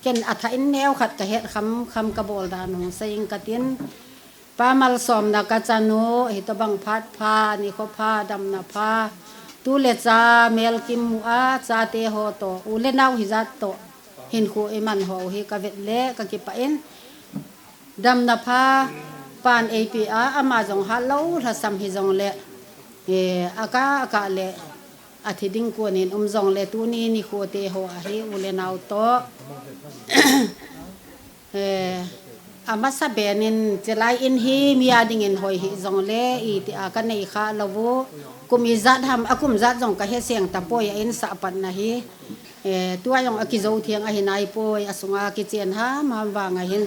Ken a tha in neu khat ka het kham kham ka bol dan hung sei in ka tin. Pa malsomna ka chanu, hi to bang phat pha, ni kho pha, damna pha. Tu le cha mel kim mu a, cha te ho to, u le nau hijat to. Hin khu i man ho hi ka vet le, ka kipa in. Damna pha pan ei pi a, ama zong ha lo hla sam hi zong le, eh, a ka, a ka le, a thi ding kuan in um zong le, tuni ni khu te ho a hi u le nau to. Eh, a masa ben in, chilai in hi mi a ding in hoi hi zong le, i ti a ka nei kha lo vu, kum i zat ham, a kum zat zong ka he seng ta poi a in sa pat na hi. Eh, tua yong a kizo thiang a hi nai poi, a sunga kichen ham, ham vang a hin.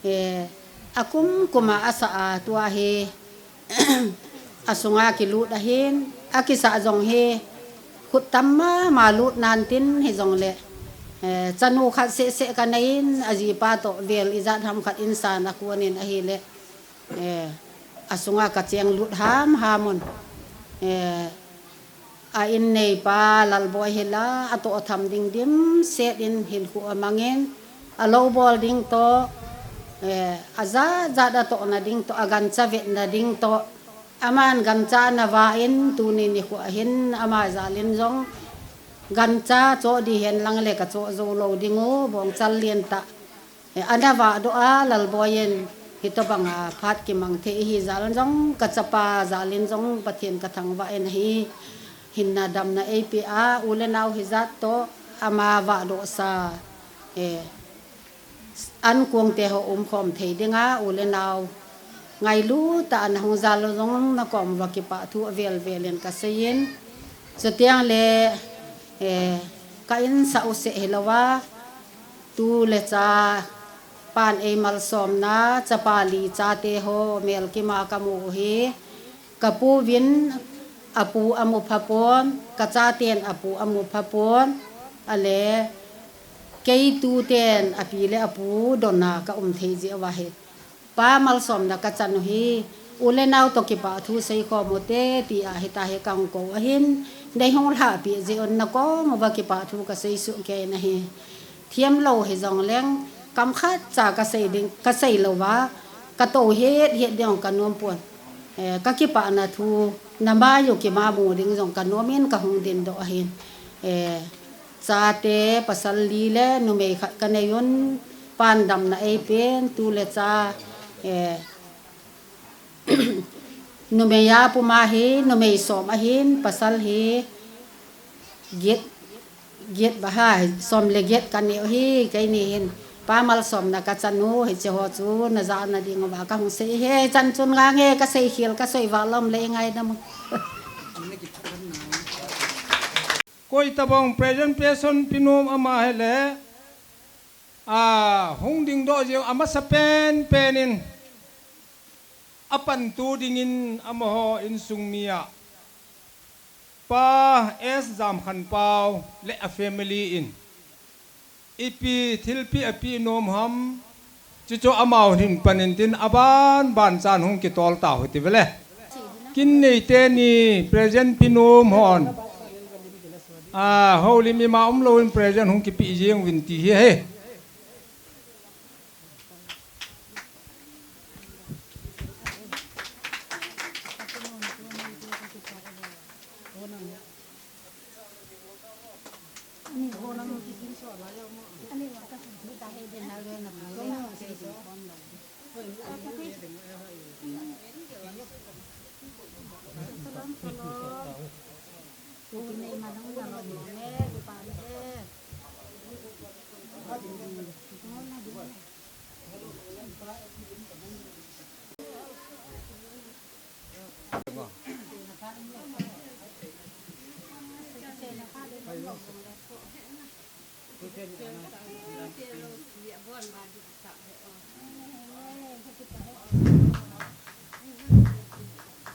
Eh, a kum kum a a sa a tua hi, a sunga kilut a hin, a kisa zong hi, khut tam ma, ma lut nan tin hi zong le. Eh, chanu khat se se ka nei in, a zi pa to vel i zat ham khat in san a kuan in a hi le. Eh, a sunga ka cheng lut ham, ham un. Eh, a in nei pa Lalboi hi la, a to tham ding dim, set in hin khu a mang in, a lo bol ding to, eh, a za, za da to na ding to, a gancha vet na ding to, a man gancha na va in, tuni ni khu a hin, ama za lin zong, gancha cho di hen lang le ka cho zo lo ding u, bong chal lien ta. Eh, a na va do a, Lalboi in, hi to bang a, phat ki mang thei hi zal zong, ka chapa zal in zong, Pathian ka thang va in hi, hin na damna ei pi a, u le nau hi zat to, ama va do sa, eh, an kuang te ho um khom thei ding a, u le nau. Ngailu ta na hung zal zong na kom va kipa thu a vel vel in ka sei in. Chutiang le, eh, ka in sa u se hi lo va. Tu le cha pan ei malsomna, chapa li cha te ho mel kima ka mu hi. Ka pu vin a pu a mu pha pon, ka cha ten a pu a mu pha pon. A le, kei tu ten a pi le a pu dona ka um thei zi a va hi. Pa malsomna ka chan u hi, U le nau toh kipah thu seikhom u te, tia hitia hi kakou ahin, nei hung lhahpeh jeh un nakom uva kipah thu kasei soh kei in ahi. Themlou hijongleng, kam khatcha kasei ding, kasei louva, katou het het ding kanom pon. Eh, kakipahna thu, namai u kimamu ding jong kanom in kahung dingdoh ahin. Eh, chate, pasal li le numei khat kanei un, pan damna eipen, tu le cha, eh, numei a puma hi, numei som ahin, pasal hi, get, get ba ha, som le get kanei u hi, keini hin, pa malsomna kachan u, hiche ho chu, najah na ding uva kahung sei hi, chan chun ngange, kasei khel, kasei vah lom le ngai dam u. Koi tabang presentation pe nom ama hile, a, hung dingdoh jeng amasapen pen in, apantu dingin amaho insung mi a, Pa S Jamkhanpao le a family in, ipi thilpeh apeh nom ham, chuchu amahon hin pan intin aban ban chan hung kitol tau hite vele. Kin neite ni present pe nom hon. A, houlim ima umlou in present hung kipeh jeng uvin ti hi ahi.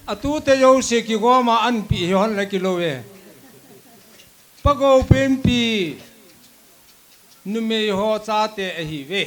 Atute jouse kigoma anpeh hi hon le kilou e. Pagou penpi numei ho chate ahiuve.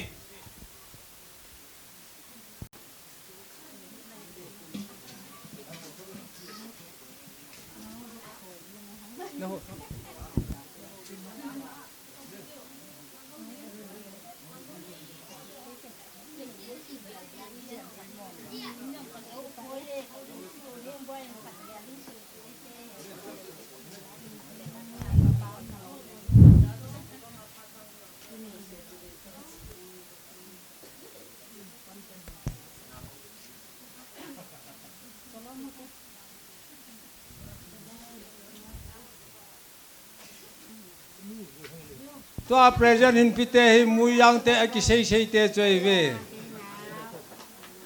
Tua present hin pete hi muijang te akisei sei te chu ahiuve.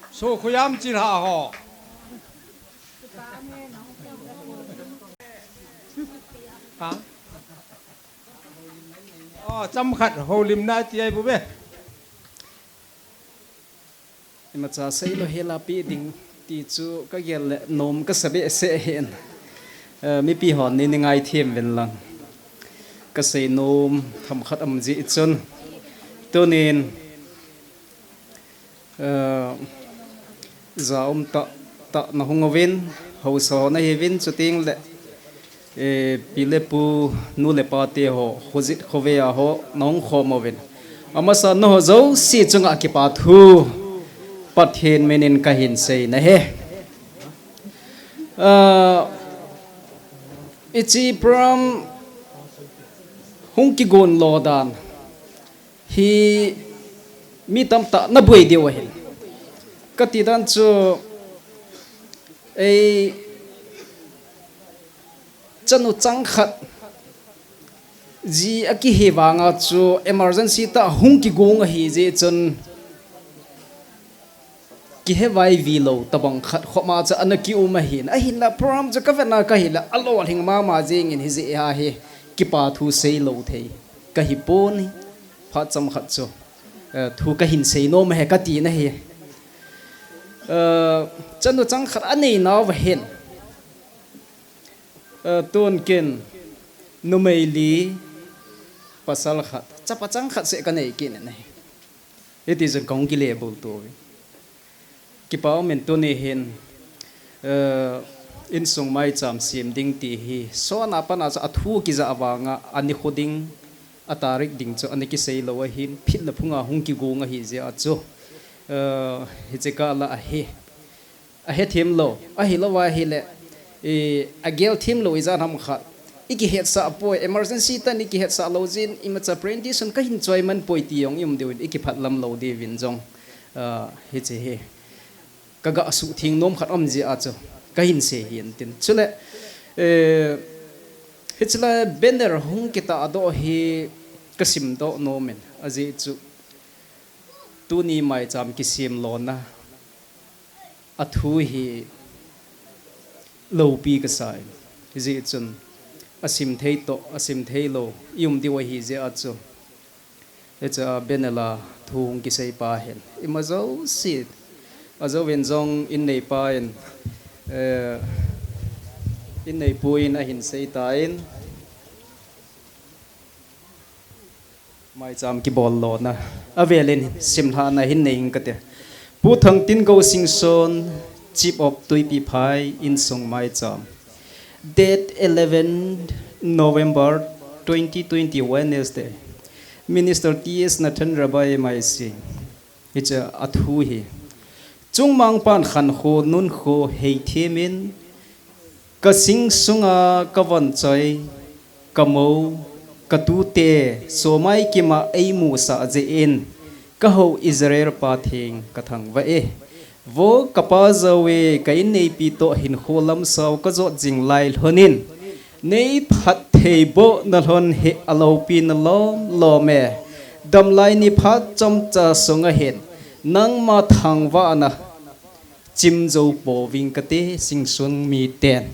So khuyam chilha ho. Ha? Oh, chomkhat houlimna ti ahi bouve. Imacha seilou hela pe ding ti chu kagel le nom kasa behseh hin. Eh, mipi hon nei nei ngaithem uvin lang. Kasei nom themkhat um jeh chun. Tunin, eh, jaum tah tah nahung uvin, haosa ho nahiuvin, chuteng le, eh, pi le pu, nu le pa te ho, khojit khovei a ho, nahung khom uvin. Amasa naho jouse chunga kipa thu, Pathen min in kahin sei nahi. Ah, hiche program hung kigon lo dan hi mi tamtah naboi diu ahin. Kati dan chu, ei, chanu changkhat ji akihi vanga chu emergency tah hung kigong ahi jeh chun, kihe vai vi lou tabang khat khoma chu ana kium ahin. Ahinla program chu kavetna kahile alolhing mama jengin hijeh a hi kipa thu seilou thei kahi pon, phat chomkhat chu, eh, thu kahin sei nom ahi kati nahi. Eh, chanu changkhat anei nauva hin, eh, tun kin numei li, pasal khat, chapa changkhat seh kanei kit nahi. Hiti chun kahung kile bou tou. Kipa umin tuni hin, Eh, insung maicham sem ding ti hi, sona pana chu athu kija vanga, ani kho ding, atarik ding chu ani kisei lou ahin, phit le phunga hung kigong ahi jeh a chu. Eh, hiche kah la ahi. Ahethem lou, ahilou ahile, eh, agel them lou ijat ham khat. Iki hetsah poi, emergency tah in iki hetsah lou jin, imacha presentation kahin choi man poi ti jong i um diu in, iki phatlam lou diuvin jong, ah, hiche hi. Kaga suhtheng nom khat um jeh a chu kahin sei hin tin. Chule, eh, hiche lai banner hung kitahdoh hi kasim doh nom in. Ajeh chu tuni maicham kisem lona athu hi loupi kasa in. Hijeh chun asim thei toh, asim thei lou i um diu ahi jeh a chu. Hiche a banner a thu hung kisei pa hin, ima jouse, ajouvin jong in neipa in, eh, in neipu in ahin sei tan, maicham kibol lona avel in simlhahna hin nei ing kate. Pu Thangtingou Singson, Chief of Tuipiphai, insung maicham. Date eleven November twenty twenty, Wednesday. Minister T S Nathan Rabai M I C. Hiche a thu hi. Chungmang pan khankho nunkho heithem in, ka sing sunga ka von choi, ka mou, ka tute, somai kima eimusah jeh in, ka hou Israel Pa theng ka thangvah e. Vo ka pa Jahwe, ka inneipi toh hinkho lamsao ka jot jing lai lhon in, nei phatthei boh na lhon hi aloupina lom lom e. Damlai ni phat chomcha sunga hin, nangma thangvahna chim jou pouving kate, Singson miten.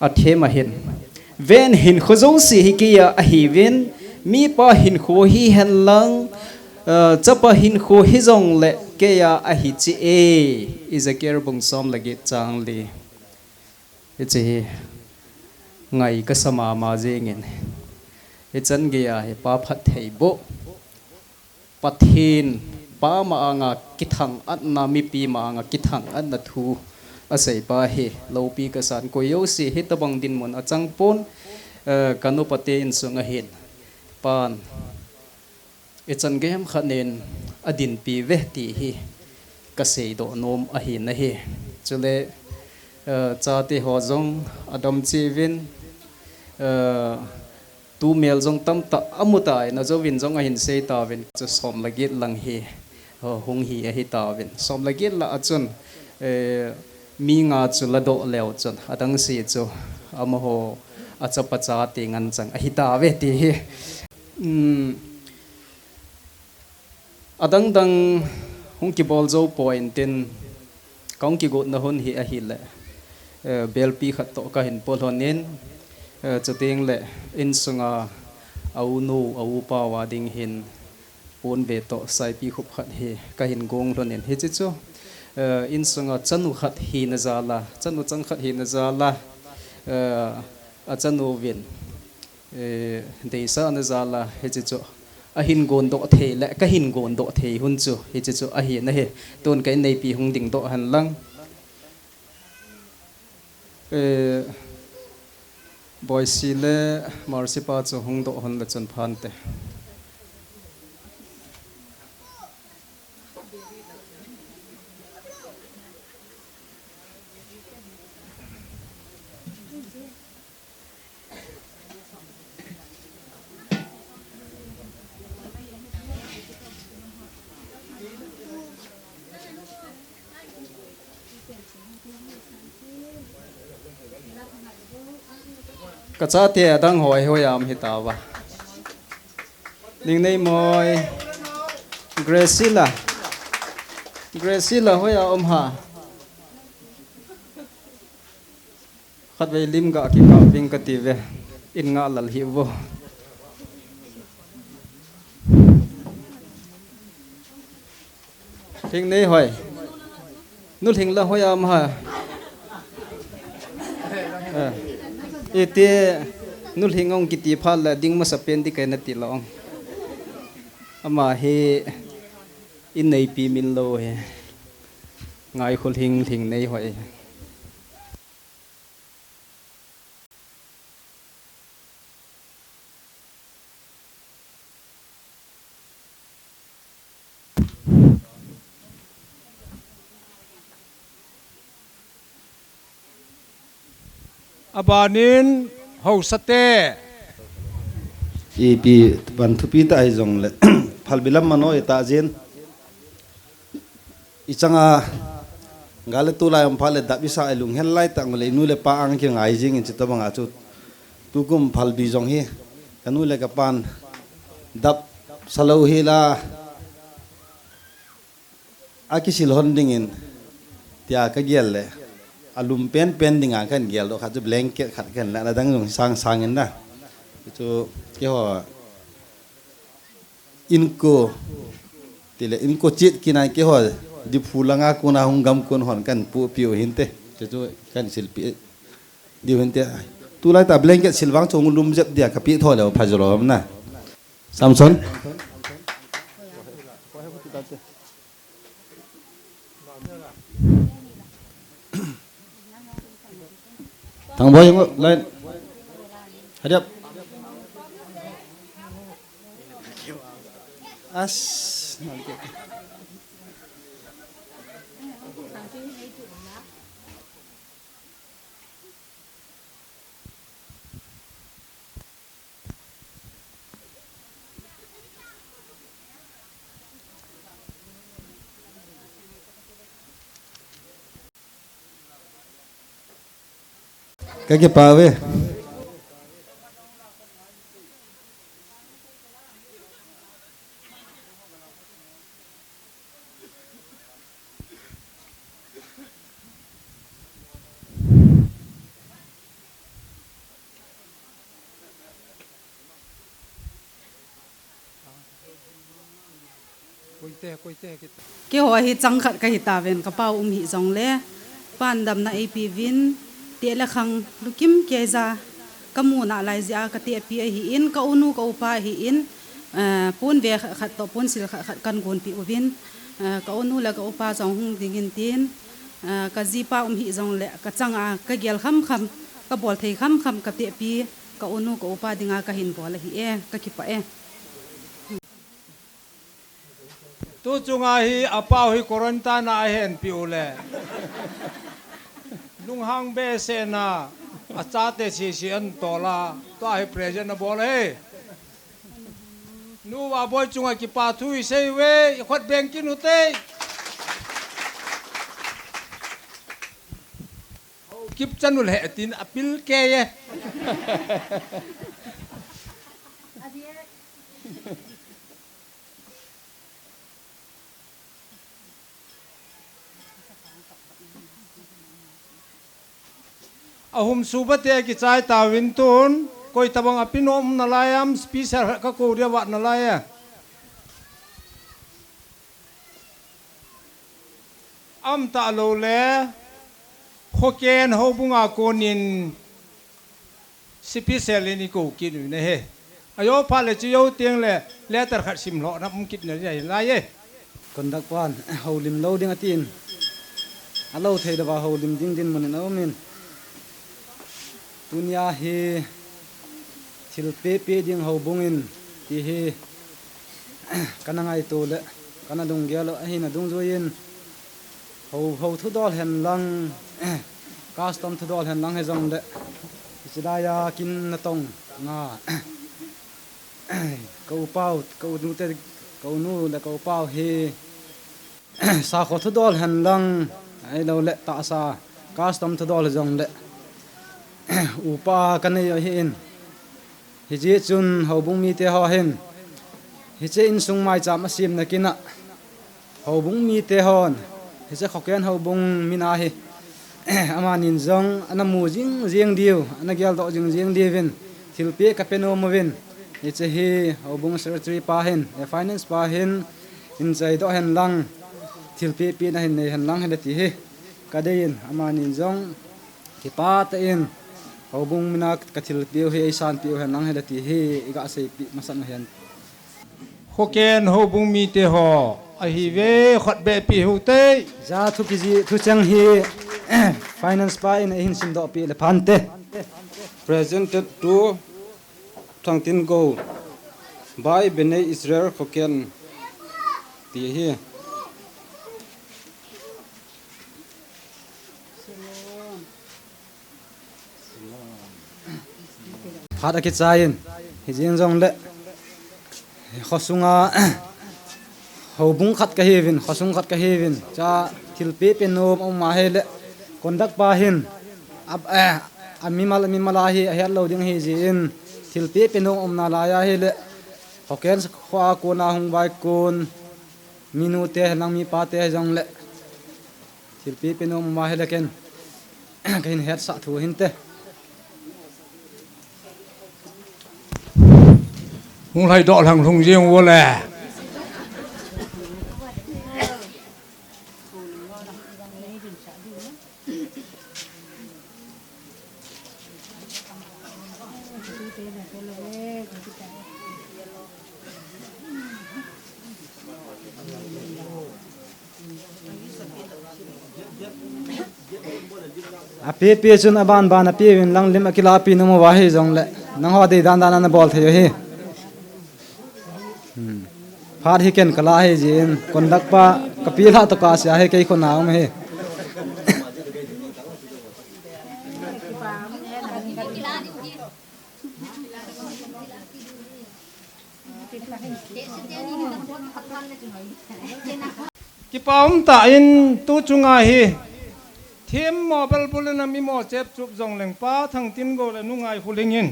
Athem ahin. Ven hinkho jouse hi keiya ahiuvin, mipa hinkho hihen lang, eh, chapa hinkho hijongle keiya ahi cheh e. Ezekiel bung som le get chang li. Hiche hi ngai kasa mama jeng in. Hichan geiya hi pa phatthei boh. Pathen, pa ma anga kithangatna, mipi ma anga kithangatna thu asei pa hi loupi kasan, koi jouse hitobang dinmun achang pon, eh, ka nupa te insunga hin pan ichan gei ham khat nen adinpi uve ti hi kasei doh nom ahi nahi. Chule, eh, chate ho jong adam cheh uvin, eh, Tumel jong tamtah amu tan, ajouvin jong ahin sei tauvin, chu som le get lang hi, ho, hung hi ahi tauvin. Som le get lah a chun, eh, mi nga chu ladoh leu chun, adang se chu amaho achapa chate ngen chang ahi tauve ti hi. Um, Adang dang hung kibol jou poi intin, kahung kigotna hun hi ahile, eh, belpi khat toh kahin po lhon in, eh, chuteng le insunga a unu, a upa uva ding hin ponve toh saipi khup khat hi kahin gong lhon in, hiche chu, eh, insunga chanu khat hina jal a, chanu chang khat hina jal a, eh, achanu uvin, eh, deisahna jal a, hiche chu ahin gondoh thei le kahin gondoh thei hun chu hiche chu ahi nahi. Tun ka inneipi hung dingdoh hen lang. Eh, Boisi le Mercy pa chu hung doh hen le chun phante. Ka chate adang hoi hoi a um hita uva. Ningnei Moi. Gracila. Gracila hoiya um ham? Khatvei lim ga kikap ving kati uve. In nga lal hih uvo. Lhingnei hoi. Nu Lhingla hoiya um ham? Eh. Iti Nu Lhing ong kiti phat le ding masapen ding kahi nati lou ong. Ama hi inneipi min lou hi. Ngai khul hing hing nei hoi. Abanin, hausate. Ipi, van thupi ta hi jong le. Phalbi lam mano i ta jin. I changa gale tulai um pha le dap i sa i lunghel lai ta ngule i nu le pa ang ki ngai jing in chita banga chu. Tukum phalbi jong hi. Ka nu le ka pan dap salo hi la. A kisil hon dingin, tia ka gel le, a lum pen pen dinga kan gel doh khat chu blanket khat kan la, na dang jong sang sang in na. Chu keiho, inko, tile inko chit kinai keiho, diphu langa kuna hung gam kun hon kan pu piu hinte. Chu chu kan silpi diu hinte. Tulai ta blanket sil vang chung lum jep dia ka pi tho le pha jo lo na. Samson. Thang boy, line. Hurry up. As. Ka kipah uve. Keiho hi chang khat ka hi tauvin, ka pau um hih jongle, pan damna eipe uvin, teh le khang lukim keija ka mu nalai jeh a ka tehpi ahin, ka unu ka upa ahin, eh, pon ve khat khat toh pon sil khat khat kan gonpeh uvin, eh, ka unu le ka upa jong hung ding in tin, eh, ka jipa um hih jongle ka chang a ka gel kham kham, ka bol thei kham kham ka tehpi, ka unu ka upa dinga ka hin bol ahi e, ka kipah e. Tu chunga hi a pau hi quarantine a ahin peh u le. Lunghang behseh na a chate sisi an tol a. Tua hi present a bol e. Nu va boi chunga kipah thu i sei uve, i khut beng kin u te. Kipchan u le tin a pil kei e. Ahum suba te kichai tauvin tun, koi tabang a pin um nalai am, special ka kou dia vat nalai a. Am ta lo le, Khoken houbung a konin, special in i kou kit u ne he. A jo pha le chu jo teng le, letter khat sim lou na um kit na jai lai e. Conduct pan, houlim lou ding atin. A lou thei dava houlim ding dinmun in a um in. Tunia hi thil pepe ding houbung in ti hi kana ngaito le, kana lunggel u ahin a dungjui in. Hou, hou thudol hen lang, custom thudol hen lang hi jong le, hichi lai a kin natong nga, ka u pau, ka u nu te, ka u nu le ka u pau hi, sakho thudol hen lang, ahilou le tahsa, custom thudol hi jong le, upa ka nei ahi in. Hijeh chun houbung mite ho hin, hiche insung maicham a semna kin a, houbung mite hon, hiche Khoken houbung min a hi, amanin jong ana mu jing jing diu, ana geldoh jing jing diuvin, thilpeh ka pe nom uvin, hiche hi houbung secretary pa hin, eh, finance pa hin, hin chaidoh hen lang, thilpeh pehna hin nei hen lang hile ti hi, ka dei in, amanin jong, kipah tah in, houbung min a ka thilpeh u hi, ei sanpeh u hen lang hile ti hi, i ga seipeh masat u hen. Khoken houbung mite ho, Ahi ve, khut beh pi hu te. Ja thu kiji, thucheng hi, finance pa in ahin simdoh pi le phante. Presented to Thangtin Go by Bnei Israel Khoken ti hi. Phat akichai in, hijeng jongle, khosunga, houbung khat kahiuvin, khosung khat kahiuvin, cha thilpeh pe nom aum ahile, conduct pa hin, a, eh, amimal, amimal a hi, ahet lou ding ahi jeh in, thilpeh pe nom aum nalai ahile, Khoken khoa kona hung vaikon, minu te, lang mipa te jongle, thilpeh pe nom aum ahile ken, kahin hetsah thu hinte. Hung lhai doh lhang lhung jeng u le. Ape pe chun aban ban ape uvin lang lim akilapi nom uva hijongle. Nangho dei dan dan a nabol thei u hi. Hmm. Phat hi ken kala hi jin. Conduct pa kapi la to ka sia hi kei khona um hi. Kipa um tah in tu chunga hi, thim mo bel bul in a mi mo chep chup jong leng Pa Thangtin Go le Nu Ngaikholing in,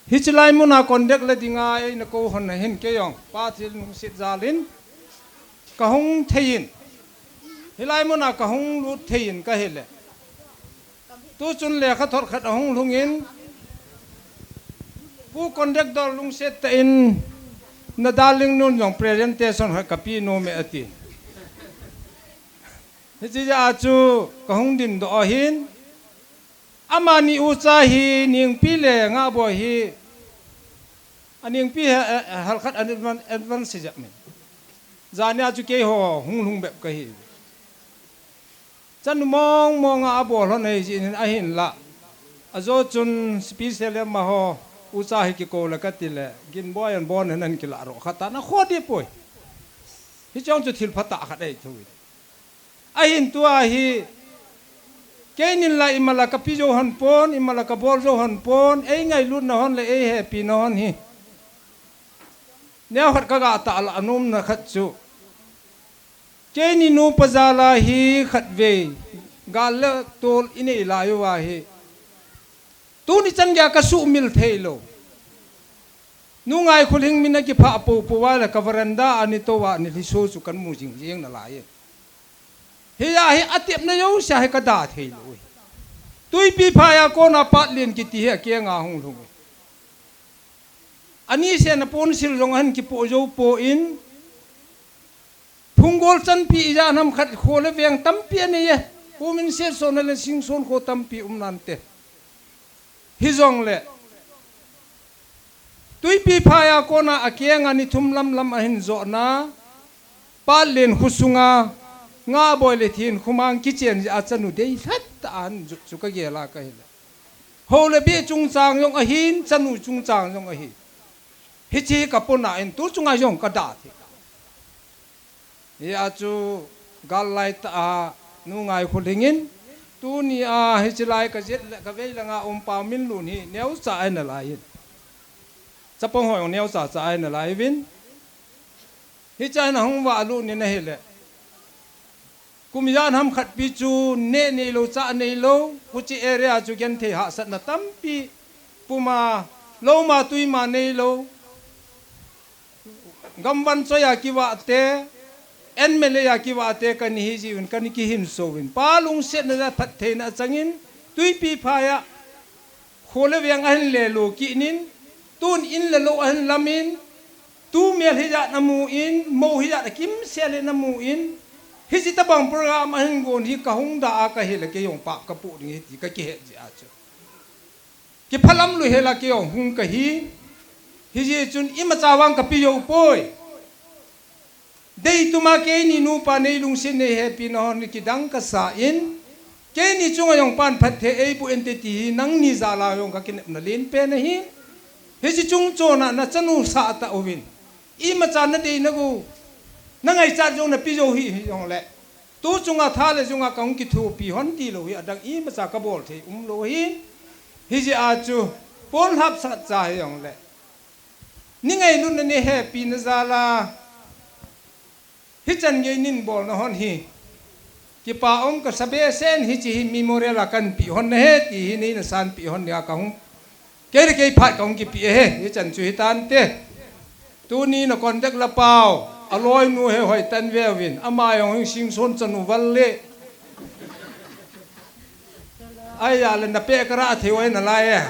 hichi lai muna conduct le dinga eina kou hon na hin kei jong Pa thil nungsit jal in ka hung thei in, hilai muna ka hung lut thei in ka hi le. Tu chun lekha thot khat ahung lhung in, Pu Conductor lungset tah in, na darling nun jong presentation khat ka pe nom e ati. Hichi jeh a chu ka hung dingdoh ahin, amani ucha hi Ningpi le Ngahboi hi, a Ningpi hi, eh, eh, halkhat an advan-, advance jep min. Jania chu keiho hung lhung bep ka hi. Chanu mong mong a abol lhon ahi jeh in ahinla. Ajo chun special em a ho, ucha hi kikou le kati le, Ginboi an bon hen an kila ro khat a na kho di poi. Hichong chu thil phatah khat ahi thou in. Ahin tua hi, keinin la imacha ka pe jou hon pon, imacha ka bol jou hon pon, ei ngailutna hon le ei hepina hon hi. Neo khat ka ga tah la anomna khat chu. Keini nupa jal a hi khatvei, gal le tol i nei lai uva hi. Tuni chan geiya ka sumil thei lou. Nu Ngaikholing min a kiphah popo uva le ka veranda a ni tou a ni lhiso chu kan mu jing jeng nalai e. Hia hi atepna jouse hi ka da thei lou e. Tuipi phai a kona Patlen kiti hi a kenga hung lhung e. Ani sena ponsil jong ahin kipoh jou poi, Phunggol chanpi ijat ham khat kho le veng tampi anei e. Pumin Setsona le Singson kho tampi um nante. Hijongle. Tuipi phai a kona a kenga ni thum lam lam ahin jona. Patlen kho sunga. Ngahboi le Thinkho mang kichen jeh a chanu deilhat tah a ahin jot chu ka gel a ka hi le. Hou le beh chungchang jong ahin, chanu chungchang jong ahi. Hichi ka pona in tu chunga jong ka da thei. Hia chu gal lai tah a Nu Ngaikholing in, tuni a hichi lai ka jet le ka vei langa um Pa Minlun hi neocha ahi nalai in. Chapang ho jong neocha cha ahi nalai uvin. Hicha hin ahung valut in ahi le. Kum ijat ham khat pi chu neh neilou, chah neilou, Kuki area chu genthei hahsatna tampi puma, louma tuima neilou. Gamvan choi a kivah te, N M L A a kivah te kana hi jiuvin kana kihinso uvin. Pa lungsetna le phattheina achangin, Tuipi phai a, kho le veng ahin lelo kit in, tun in le lou ahin lam in, Tu mel hijat namu in, mou hijat akimsel in namu in, hichi tabang program ahin gon hi ka hung da a ka hi le kei jong pah ka pu ding hi ti ka kihet jeh a chu. Kiphalam lou hela kei jong hung ka hi, hijeh chun imacha vang ka pe jou poi. Dei tuma keini nupa nei lungset nei hepina hon kidang kasa in, keini chunga jong pan phatthei eiboh inte ti hi nangni jal a jong kakinepna lenpen ahi. Hiche chung chon a nachanu sah tauvin, imacha nadei nagou, nangaichat jong nape jou hih jongle, tu chunga tha le junga kahung kithopi hon tilou hi adang imacha kabol thei umlou ahi. Hijeh a chu, pon hapsat cha hijongle, ni ngailutna nei hepina jal a, hichan gei nin bolna hon hi, kipa um kasa behseh in, hiche hi memorial a kahin peh hon ahi ti hi neina sanpeh hon dinga kahung, kei le kei phat kahung kipeh ahi, hichan chu hitante. Tuni na contact la pau, aloinu hi hoitah in veuvin, ama jong hi Singson chanu val le. Ahile napeh karah thei uva nalai e.